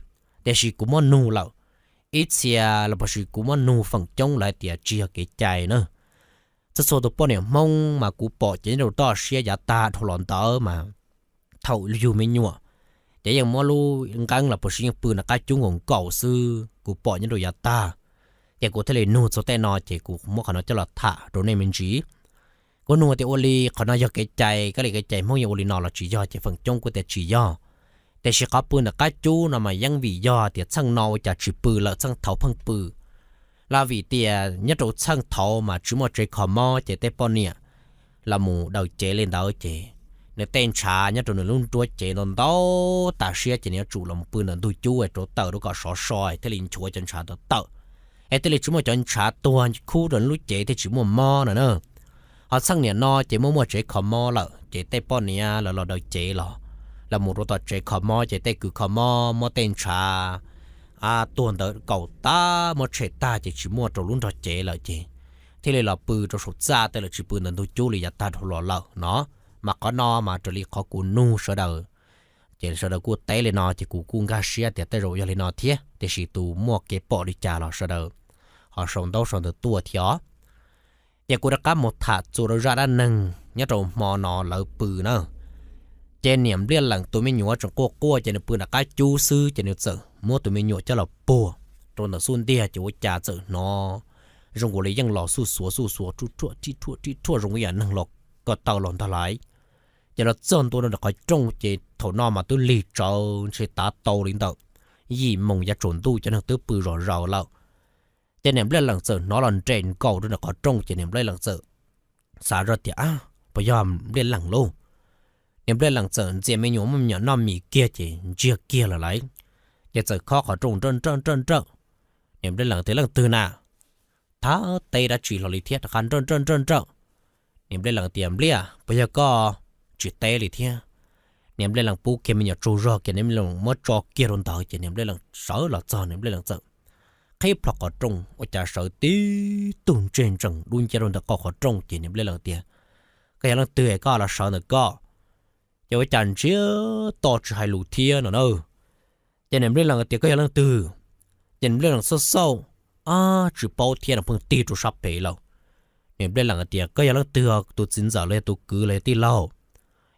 Tiam sis kuv muab nug lawm, ib txhia los puas sis kuv muab nug feem coob lawv hais tias tsis yog kev cai na. Txhua txhua tus poj niam Hmoob mas kuv pom ces nyob rau toj siab yav tag dhau los ntawd mas thaum yug me nyuam ces yeej muab lub nqeeb los puas sis yeej pw nram qab cub nkaus nkaus xwb, kuv pom nyob rau yav tag. Ces kuv thiaj li nug txog tej no ces kuv muab qhov no coj los tham rau nej me ntsis. Kuv nug tias ua li qhov no yog kev cai, kab li kev cai Hmoob yeej ua li no los tsis yog, ces feem coob kuj tias tsis yog. Tiam sis qhov pw ntawm qab cub no mas yeej vim yog tias txheej no ua cas tsis pw lawm, txheej thaud pheej pw. Los vim tias nyob rau txheej thaud mas tsis muaj tsev kho mob ces tej poj niam los mus daws cev li ntawd ces nws tej ntshav nyob rau nws lub nruab cev ntau ntau tas siab ces nws yuav tsum los pw ntawm ntug cub rau tawm rau kom sov so thiaj li nchuav cov ntshav tawm tawm, es thiaj li tsis muaj cov ntshav tuag khub rau lub cev thiaj tsis muaj mob no na. Ho txheej niam no ces muaj muaj tsev kho mob lawm ces tej poj niam lawv los daws cev los, los mus rau tom tsev kho mob ces tej kws kho mob muab tej ntshav tuag ntawd kaum tag muab tshem tag ces tsis muaj rau lub nrog cev lawm ces thiaj li los pw rau saum txaj tej lawm, tsis pw ntawm ntug cub li yav tag dhau los lawm no. Mas qhov no mas raws li qhov kuv nug sawv daws ces sawv daws kuj teb li no ces kuv kuj nkag siab tias tej zaum yog li no thiab, tiam sis tus muaj kev pom li cas los sawv daws ho sau ntaub sau ntawv tuaj thiab os. Ces kuv rov qab mus tham txuas rau zaj dab neeg nyob rau hmo no lawv pw na. Ces niam Npliaj Leem tus me nyuam tseem quaj quaj ces nws pw nram qab cub xwb ces nws txawm muab tus me nyuam coj los puag rau ntawm xub ntiag ces ua cas txawm hnov zoo nkaus li yeej los xuj xuav xuj xuav ruaj ruaj rij ruaj rij ruaj zoo ib yam neeg los ko taw los ntag lauj. Ces los txog ntua rau ntawm qhov rooj ces thaum no mas twb lig tsawv ntshe tav tau li ntawm yim moos yav tsaus ntuj cov neeg twb pw zom zaws lawm. Ces niam Npliaj Leem txawm hnov los nres nkaus rau ntawm qhov rooj ces niam Npliaj Leem txawm xav zoj tias, Ab, puas yog Npliaj Leem lauj? Niam Npliaj Leem txawm ntxias me nyuam muab me nyuam noj mis kiag ces ntsiag kiag lawm lauj. Ces txawm khob qhov rooj nrawj nrawj nrawj nrawj. Niam Npliaj Leem tias, Leej twg na? Thab teb dab tsi hlo li thiab rov qab nrawj nrawj nrawj nrawj. Niam Npliaj Leem tias, Npliaj, puas yog koj? Tsis teb li thiab. Niam Npliaj Leem pub kiag me nyuam tsaug zog kiag, niam Npliaj Leem muab tso kiag rau ntawd ces niam Npliaj Leem sawv los txog, niam Npliaj Leem txawm qhib plho qhov rooj ua cas sawv tib tug ntseg ntsees dub nciab rau ntawm qhov rooj ces niam Npliaj Leem tias, Koj yog leej twg koj los sawv ntawm koj? Ces ua cas ntsiag to tsis hais lus thiab no na. Ces niam Npliaj Leem tias, Koj yog leej twg? Ces niam Npliaj Leem xauj xauj, ab, tsis paub thiab no pheej tig rau sab pem lawm. Niam Npliaj Leem tias, Koj yog leej twg? Tus txiv ntxawm los yog tus kwv los yog tij laug?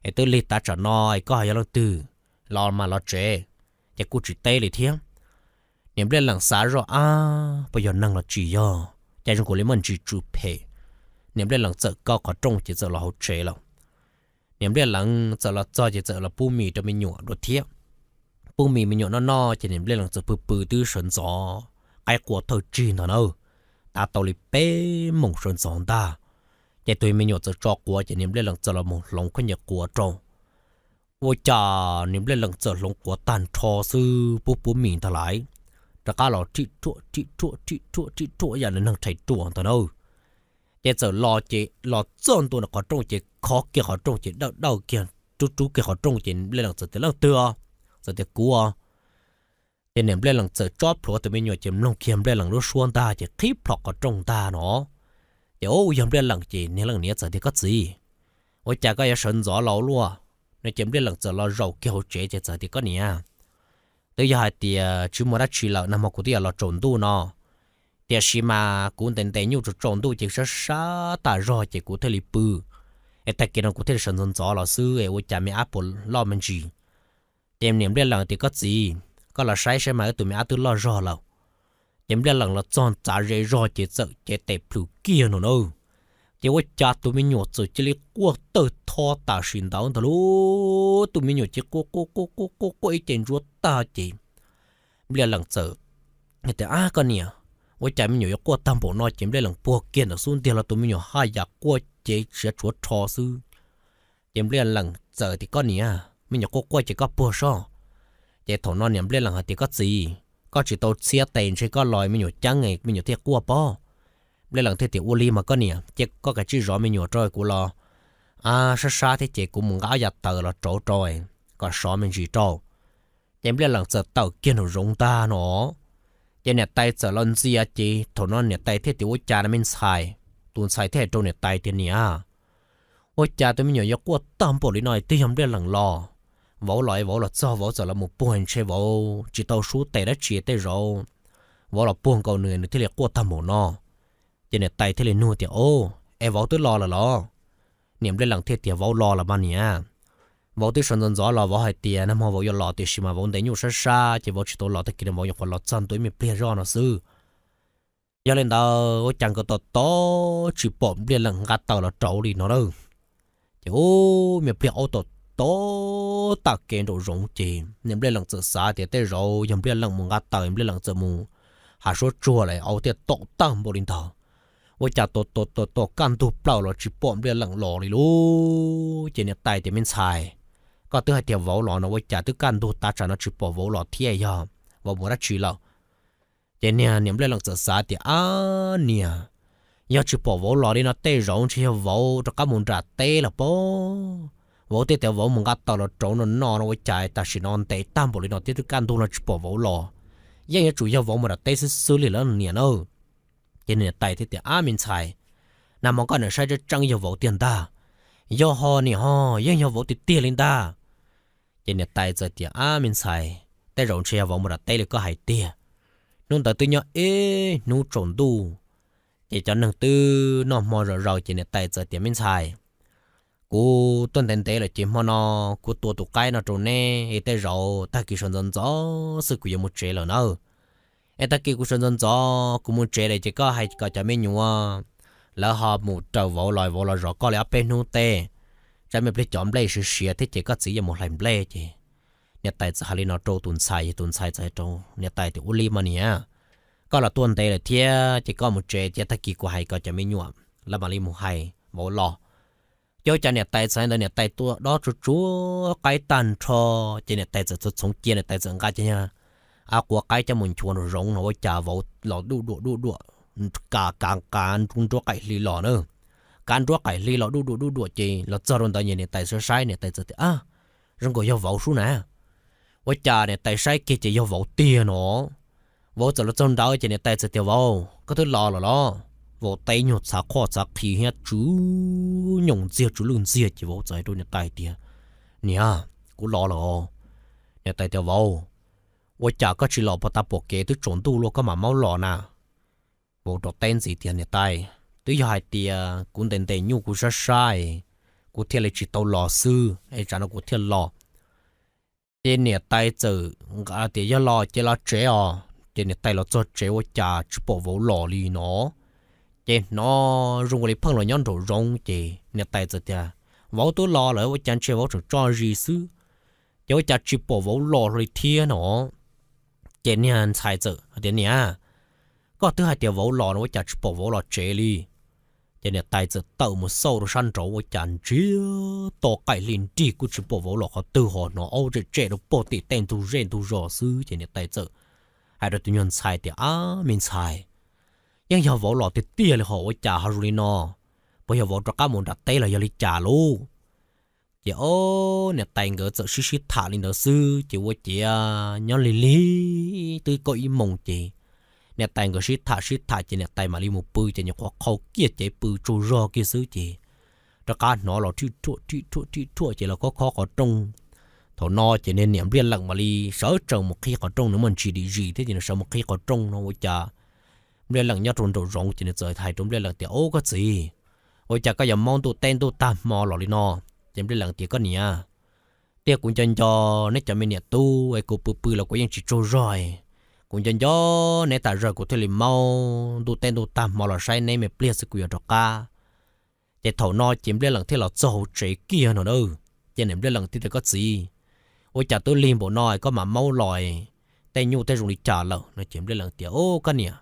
Es twb lig tav tsam no es koj ho yog leej twg? Los mas los tsev. Ces kuj tsis teb li thiab. Niam Npliaj Leem xav zoj, Ab, puas yog neeg los tsis yog? Cas zoo nkaus li muaj ntsis tsw phem. Niam Npliaj Leem txawm kaw qhov rooj ces txawm los hauv tsev lawm. Niam Npliaj Leem txawm los txog ces txawm los pub mis rau me nyuam dua thiab. Pub mis me nyuam noj noj ces niam Npliaj Leem txawm pw pw twb sawv ntxov, qaib qua thawj tsig ntag na. Tav tau li peb moos sawv ntxov ntag, ces tus me nyuam txawm tso quav ces niam Npliaj Leem txawm los mus hloov khaub ncaws quav rau. Ua cas niam Npliaj Leem txawm hloov quav tag nrho xwb pub pub mis ntag lauj, rov qab los rhij ruaj rhij ruaj rhij ruaj rhij ruaj ib yam li neeg rhais ruam ntag na. Ces txawm los ces los txog ntua ntawm qhov rooj ces khov kiag qhov rooj ces dawj dawj kiag rub rub kiag qhov rooj ces Npliaj Leem txawm tias, Leej twg os? Txawm tias, Kuv os. Ces niam Npliaj Leem txawm tsob plhuav tus me nyuam ces mloog kiag Npliaj Leem lub suab ntag ces qhib plho qhov rooj ntag no. Ces ua yog Npliaj Leem ces niag leej niam txawm tias, Koj txiv, ua cas koj yuav sawv ntxov los luaj? No ces Npliaj Leem txawm los zaum kiag hauv tsev ces txawm tias, Koj niam, twb yog hais tias tsis muaj dab tsi lawm nag hmo kuv twb yuav los tsaus ntuj no, tiam sis mas kuv ntes ntes nyuj tsaus tsaus ntuj ces sab sab tas zog ces kuv thiaj li pw, es tag kis no kuv thiaj li sawv ntxov ntxov los xwb es ua cas me ab puas loj me ntsis? Ces niam Npliaj Leem tias, Koj txiv, koj los saib saib mas wb tus me ab twb loj zog lawm. Ces Npliaj Leem los txog txav ze zog ces txawm cev tes plhws kiag no na. Ces ua cas tus me nyuam txawm cia li quaj tawg tho tam sim ntawd ntag lauj. Tus me nyuam ces quaj quaj quaj quaj quaj quaj ib ce ntsuab tag ces Npliaj Leem txawm tias, Ab koj niam, ua cas me nyuam yuav quaj tag npaum no? Ces Npliaj Leem puag kiag ntawm xub ntiag los tus me nyuam haj yam quaj ces siav tshuav rho xwb. Ces Npliaj Leem txawm tias, Koj niam, me nyuam quaj quaj ces koj puag soj. Ces thaum no niam Npliaj Leem hais tias, Koj txiv, koj tsis tau txhiab tes ntshe koj los me nyuam ceeb me nyuam thiaj quaj pob. Nplej Lees thiaj tias, Ua li mas koj niam, ces koj kav tsij zov me nyuam rau kuv los sab sab thiab ces kuv mus nqa ob yav taws los rauv rau kom sov me ntsis rau. Ces Nplej Lees txawm tawm kiag nraum zoov ntag no. Ces niam tais txawm los ntxias, ces thaum no niam tais thiaj tias, Ua cas no me ntxhais? Tus ntxhais thiaj hais rau niam tais tias, Niam, ua cas tus me nyuam yuav quaj tag npaum li no? Twb yog Nplej Lees los, vauv los es vauv los txog vauv txawm los mus puag ntshe vauv tsis tau sub tes dab tsi tej zaum vauv los puag nkaus nws nws thiaj li quaj tag npaum no. Ces niam tais thiaj li nug tias, Au, es vauv twb los lawm los? Niam Nplej Lees thiaj tias, Vauv los lawm mas niam, vauv twb sawv ntxov ntxov los vauv hais tias nag hmo vauv yuav los tiam sis mas vauv ntes nyuj sab sab ces vauv tsis tau los, tag kis no vauv nyuam qhuav los txog ntua ib me pliag zoj no xwb. Yog li ntawd ua cas nkawd tos tos tsis pom Nplej Lees nqa taws los rauv li no na. Ces ua me pliag aub tom tom tag kev nraum zoov ces niam Nplej Lees txawm xav tias tej zaum yog Nplej Lees mus nqa taws, Nplej Lees txawm mus hav suab tsuag lawm aub thiaj tom tag npaum li ntawd. Ua cas tos tos tos kaj ntug plaws los tsis pom Nplej Lees los li lauj. Ces niam tais tias, Me ntxhais, koj twb hais tias vauv los no ua cas twb kaj ntug tav tsam no tsis pom vauv los thiab, yog vauv mus dab tsi lawm? Ces niag niam Nplej Lees txawm xav tias, Ab niam, yog tsis pom vauv los li no tej zaum ntshe yog vauv rov qab mus nram teb lawm pob. Vauv thiaj tias vauv mus nqa taws los rauv no no no ua cas tam sim no ntev tag npaum li no thiab twb kaj ntug no tsis pom vauv los. Yeej yuav tsum yog vauv mus nram teb xwb xwb li lawm niam na. Ces niam tais thiaj tias, Ab me ntxhais, nag hmo koj niam saib tseeb tseeb yog vauv tiag ntag. Yog ho niam ho, yeej yog vauv tiag tiag li ntag. Ces niam tais txawm tias, Ab me ntxhais, tej zaum ntshe yog vauv mus nram teb li koj hais tiag. Hnub ntawd twb nyob ib hnub tsaus ntuj, ces cov neeg twb noj hmo zom zaws ces niam tais txawm tias, Me ntxhais, kuv tuaj ntev ntev lawm ces hmo no kuv tua tus qaib no rau neb es tej zaum tag kis sawv ntxov ntxov xwb kuv yuav mus tsev lawm nawb. Es tag kis kuv sawv ntxov ntxov kuv mus tsev lawm ces koj hais kom cov me nyuam lawv ho mus raws vauv los, vauv los zov koj li ob peb hnub tej, tsam me pliag cov nplej siav siav thiab ces koj txiv yuav mus hlais nplej. Ces niam tais txawm hais li no rau tus ntxhais, tus ntxhais txawm hais rau niam tais tias, Ua li mas niam, koj los tuaj ntev lawm thiab ces koj mus tsev thiab tag kis kuv hais kom cov me nyuam lawv mam li mus hais vauv los. Ces ua cas niam tais txawm hais ntawd niam tais tua dob tsuag tsuag qaib tag nrho, ces niam tais txawm txhoov cia, niam tais txawm nqa cov av quav qaib coj mus nchuav nraum zoov no ua cas vauv los duj duam duj duam, kav kav kav nruab qaim hli los na. Kav nruab qaim hli los duj duam duj duam ces los txog rau ntawd niam tais saib saib niam tais txawm tias, Ab, zoo nkaus yog vauv sub na. Ua cas niam tais saib kiag ces yog vauv tiag no. Vauv txawm los txog ntawd ces niam tais txawm tias, Vauv, koj twb los lawm los? Vauv teb nyuag txhav qhoj txhav qhi thiab tsw nyoos ntxiag tsw lwj ntxiag ces vauv txawm hais rau niam tais tias, Niam, kuv los lawm os. Niam tais tias, Vauv, ua cas koj tsis los puag ta pom kev twb tsaus ntuj luaj koj mam maub los na? Vauv rov teb ntxiv tias, Niam tais, twb yog hais tias kuv ntes ntes nyuj kuv sab sab, kuv thiaj li tsis tau los xwb es tsam no kuv thiaj los. Ces niam tais txawm nqa tias, Yog los ces los tsev os. Ces niam tais los txog tsev ua cas tsis pom vauv los li no. Ces hnov zoo li pheej los nyob nraum zoov ces niam tais txawm tias, Vauv twb los lawm ua cas ntshe vauv tseem tso zis xwb, ces ua cas tsis pom vauv los li thiab no. Ces niag ntxhais txawm tias, Niam, koj twb hais tias vauv los no ua cas tsis pom vauv los tsev li? Ces niam tais txawm tawm mus xauj rau sab nraud ua cas ntsiag to qaim hli nrig kuj tsis pom vauv los qhov twg ho hnov aub tsem tsem rau puag tim tej ntug zej ntug zos xwb. Ces niam tais txawm hais rau tus nyuag ntxhais tias, Ab me ntxhais, yeej yog vauv los tiag tiag li ho ua cas ho zoo li no, puas yog vauv rov qab mus nram teb los yog li cas lauj? Ces ob niam tais nkawd txawm sib sib tham li ntawd xwb ces ua ciav nyob lig lig twb kaum ib moos ces niam tais nkawd sib tham sib tham ces niam tais mam li mus pw ces nyuam qhuav qhau kiag cev pw tsaug zog kiag xwb ces rov qab hnov los rhij rhuaj rhij rhuaj rhij rhuaj ces los khob khob qhov rooj. Thaum no ces niag niam Npliaj Leem mam li sawv tsees mus qhib qhov rooj, nws muaj ntsis dim zis thiab ces nws sawv mus qhib qhov rooj no ua cas Npliaj Leem nyob rau nraum zoov ces nws txawm hais rau Npliaj Leem tias, Ub koj txiv, ua cas koj yuav maub ntuj teb ntuj tag hmo los li no? Ces Npliaj Leem tias, Koj niam, tiag kuv nco nco neb cov me niam tub es kuv pw pw los kuv yeej tsis tsaug zog. Kuv nco nco neb tas zog kuv thiaj li maub ntuj teb ntuj tag hmo los saib neb me pliag xwb kuv yuav rov qab. Ces thaum no ces Npliaj Leem thiaj los txog hauv tsev kiag no na. Ces niam Npliaj Leem thiaj tias, Koj txiv, ua cas twb lig npaum no koj mam maub los, tej nyuj tej zoo li cas lawm no? Ces Npliaj Leem tias, Ub koj niam,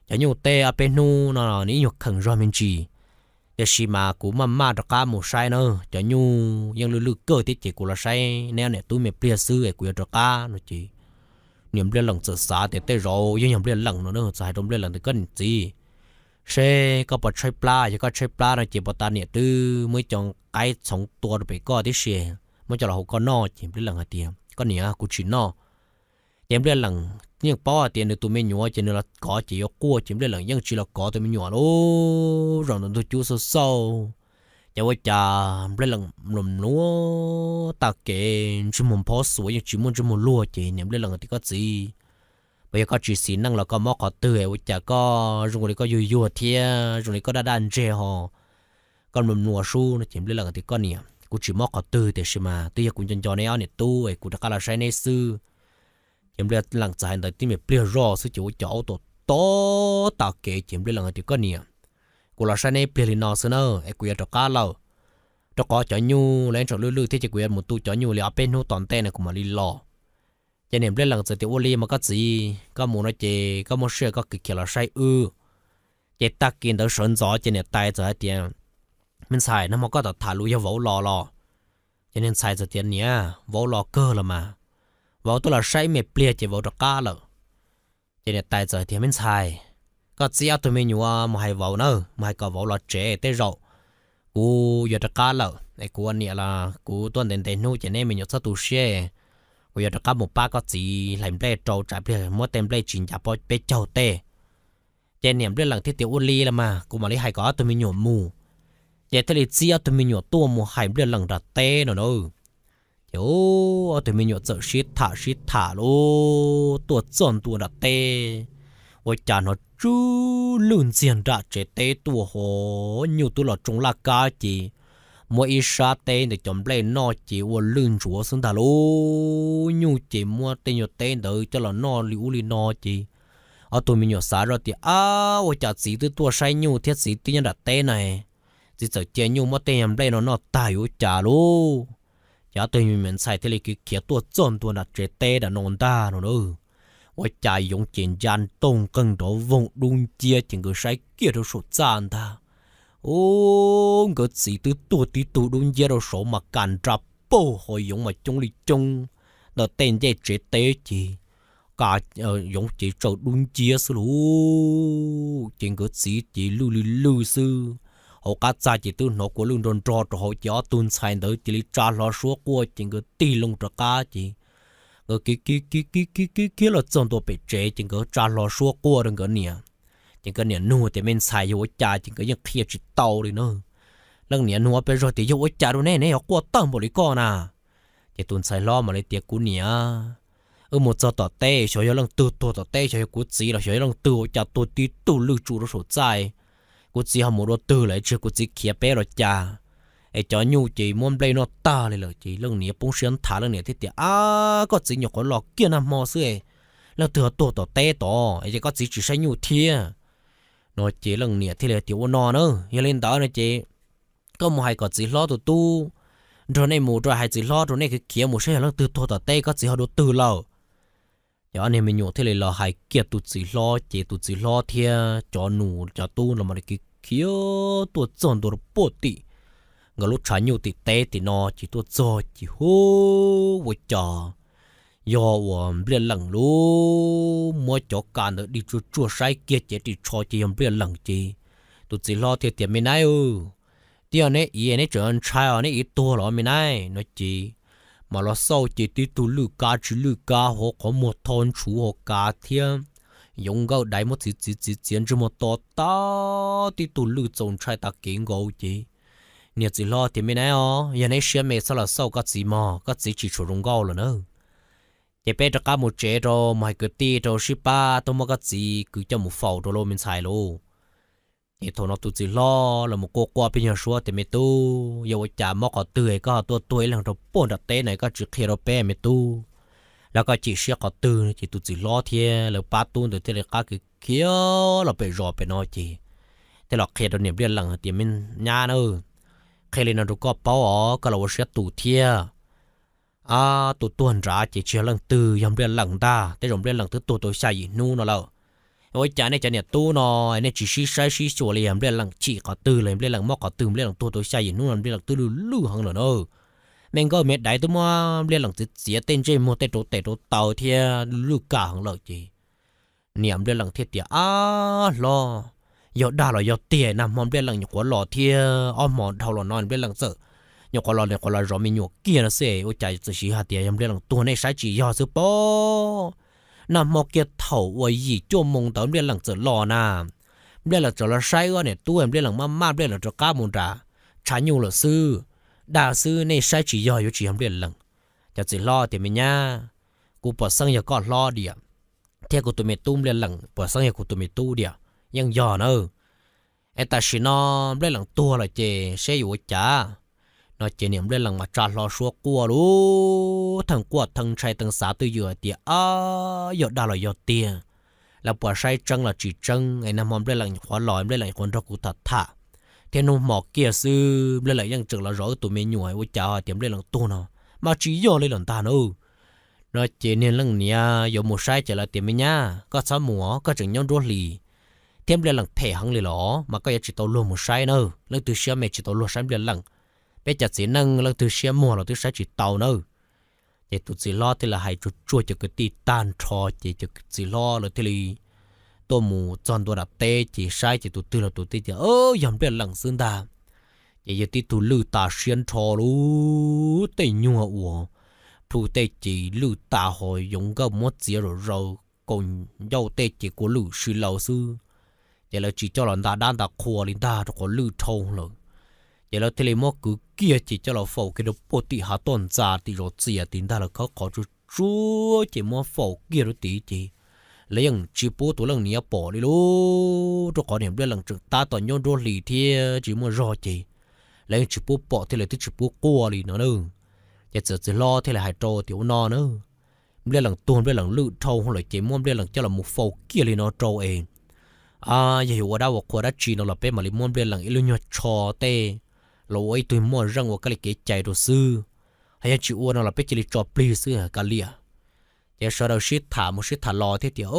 cov nyuj tej ob peb hnub no nws ib nyuag kheem zog me ntsis, tiam sis mas kuv maj maj rov qab mus saib na, cov nyuj yeej lwj lwj kawg thiab ces kuv los saib neb ob niam tub me pliag xwb es kuv yuav rov qab no ces Niam Npliaj Leem txawm xav tias tej zaum yeej yog Npliaj Leem no na, txawm hais rau Npliaj Leem tias, Koj niam txiv, seb koj puas tshaib plab, yog koj tshaib plab no ces puas tas niam twb muab ib co qaib txhoov tua rau pem koj tib si, muab coj los hau koj noj. Ces Npliaj Leem hais tias, Koj niam, kuv tsis noj. Ces Npliaj Leem yeej paub hais tias nws tus me nyuam ces nws los kov ces yuav quaj, ces Npliaj Leem yeej tsis los kov tus me nyuam lub zaum ntawm ntug cub xauj xauj. Ces ua cas Npliaj Leem mluas mluas tag kev, ntsej muag phob xuas yeej tsis muaj ntsej muag luag, ces niam Npliaj Leem tias, Koj txiv, puas yog koj tsis xis neej los koj mob qhov twg, ua cas koj zoo li koj yuag yuag thiab zoo li koj daj daj ntseg ho, koj mluas mluas sub no? Ces Npliaj Leem tias, Koj niam, kuv tsis mob qhov twg, tiam sis mas twb yog kuv nco nco neb ob niam tub es kuv rov qab los saib neb xwb. Ces Npliaj Leem txawm hais ntawd tib me pliag zoj xwb ces ua cas aub tom tom tag kev, ces Npliaj Leem tias, Koj niam, kuv los saib neb pliag li no xwb na, es kuv yuav rov qab lawm, rau qhov cov nyuj los ib tsoom lwj lwj thiab ces kuv yuav mus tu cov nyuj li ob peb hnub tom ntej no kuv mam li los. Ces niam Npliaj Leem txawm tias, Ua li mas koj txiv, koj mus no ces koj muaj siab koj khiav los saib wb. Ces tag kis ntawd sawv ntxov ces niam tais txawm hais tias, Me ntxhais, nag hmo koj tom tham lus yog vauv los los? Ces niag ntxhais txawm tias, Niam, vauv los kawg los mas, vauv twb los saib me pliag ces vauv rov qab lawm. Ces niam tais txawm tias, Me ntxhais, koj txib ob tug me nyuam mus hais vauv na, mus hais kom vauv los tsev, tej zaum kuv yuav rov qab lawm es kuv ua niam los kuv tuaj ntev ntev hnub ces neb me nyuam txhob tu siab, kuv yuav rov qab mus pab koj txiv hlais nplej rau tsam pliag muab tej nplej tsis ncav peb caug tej. Ces niam Npliaj Leem thiaj tias, Ua li los mas kuv mam li hais kom ob tug me nyuam mus. Ces thiaj li txib ob tug me nyuam tuaj mus hais Npliaj Leem nram teb no na. Ces ob tug me nyuam txawm sib tham sib tham lub tuaj txog ntua nram teb, ua cas hnov tsw lwj ntxiag nram tsev teb tuaj ho, nyuj twb los tsoo laj kab ces muab ib sab teb ntawm cov nplej noj ces ua lwj ntsuav xwb ntag lauj. Nyuj ces muab tej nyuag teb ntawd coj los noj li ub li no ces ob tug me nyuam xav zoj tias, Ab, ua cas txiv twb tuaj saib nyuj thiab txiv twb nyob nram teb na, txiv txawm cia nyuj muab tej nyuag nplej no noj tag yuav ua cas lauj? Ces ob tug me nyuam ntxhais thiaj li khiav tuaj txog ntua nram tsev teb nram no ntag no na. Ua cas yoov ces nca ntooj nqeeg nrov voog dub nciab ces nkawd saib kiag rau saum txaj ntag. Ub, nkawd txiv twb tuag tib tug dub nciab rau saud mas kas nra pauj ho yoov mas coob li coob ntawm tej ncej tsev teb ces, ka, yoov ces tsaws dub nciab xwb lauj. Ces nkawd txiv ces lwj li lwj xwb, hauv qab txaj ces twb hnov kua lwj nro nro rau hauv ces ob tug ntxhais ntawd cia li tsa hlo suab quaj ces nkawd tig loo rov qab ces nkawd khiav khiav khiav khiav khiav khiav los txog ntua pem tsev ces nkawd tsa hlo suab quaj rau nkawd niam. Ces nkawd niam nug tias, Me ntxhais, yog ua cas? Ces nkawd yeej qhia tsis tau li na. Leej niam nug ob peb zaug tias, Yog ua cas rau neb, neb yuav quaj tawg npaum li koj na? Ces tus ntxhais hlob mam li tias, Kuv niam, wb mus txog tom teb xyov yog leej twg tuag tom teb, xyov yog kuv txiv los xyov yog leej twg, ua cas tuag tib tug lwj tsuj rau saum txaj. Kuv txiv ho mus dua twg lawm, tsis yog kuv txiv khiav peb los cas? Es cov nyuj ces muab nplej noj tag li lawm. Ces leej niam poob siab nthav, leej niam thiaj tias, Ab, koj txiv nyuam qhuav los kiag nag hmo xwb, leej twg ho tuag tom teb tod es koj txiv tsis saib nyuj thiab? No ces leej niam thiaj li tias, Ua no na, yog li ntawd no ces koj mus hais kom txiv hlob tus tub nrog nej mus rau, hais txiv hlob rau nej khiav khiav mus saib yog leej twg tuag tom teb, koj txiv ho dua twg lawm. Ces ob niag me nyuam thiaj li los hais kiag tus txiv hlob, ces tus txiv hlob thiab cov nus cov tub los mam li khiav tuaj txog ntua rau puag tim nkawd lub tshav nyuj tim teb tim no, ces tuaj txog ces hu, ua cas yog uas Npliaj Leem lub, muab cov kas ntawd dig tsuag tsuag saib kiag ces ris tsho ces yog Npliaj Leem. Ces tus txiv hlob thiaj tias, Me nab, twb yog neb iv, neb tseem ntshai os, neb iv tuag los me nab? No ces mam los xauj ces tib tug lwj kab tsis lwj kab, hauv qhov muag tho ntshuv ho kav thiab yoov nkawj daiv muab txiv txiv txiv txiav ntsej muag to tag, tib tug lwj txaus ntshai tag kev nkaus. Ces niag txiv hlob tias, Me nab os, yog neb siab me txhob los xauj koj txiv mog, koj txiv tsis tshua zoo nkauj lawm na. Ces peb rov qab mus tsev rau, mus hais kwv tij rau sib pab tuaj muab koj txiv kwv coj mus faus rau lauj me ntxhais lauj. Ces thaum no tus txiv hlob los mus quaj quaj pheej nyuag suab tias, Me tub, yog ua cas mob qhov twg koj ho tuaj tuag ib leeg rau puag nram teb na, koj tsis qhia rau peb me tub, los koj chim siab qhov twg? Ces tus txiv hlob thiab lawv pab tub ntawd thiaj li qab khiav los pem zos pem no ces thiaj los qhia rau niam Npliaj Leem hais tias, Me nyab na, qhia li no rau koj paub os, koj los ua siab tus thiab. Ab, tus tuag nrad ces tsis yog leej twg, yog Npliaj Leem ntag. Tej zaum Npliaj Leem twb tuag tau xya yim hnub no lawm. Ua cas nej cov niam tub no nej tsis sib saib sib xyuas li? Npliaj Leem chim qhov twg los, Npliaj Leem mob qhov twg, Npliaj Leem tuag tau xya yim hnub no Npliaj Leem twb lwj lwj heev lawm na. me nkawj me daiv twb muab Npliaj Leem txiav txiav tej ntsej muag tej rau tes rau taw thiab lwj kam heev lawm ces niam Npliaj Leem thiaj tias, Ab hlob, yog dag los yog tiag? Nag hmo Npliaj Leem nyuam qhuav los thiab ob hmo dhau los no Npliaj Leem txawm nyuam qhuav los, nyuam qhuav los zov me nyuam kiag no xwb, ua cas txawm siv hais tias yog Npliaj Leem tuag nej saib tsis yog xwb pob? Nag hmo kiag thaum uas yim cuaj moo ntawd Npliaj Leem txawm los na, Npliaj Leem txawm los saib wb niam tub, Npliaj Leem maj maj Npliaj Leem rov qab mus nram tshav nyuj lawm xwb. Dag xwb nej saib tsis yog yuav tsis yog Npliaj Leem. Cov txiv hlob tias, Me nyab, kuv pom xeeb yog koj hlob diam, thiab kuv tus me tub Npliaj Leem pom xeeb yog kuv tus me tub diam, yeej yog nawb. Es tam sim no Npliaj Leem tuag lawm ces seb yuav ua cas? No ces niam Npliaj Leem mas tsa hlo suab quaj lub theej quaj theej ntshai tees xav twj ywm hais tias, Ab, yog dag los yog tiag? Lawv puas saib tseeb los tsis tseeb es nag hmo Npliaj Leem nyuam qhuav los, Npliaj Leem nyuam qhuav nrog kuv tham tham, thiab hnub hmo kiag xwb Npliaj Leem yeej tseem los zov wb tus me nyuam, ua cas hais tias Npliaj Leem tuag no mas tsis yog li lawm ntag nawb. No ces niag leej niam yuav mus saib ces lawv tias, Me nyab, koj txhob mus, koj tseem nyob nruab hlis thiab Npliaj Leem phem heev li los mas koj yuav tsis tau luag mus saib nawb. Leej twg siab me tsis tau luag saib Npliaj Leem. Peb cov txiv neej leej twg siab muag los twb saib tsis tau nawb. Ces tus txiv hlob thiaj li hais tsuag tsuag cov kwv tij tag nrho ces cov txiv hlob lawv thiaj li tuaj mus txog ntua nram teb ces saib ces tus twg los tus twg tias, Yog Npliaj Leem xwb ntag. Ces yawg tib tug lwj tas siab nrho lub tej nyuag uas plhu tej ces lwj tas ho yoov nkawj muab txiav zom zaws, kaus ncauj tej ces kua lwj si laus xwb. Ces lawv tsis coj los nta dab nta qhua li ntag rau qhov lwj dhau lawm. Ces lawv thiaj li muab kwv kiag ces coj los faus kiag rau puag tim hav toj ntxa tim zos txias tid ntag. Lawv khawb qhov tsuag tsuag ces muab faus kiag rau tid ces lawv yeej tsis pub tus leej niam pom li lauj, rau qhov niam Npliaj Leem tseem tab tom nyob nruab hlis thiab tsis muaj zog ces lawv yeej tsis pub pom thiab lawv twb tsis pub quaj li no na. Ces txiv hlob thiaj li hais rau tias, Ua no na, Npliaj Leem tuag Npliaj Leem lwj dhau lawm ces muab Npliaj Leem coj los mus faus kiag li no rau es yog yuav ua dab ua qhua dab tsi no los peb mam li muab Npliaj Leem ib lub nyuag tsho tej los ua ib tug muaj zeej ua kab li kev cai rau xwb. Hos yog tsis ua no los peb cia li tso plig xwb kav liam. Ces sawv daws sib tham mus sib tham los thiaj tias,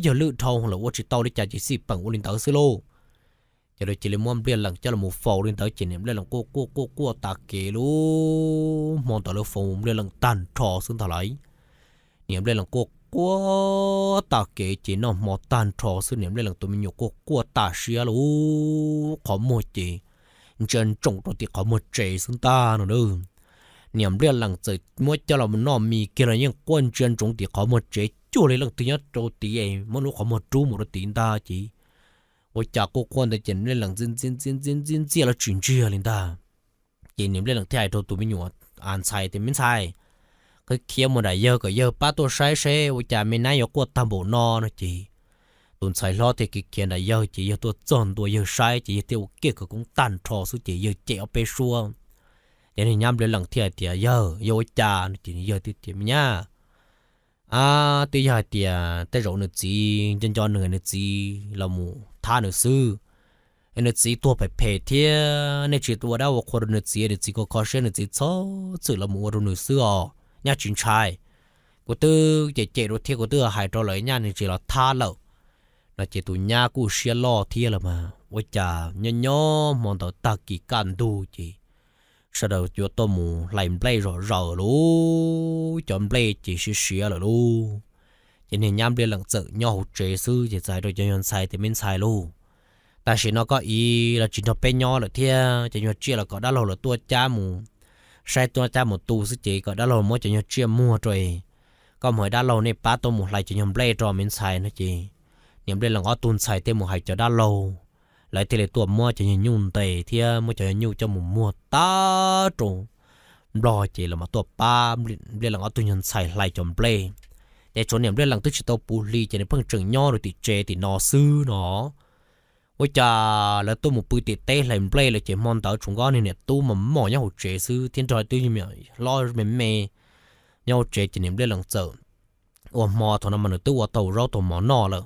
Yog lwj dhau lawm ua tsis tau li cas ces xij peem ua li ntawd xwb lauj. Ces lawv cia li muab Npliaj Leem coj los faus li ntawd ces niam Npliaj Leem quaj quaj quaj quaj tas kev lub hmo ntawd lawv faus Npliaj Leem tag nrho xwb ntag lauj. Niam Npliaj Leem quaj quaj tas kev ces noj hmo tag nrho xwb niam Npliaj Leem tus me nyuam quaj quaj tas siab lub qhov muag ces ntsia ntsoov rau tim qhov muag tsev xwb ntag no na. Niam Npliaj Leem txawm muab coj los noj mis kiag los yeej quaj ntsia ntsoov tim qhov muag tsev cuag li leej twg nyob rau tid es muab lub qhov muag rub mus rau tid ntag ces ua cas quaj quaj ntawd ces Npliaj Leem ntxi ntxi ntxi ntxi ntxi ntxiaj los tsis ntsiag li ntag. Ces niam Npliaj Leem thiaj hais rau tus me nyuam ntxhais tias, Me ntxhais, khiav khiav mus nram yawg kom yawg pab tuaj saib seb ua cas me nab yuav quaj tag npaum no no ces tus ntxhais hlob thiaj khiav khiav nram yawg ces yawg tuaj txog ntua yawg saib ces yawg thiaj ua kiag khawv koob tag nrho xwb ces yawg cem ob peb suab. Ces niag nyab Npliaj Leem thiaj hais tias, Yawg, yog ua cas? No ces yawg thiaj tias, Me nyab, twb yog hais tias tej zaum nws txiv nco nco nws, nws txiv los mus thab nws xwb. Nws txiv tuag phem phem thiab nej tsis ua dab ua qhua rau nws txiv, nws txiv kho kho siab nws txiv txhob txwm los mus ua rau nws xwb os nyab tsis ntshai. Kuv twb cem cem rau thiab kuv twb hais rau lawv nyab nws tsis los thab lawm. No ces tus nyab kuj siab loj thiab los mas ua cas nyob nyob hmo ntawd tag kis kaj ntug ces sawv daws yuav tuaj mus hlais nplej zom zaws lub, cov nplej ces siav siav lawm lub. Ces niag nyab Npliaj Leem txawm nyob hauv tsev xwb ces txawm hais rau cov nyuag ntxhais tias, Me ntxhais lauj, tam sim no koj ib los tsis nrog peb nyob lawm thiab, cov nyuag tsiaj los kom dab laug lawv tuaj cab mus saib tuaj cab mus tu xwb ces kom dab laug muab cov nyuag tsiaj muag rau es koj mus hais dab laug nej pab tuaj mus hlais cov nyuag nplej rau me ntxhais no ces niam Npliaj Leem ob tug ntxhais thiaj mus hais cov dab laug, lawv thiaj li tuaj muab cov nyuag nyuj ntes thiab muab cov nyuag nyuj coj mus muag tag rau nplog ces los mas tuaj pab Npliaj Leem ob tug nyuag ntxhais hlais cov nplej. Ces tshuav niam Npliaj Leem twb tsis tau puv hli ces nws pheej tseem nyob rau tim tsev tim no xwb no. Ua cas lawv tuaj mus pw tim teb hlais nplej lawm ces hmo ntawd tshuav nkawd niag niam tub mos mos nyob hauv tsev xwb thiab nrog ib tug me nyuam hlob me me nyob hauv tsev ces niam Npliaj Leem txawm ua hmo thaum no mas nws twb ua tau zaub tau mov noj lawm.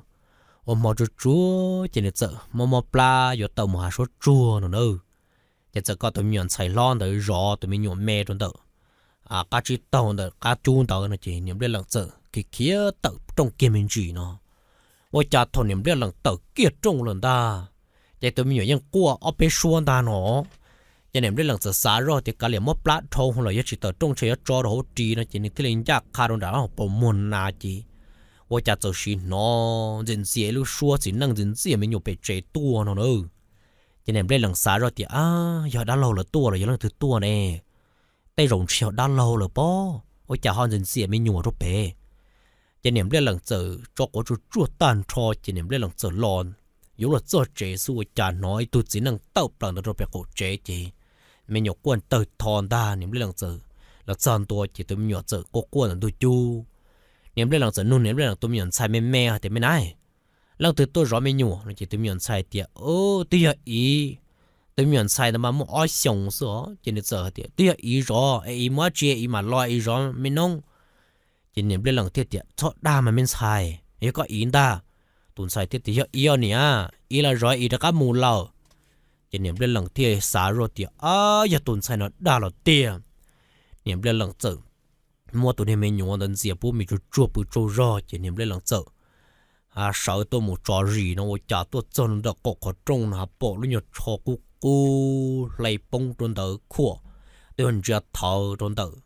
Ua hmo tsuag tsuag ces nws txawm mob mob plab yuav tawm mus hav suab tsuag no na. Ces txawm kom tus me nyuam ntxhais hlob ntawd zov tus me nyuam me rau ntawm qab tsib taug ntawm qab cub ntawd no ces niam Npliaj Leem txawm khiav khiav tawm rooj kiag me ntsis no. Ua cas thaum niam Npliaj Leem tawm kiag rooj lawm ntag, ces tus me nyuam yeej quaj ob peb suab ntag no. Ces niam Npliaj Leem txawm xav zoj tias kav liam muab plab dhau los yog tsis tawm rooj ntshe yuav tso rau hauv ris no ces nws thiaj li ncaj qha rau nram hauv paus muag na ces ua cas txawm sim hnov ntxias ntxias ib lub suab txiv neej ntxias ntxias me nyuam pem tsev tuaj no na. Ces niam Npliaj Leem xav zoj tias, Ab, yog dab laug lawv tuaj los yog leej twg tuaj ne? Tej zaum ntshe yog dab laug lawm pob, ua cas ho ntxias ntxias me nyuam rau pem? Ces niam Npliaj Leem txawm tso quav tsuag tsuag tag nrho ces niam Npliaj Leem txawm los yuav los txog tsev xwb ua cas hnov ib tug txiv neej tawm plaws ntawd rau pem qaum tsev ces me nyuam quaj tawg tho ntag. Niam Npliaj Leem txawm los txog ntua ces tus me nyuam txawm quaj quaj ntawm ntug cub. Niam Npliaj Leem txawm nug niam Npliaj Leem tus me nyuam ntxhais me me hais tias, Me nab, leej twg tuaj zov me nyuam no? Ces tus me nyuam ntxhais tias, Twb yog iv. Tus me nyuam ntxhais ntawd mas muaj ob xyoos xwb os ces nws txawm hais tias, Twb yog iv zov es iv muab tsi iv mam los iv zov me noob. Ces niam Npliaj Leem thiaj tias, Txhob dag mas me ntxhais, yog koj iv ntag. Tus ntxhais thiaj tias, Yog iv os niam, iv los zov iv rov qab mus lawm. Ces niam Npliaj Leem thiaj xav zoj tias, Ab, yog tus ntxhais no dag los tiag. Niam Npliaj Leem txawm muab tus niag me nyuam ntawd ntxias pub me tsuag tsuag pw tsaug zog ces niam Npliaj Leem txawm sawv tuaj mus tso zis no ua cas tuaj txog ntawm qaum qhov rooj no pom lub nyuag tsho qub qub hle poob rau ntawd khuam, twb yog ntsia thawv rau ntawm lub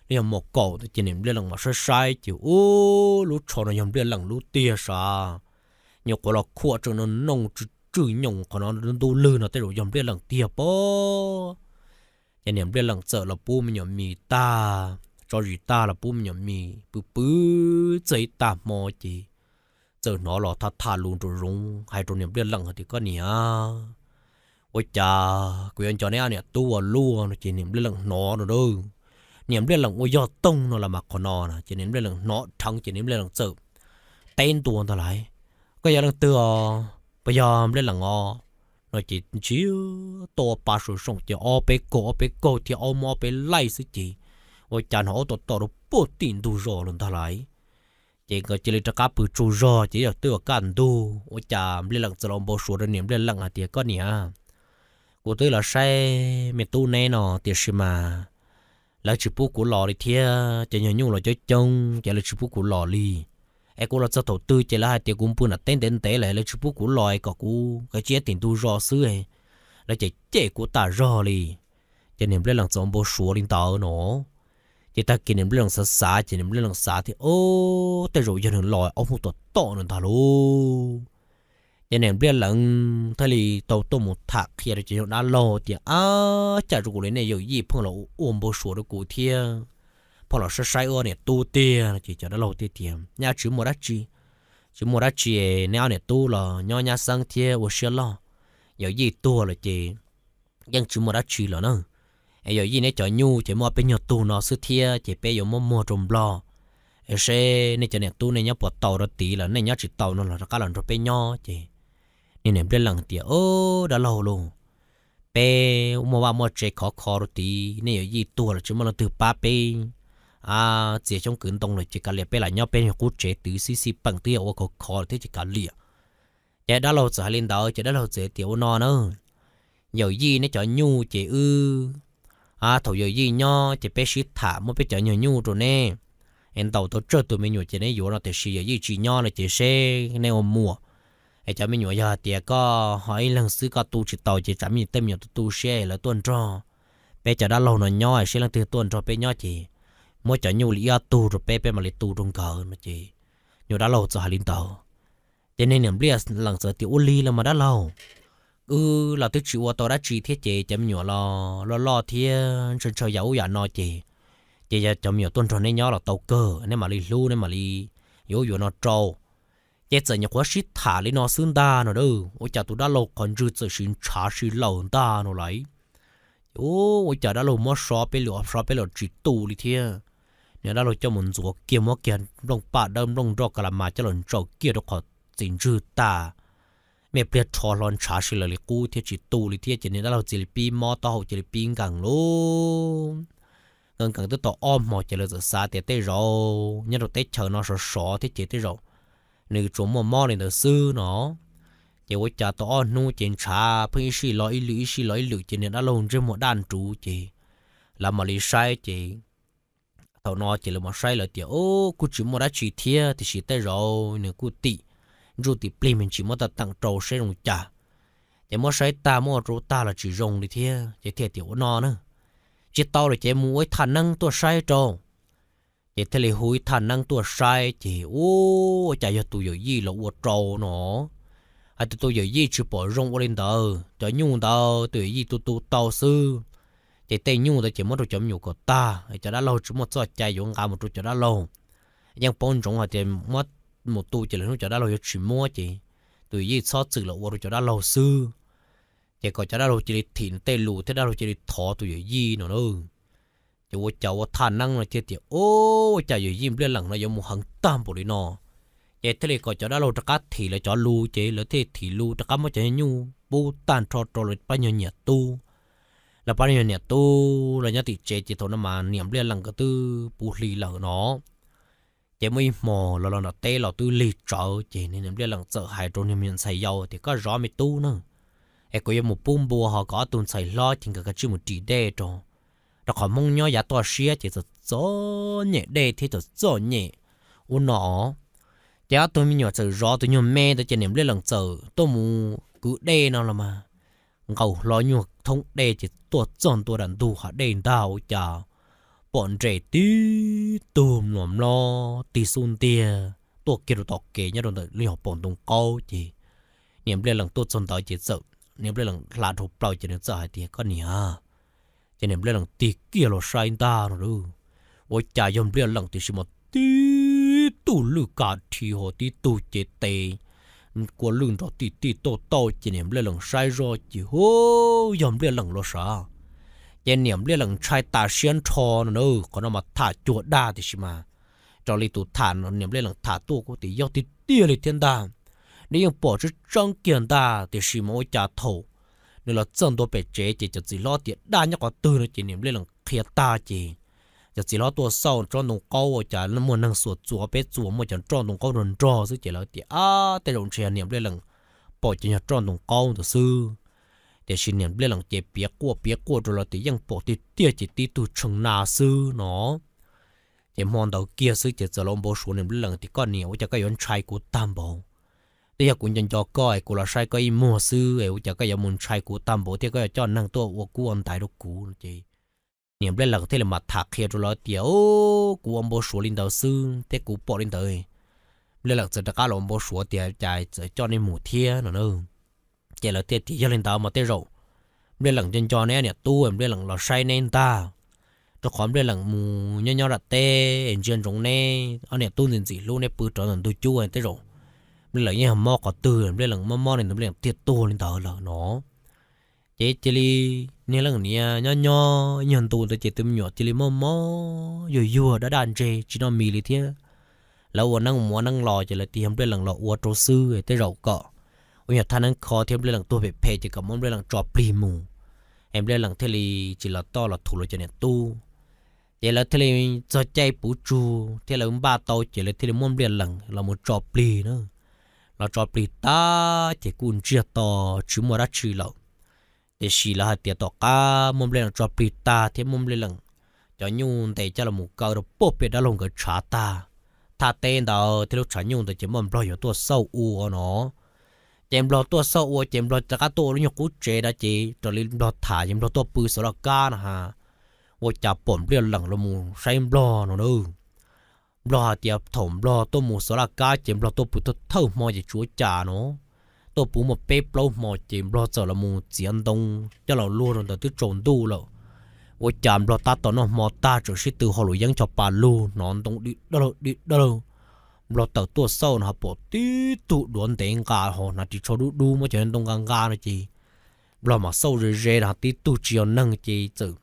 nyuag mos kaum ntawd ces niam Npliaj Leem mam saib saib ces ub, lub tsho no yog Npliaj Leem lub tiag sav. Nyuam qhuav los khuam tseem no nooj tsw tswj nyoos qhov no, ntub lwg no tej zaum yog Npliaj Leem tiag pob. Ces niam Npliaj Leem txawm los pub me nyuam mis tag, tso zis tag los pub me nyuam mis pw pw txog ib tag hmo ces txawm hnov los tham tham lus nraum zoov hais rau niam Npliaj Leem hais tias, Koj niam, ua cas kuv yuav nco neb ob niam tub ua luaj no? Ces niam Npliaj Leem hnov no, niam Npliaj Leem ua yog toog no los mas qhov no na ces niam Npliaj Leem hnov dheev ces niam Npliaj Leem txawm teb ntua ntag lauj, Koj yog leej twg os? Puas yog Npliaj Leem os? No ces ntshiab tau pa sum soom ces ob peb kaug ob peb kaug thiab ob muab ob peb laij xwb ces ua cas hnov aub tom tom rau puag tim ntug zos los ntag lauj. Ces nkawd cia li rov qab pw tsaug zog ces yog twb yuav kaj ntug ua cas Npliaj Leem txawm los npau suav rau niam Npliaj Leem hais tias, Koj niam, kuv twb los saib me tub neb no tiam sis mas lawv tsis pub kuv los li thiab, cov nyuag nyuj los coob coob ces lawv tsis pub kuv los li. Es kuv los txog thaum twg ces lawv hais tias kuv pw nram teb ntev ntev lawm, lawv tsis pub kuv los kom kuv kav tsij nyob tim ntug zos xwb, lawv cem cem kuv tas zog li. Ces niam Npliaj Leem txawm npau suav li ntawd no. Ces tag kis niam Npliaj Leem xav xav ces niam Npliaj Leem xav tias, Ob, tej zaum yog nws los aub hu tom tom no ntag lauj. Ces niam Npliaj Leem thiaj li tau tuaj mus tham qhia rau cov yog dab laug tias, Ab, cas zoo kuv li nej yawm yij pheej los ua npau suav rau kuv thiab, pheej los saib saib wb niam tub tiag no ces cov dab laug thiaj tias, Nyaj tsis muaj dab tsi, tsis muaj dab tsi, neb ob niam tub los nyob nyab xeeb thiab ua siab loj, yawm yij tuag lawm ces yeej tsis muaj dab tsi lawm na. Es yawm yij neb cov nyuj ces muaj ob peb nyuag tug no xwb thiab ces peb yuav muab muag rau Nplog, es seb nej cov niam tub nej nyob puas tau rau tid los nej nyob tsis tau no los rov qab los nrog peb nyob. Ces niag niam Npliaj Leem tias, Ob, dab laug lauj, peb muaj vaj muaj tsev khov kho rau tid, nej yawm yij tuag los tsis muaj leej twg pab peb txiav xyoob kwv ntoo lawm ces kav liam peb lam nyob peb niag qub tsev twv xib xib peem twb yog ua khov kho thiab ces kav liam. Ces dab laug txawm hais li ntawd ces dab laug txawm tias, Ua no na, yawm yij neb cov nyuj ces wb, thaum yawm yij nyob ces peb sib tham muab peb cov nyuag nyuj rau neb, es ntaus tau tsawg tus me nyuam ces neb yuav no, tiam sis yawm yij tsis nyob no ces seb neb ua muam, es cov me nyuam yog hais tias koj ho ib leeg xwb koj tu tsis tau ces tsam me nyuam tej me nyuam tu tu siab lawv tuaj nrog peb cov dab laug no nyob, seb leej twg tuaj nrog peb nyob ces muab cov nyuj li ib ob tug rau peb, peb mam li tu rau nkawd no ces nyuag dab laug txawm hais li ntawd. Ces niag niam Npliaj Leem txawm tias, Ua li los mas dab laug, wb los twb tsis ua tau dab tsi thiab ces cov me nyuam los loj loj thiab ntshaw ntshaw yam ub yam no ces, ces yog cov me nyuam tuaj nrog neb nyob los tau kawg, neb mam li hlub neb mam li yuav ub yuav no rau. Ces txawm nyuam qhuav sib tham li no xwb ntag no a, ua cas tus dab laug qhov ntswg txawm sim ntshav si laws ntag no lauj. Ua cas dab laug muab so peb lus so peb los tsis tu li thiab. Niag dab laug coj mus ntxuav kiag, muab kiag nplooj paj dawb nplooj nroj ka la mas coj los ntsaws kiag rau qhov txiv ntswg tas, me pliag rho hlo ntshav si laws li qub thiab tsis tu li thiab ces niag dab laug cia li pib mob taub hau cia li pib nkees lauj. Nkees nkees twb tau ob hmo ces lawv txawm xav tias tej zaum nyob rau teb chaws no sov sov thiab ces tej zaum nws tsuas muaj mob li ntawd xwb no. Ces ua cas tau ob hnub ces ntshav pheej ib sij los ib lwm ib sij los ib lwm ces niag dab laug ntsej muag daj nruv ces lawv mam li saib ces thaum no ces lawv mam saib lawv tias, Ub, kuj tsis muaj dab tsi thiab tiam sis tej zaum nws kuj tim ntsuj tim plig me ntsis muab teem teem rau seb zoo cas. Ces muab saib tag muab ua rau tag los tsis zoo li thiab ces thiaj tias ua no na, tsis tau lawm ces mus ua ib thaj neeb tuaj saib rau. Ces thiaj li hu ib thaj neeb tuaj saib ces ua cas yog tus yawm yij los ua rau no. Hais tias tus yawm yij tsis pom zoo ua li ntawd, cov nyuj ntawd tus yawm yij tu tu tau xwb, ces tej nyuj ntawd ces muab rau cov me nyuam kom tag, cov dab laug tsis muaj txoj cai yuav nqa mus rau cov dab laug. Yeej paub ntsoov hais tias muab mus tu ces lwm hnub cov dab laug yuav tsis muab ces tus yawm yij txhob txwm los ua rau cov dab laug xwb. Ces kom cov dab laug cia li thim tej lus thiab dab laug cia li thov tus yawm yij no na. Ces ua cas ua thaj neeb no thiaj tias ua cas yawm yij Npliaj Leem no yuav mus heev tag npaum li no. Ces thiaj li kom cov dab laug rov qab thim lawv cov lus ces lawv thiaj thim lus rov qab muab cov nyuj pub tag nrho rau lawv pab nyuag niam tub. Lawv pab nyuag niam tub los nyob tim tsev ces thaum no mas niam Npliaj Leem nkawd twb puv hli lawm no. Ces muaj ib hmo los los nram teb los twb lig tsawv ces niam Npliaj Leem txawm hais rau niag me nyuam ntxhais yau tias koj zov me tub na, es kuv yuav mus pub npua ho kom ob tug ntxhais hlob ces nkawd kav tsij mus ris dej rau, rau qhov Hmoob nyob yav toj siab ces txom txom nyem dej thiab txom txom nyem ub no. Ces ob tug me nyuam txawm zov tus nyuag me ntawd ces niam Npliaj Leem txawm tuaj mus kwv dej no los mas nqaus hlo nyuag thoob dej ces tuaj txog ntua nram ntug hav dej ntag ua cas pom nres tib tug mluas mlob tig xub ntiag tuaj kiag rau tom kev nyob rau ntawm lub nyuag pom ntoo qaub ces niam Npliaj Leem tuaj txog ntawd ces txawm niam Npliaj Leem hla dhau plaws ces nws txawm hais tias koj niam. Ces niam Npliaj Leem tig kiag los saib ntag no, ua cas yog Npliaj Leem tiam sis mas tib tug lwj kav dhi ho tib tug cev tes kua lwj nrov tij tij tauj tauj ces niam Npliaj Leem saib zoj ces hu, yog Npliaj Leem los sav. Ces niam Npliaj Leem ntshai tas siab nrho no na, qhov no mas tham cuag dag tiam sis mas raws li tus tham niam Npliaj Leem tham tuaj kuj tias yog tiag tiag li thiab ntag. Nws yeej pom tseeb tseeb kiag ntag tiam sis mas ua cas thaum nws los txog ntua pem tsev ces cov txiv hlob tias dab nyob qhov twg no ces niam Npliaj Leem qhia tag ces cov txiv hlob tuaj xauj tsob ntoo qaub ua cas muaj neeg xuas txuas peb txuas muaj cov roj ntoo qaub nrog nrog xwb ces lawv tias ab tej zaum ntshe yog niam Npliaj Leem pom cov nyuag roj ntoo qaub ntawd xwb. Tiam sis niam Npliaj Leem ces piav quaj piav quaj rau lawv tias yeej pom tiag tiag ces tib tug tshee na xwb no. Ces hmo ntawd kiag xwb ces txawm los npau suav niam Npliaj Leem tias koj niam ua cas koj yuav ntshai kuv tag npaum. Twb yog kuv nco nco koj es kuv los saib koj ib muag xwb es ua cas koj yuav mus ntshai kuv tag npaum thiab koj yuav coj neeg tuaj ua kub ua ntaiv rau kuv no ces niam Npliaj Leem thiaj li mam tham qhia rau lawv tias kuv ua npau suav li ntawd xwb thiab kuv pom li ntawd, Npliaj Leem txawm rov qab los npau suav tias cas txawm coj nej mus thiab no na. Ces lawv thiaj tias yog li ntawd mas tej zaum Npliaj Leem nco nco neb niam tub Npliaj Leem los saib neb ntag, rau qhov Npliaj Leem mus nyob nyob nram teb ntsia ntsoov neb ob niam tub ntxim ntxim hlub neb pw rov ntawm ntug cub tej zaum Npliaj Leem yeej yog mob qhov twg Npliaj Leem mob mob li ntawd Npliaj Leem thiaj tuag li ntawd lawm no. Ces cia li niag leej niam nyob nyob ib nyuag ntu ntawd ces tus me nyuam cia li mob mob yuag yuag daj daj ntseg tsis noj mis li thiab. Lawv ua neeb ua neeb los ces lawv tias yog Npliaj Leem los ua rau xwb tej zaum kom ua nyuag thaj neeb kho thiab Npliaj Leem tuag phem phem ces kom muab Npliaj Leem tso plig mus, es Npliaj Leem thiaj li tsis los toj los thuam lawv cov niam tub. Ces lawv thiaj li txog caij puv tsug thiab lawv npaj tau ces lawv thiaj li muab Npliaj Leem los mus tso plig na. Los tso plig tag ces kuj ntsiag to tsis muaj dab tsi lawm. Tiam sis lawv hais tias tom qab muab Npliaj Leem tso plig tag thiab muab Npliaj Leem cov nyuj ntes coj los mus kaw rau puag pem dab laug nkawd tshav tag, thaj teb ntawd thiab lub tshav nyuj ntawd ces muaj nplog yuav tuaj xauj ua no. Ces nplog tuaj xauj ua ces nplog rov qab tuaj ua lub nyuag qub tsev na ces raws li nplog tham ces nplog tuaj pw xov laj kab no ha, ua cas pom Npliaj Leem los mus saib nplog no na. Nplog hais tias thaum nplog tuaj mus xov laj kab ces nplog tuaj pw thawj thawj hmo ces tsis ua cas no, tuaj pw muaj peb plaub hmo ces nplog txawm los mus txiav ntoo coj los luag rau ntawd twb tsaus ntuj lawm. Ua cas nplog tab tom noj hmo tag tseem sib tw hauv luam yeeb cov pas lug hnov ntoo di dawg di dawg. Nplog tawm tuaj xauj no pom tib tug duav ntev nqa ho hnav ris tsho dub dub muab cov ntoo nqa nqa no ces nplog mam xauj ze ze no tib tug tsis yog neeg ces txawm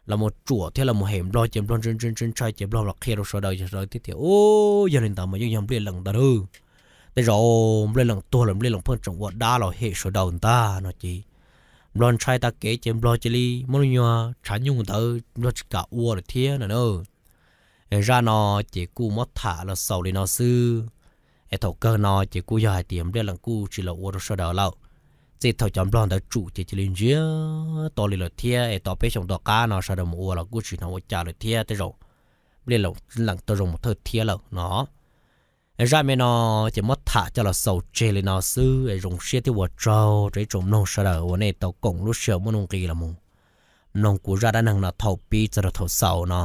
los mus tsuam thiab los mus hem nplog ces nplog ntshai ntshai ntshai ces nplog los qhia rau sawv daws ces sawv daws thiaj tias u, yog li ntawd mas yeej yog Npliaj Leem ntag na. Tej zaum Npliaj Leem tuag lawm Npliaj Leem pheej tseem ua dab los hem sawv daws ntag no ces nplog ntshai tag kev ces nplog cia li muab lub nyuag tshav nyuj ntawd nplog tsis kam ua lawm thiab no na. Zaj no ces kuj muab tham los xaus li no xwb. Es thaum kawg no ces kuj yog hais tias Npliaj Leem kuj tsis los ua rau sawv daws lawm. Txij thaum cov nplog ntawd tsum ces cia li ntsiag to li lawm thiab es tau peb xyoos tom qab no sawv daws mus ua los kuj tsis hnov ua cas lawm thiab tej zaum Npliaj Leem tau zoo mus thawj thiab lawm no. Zaj me no ces muab tham coj los xaus tseg li no xwb es zoo siab thiab ua tsaug rau ib tsoom mloog sawv daws uas nej tau koom lub sij hawm muaj nuj nqis los mus mloog kuv zaj dab neeg no thaum pib txog rau thaum xaus no.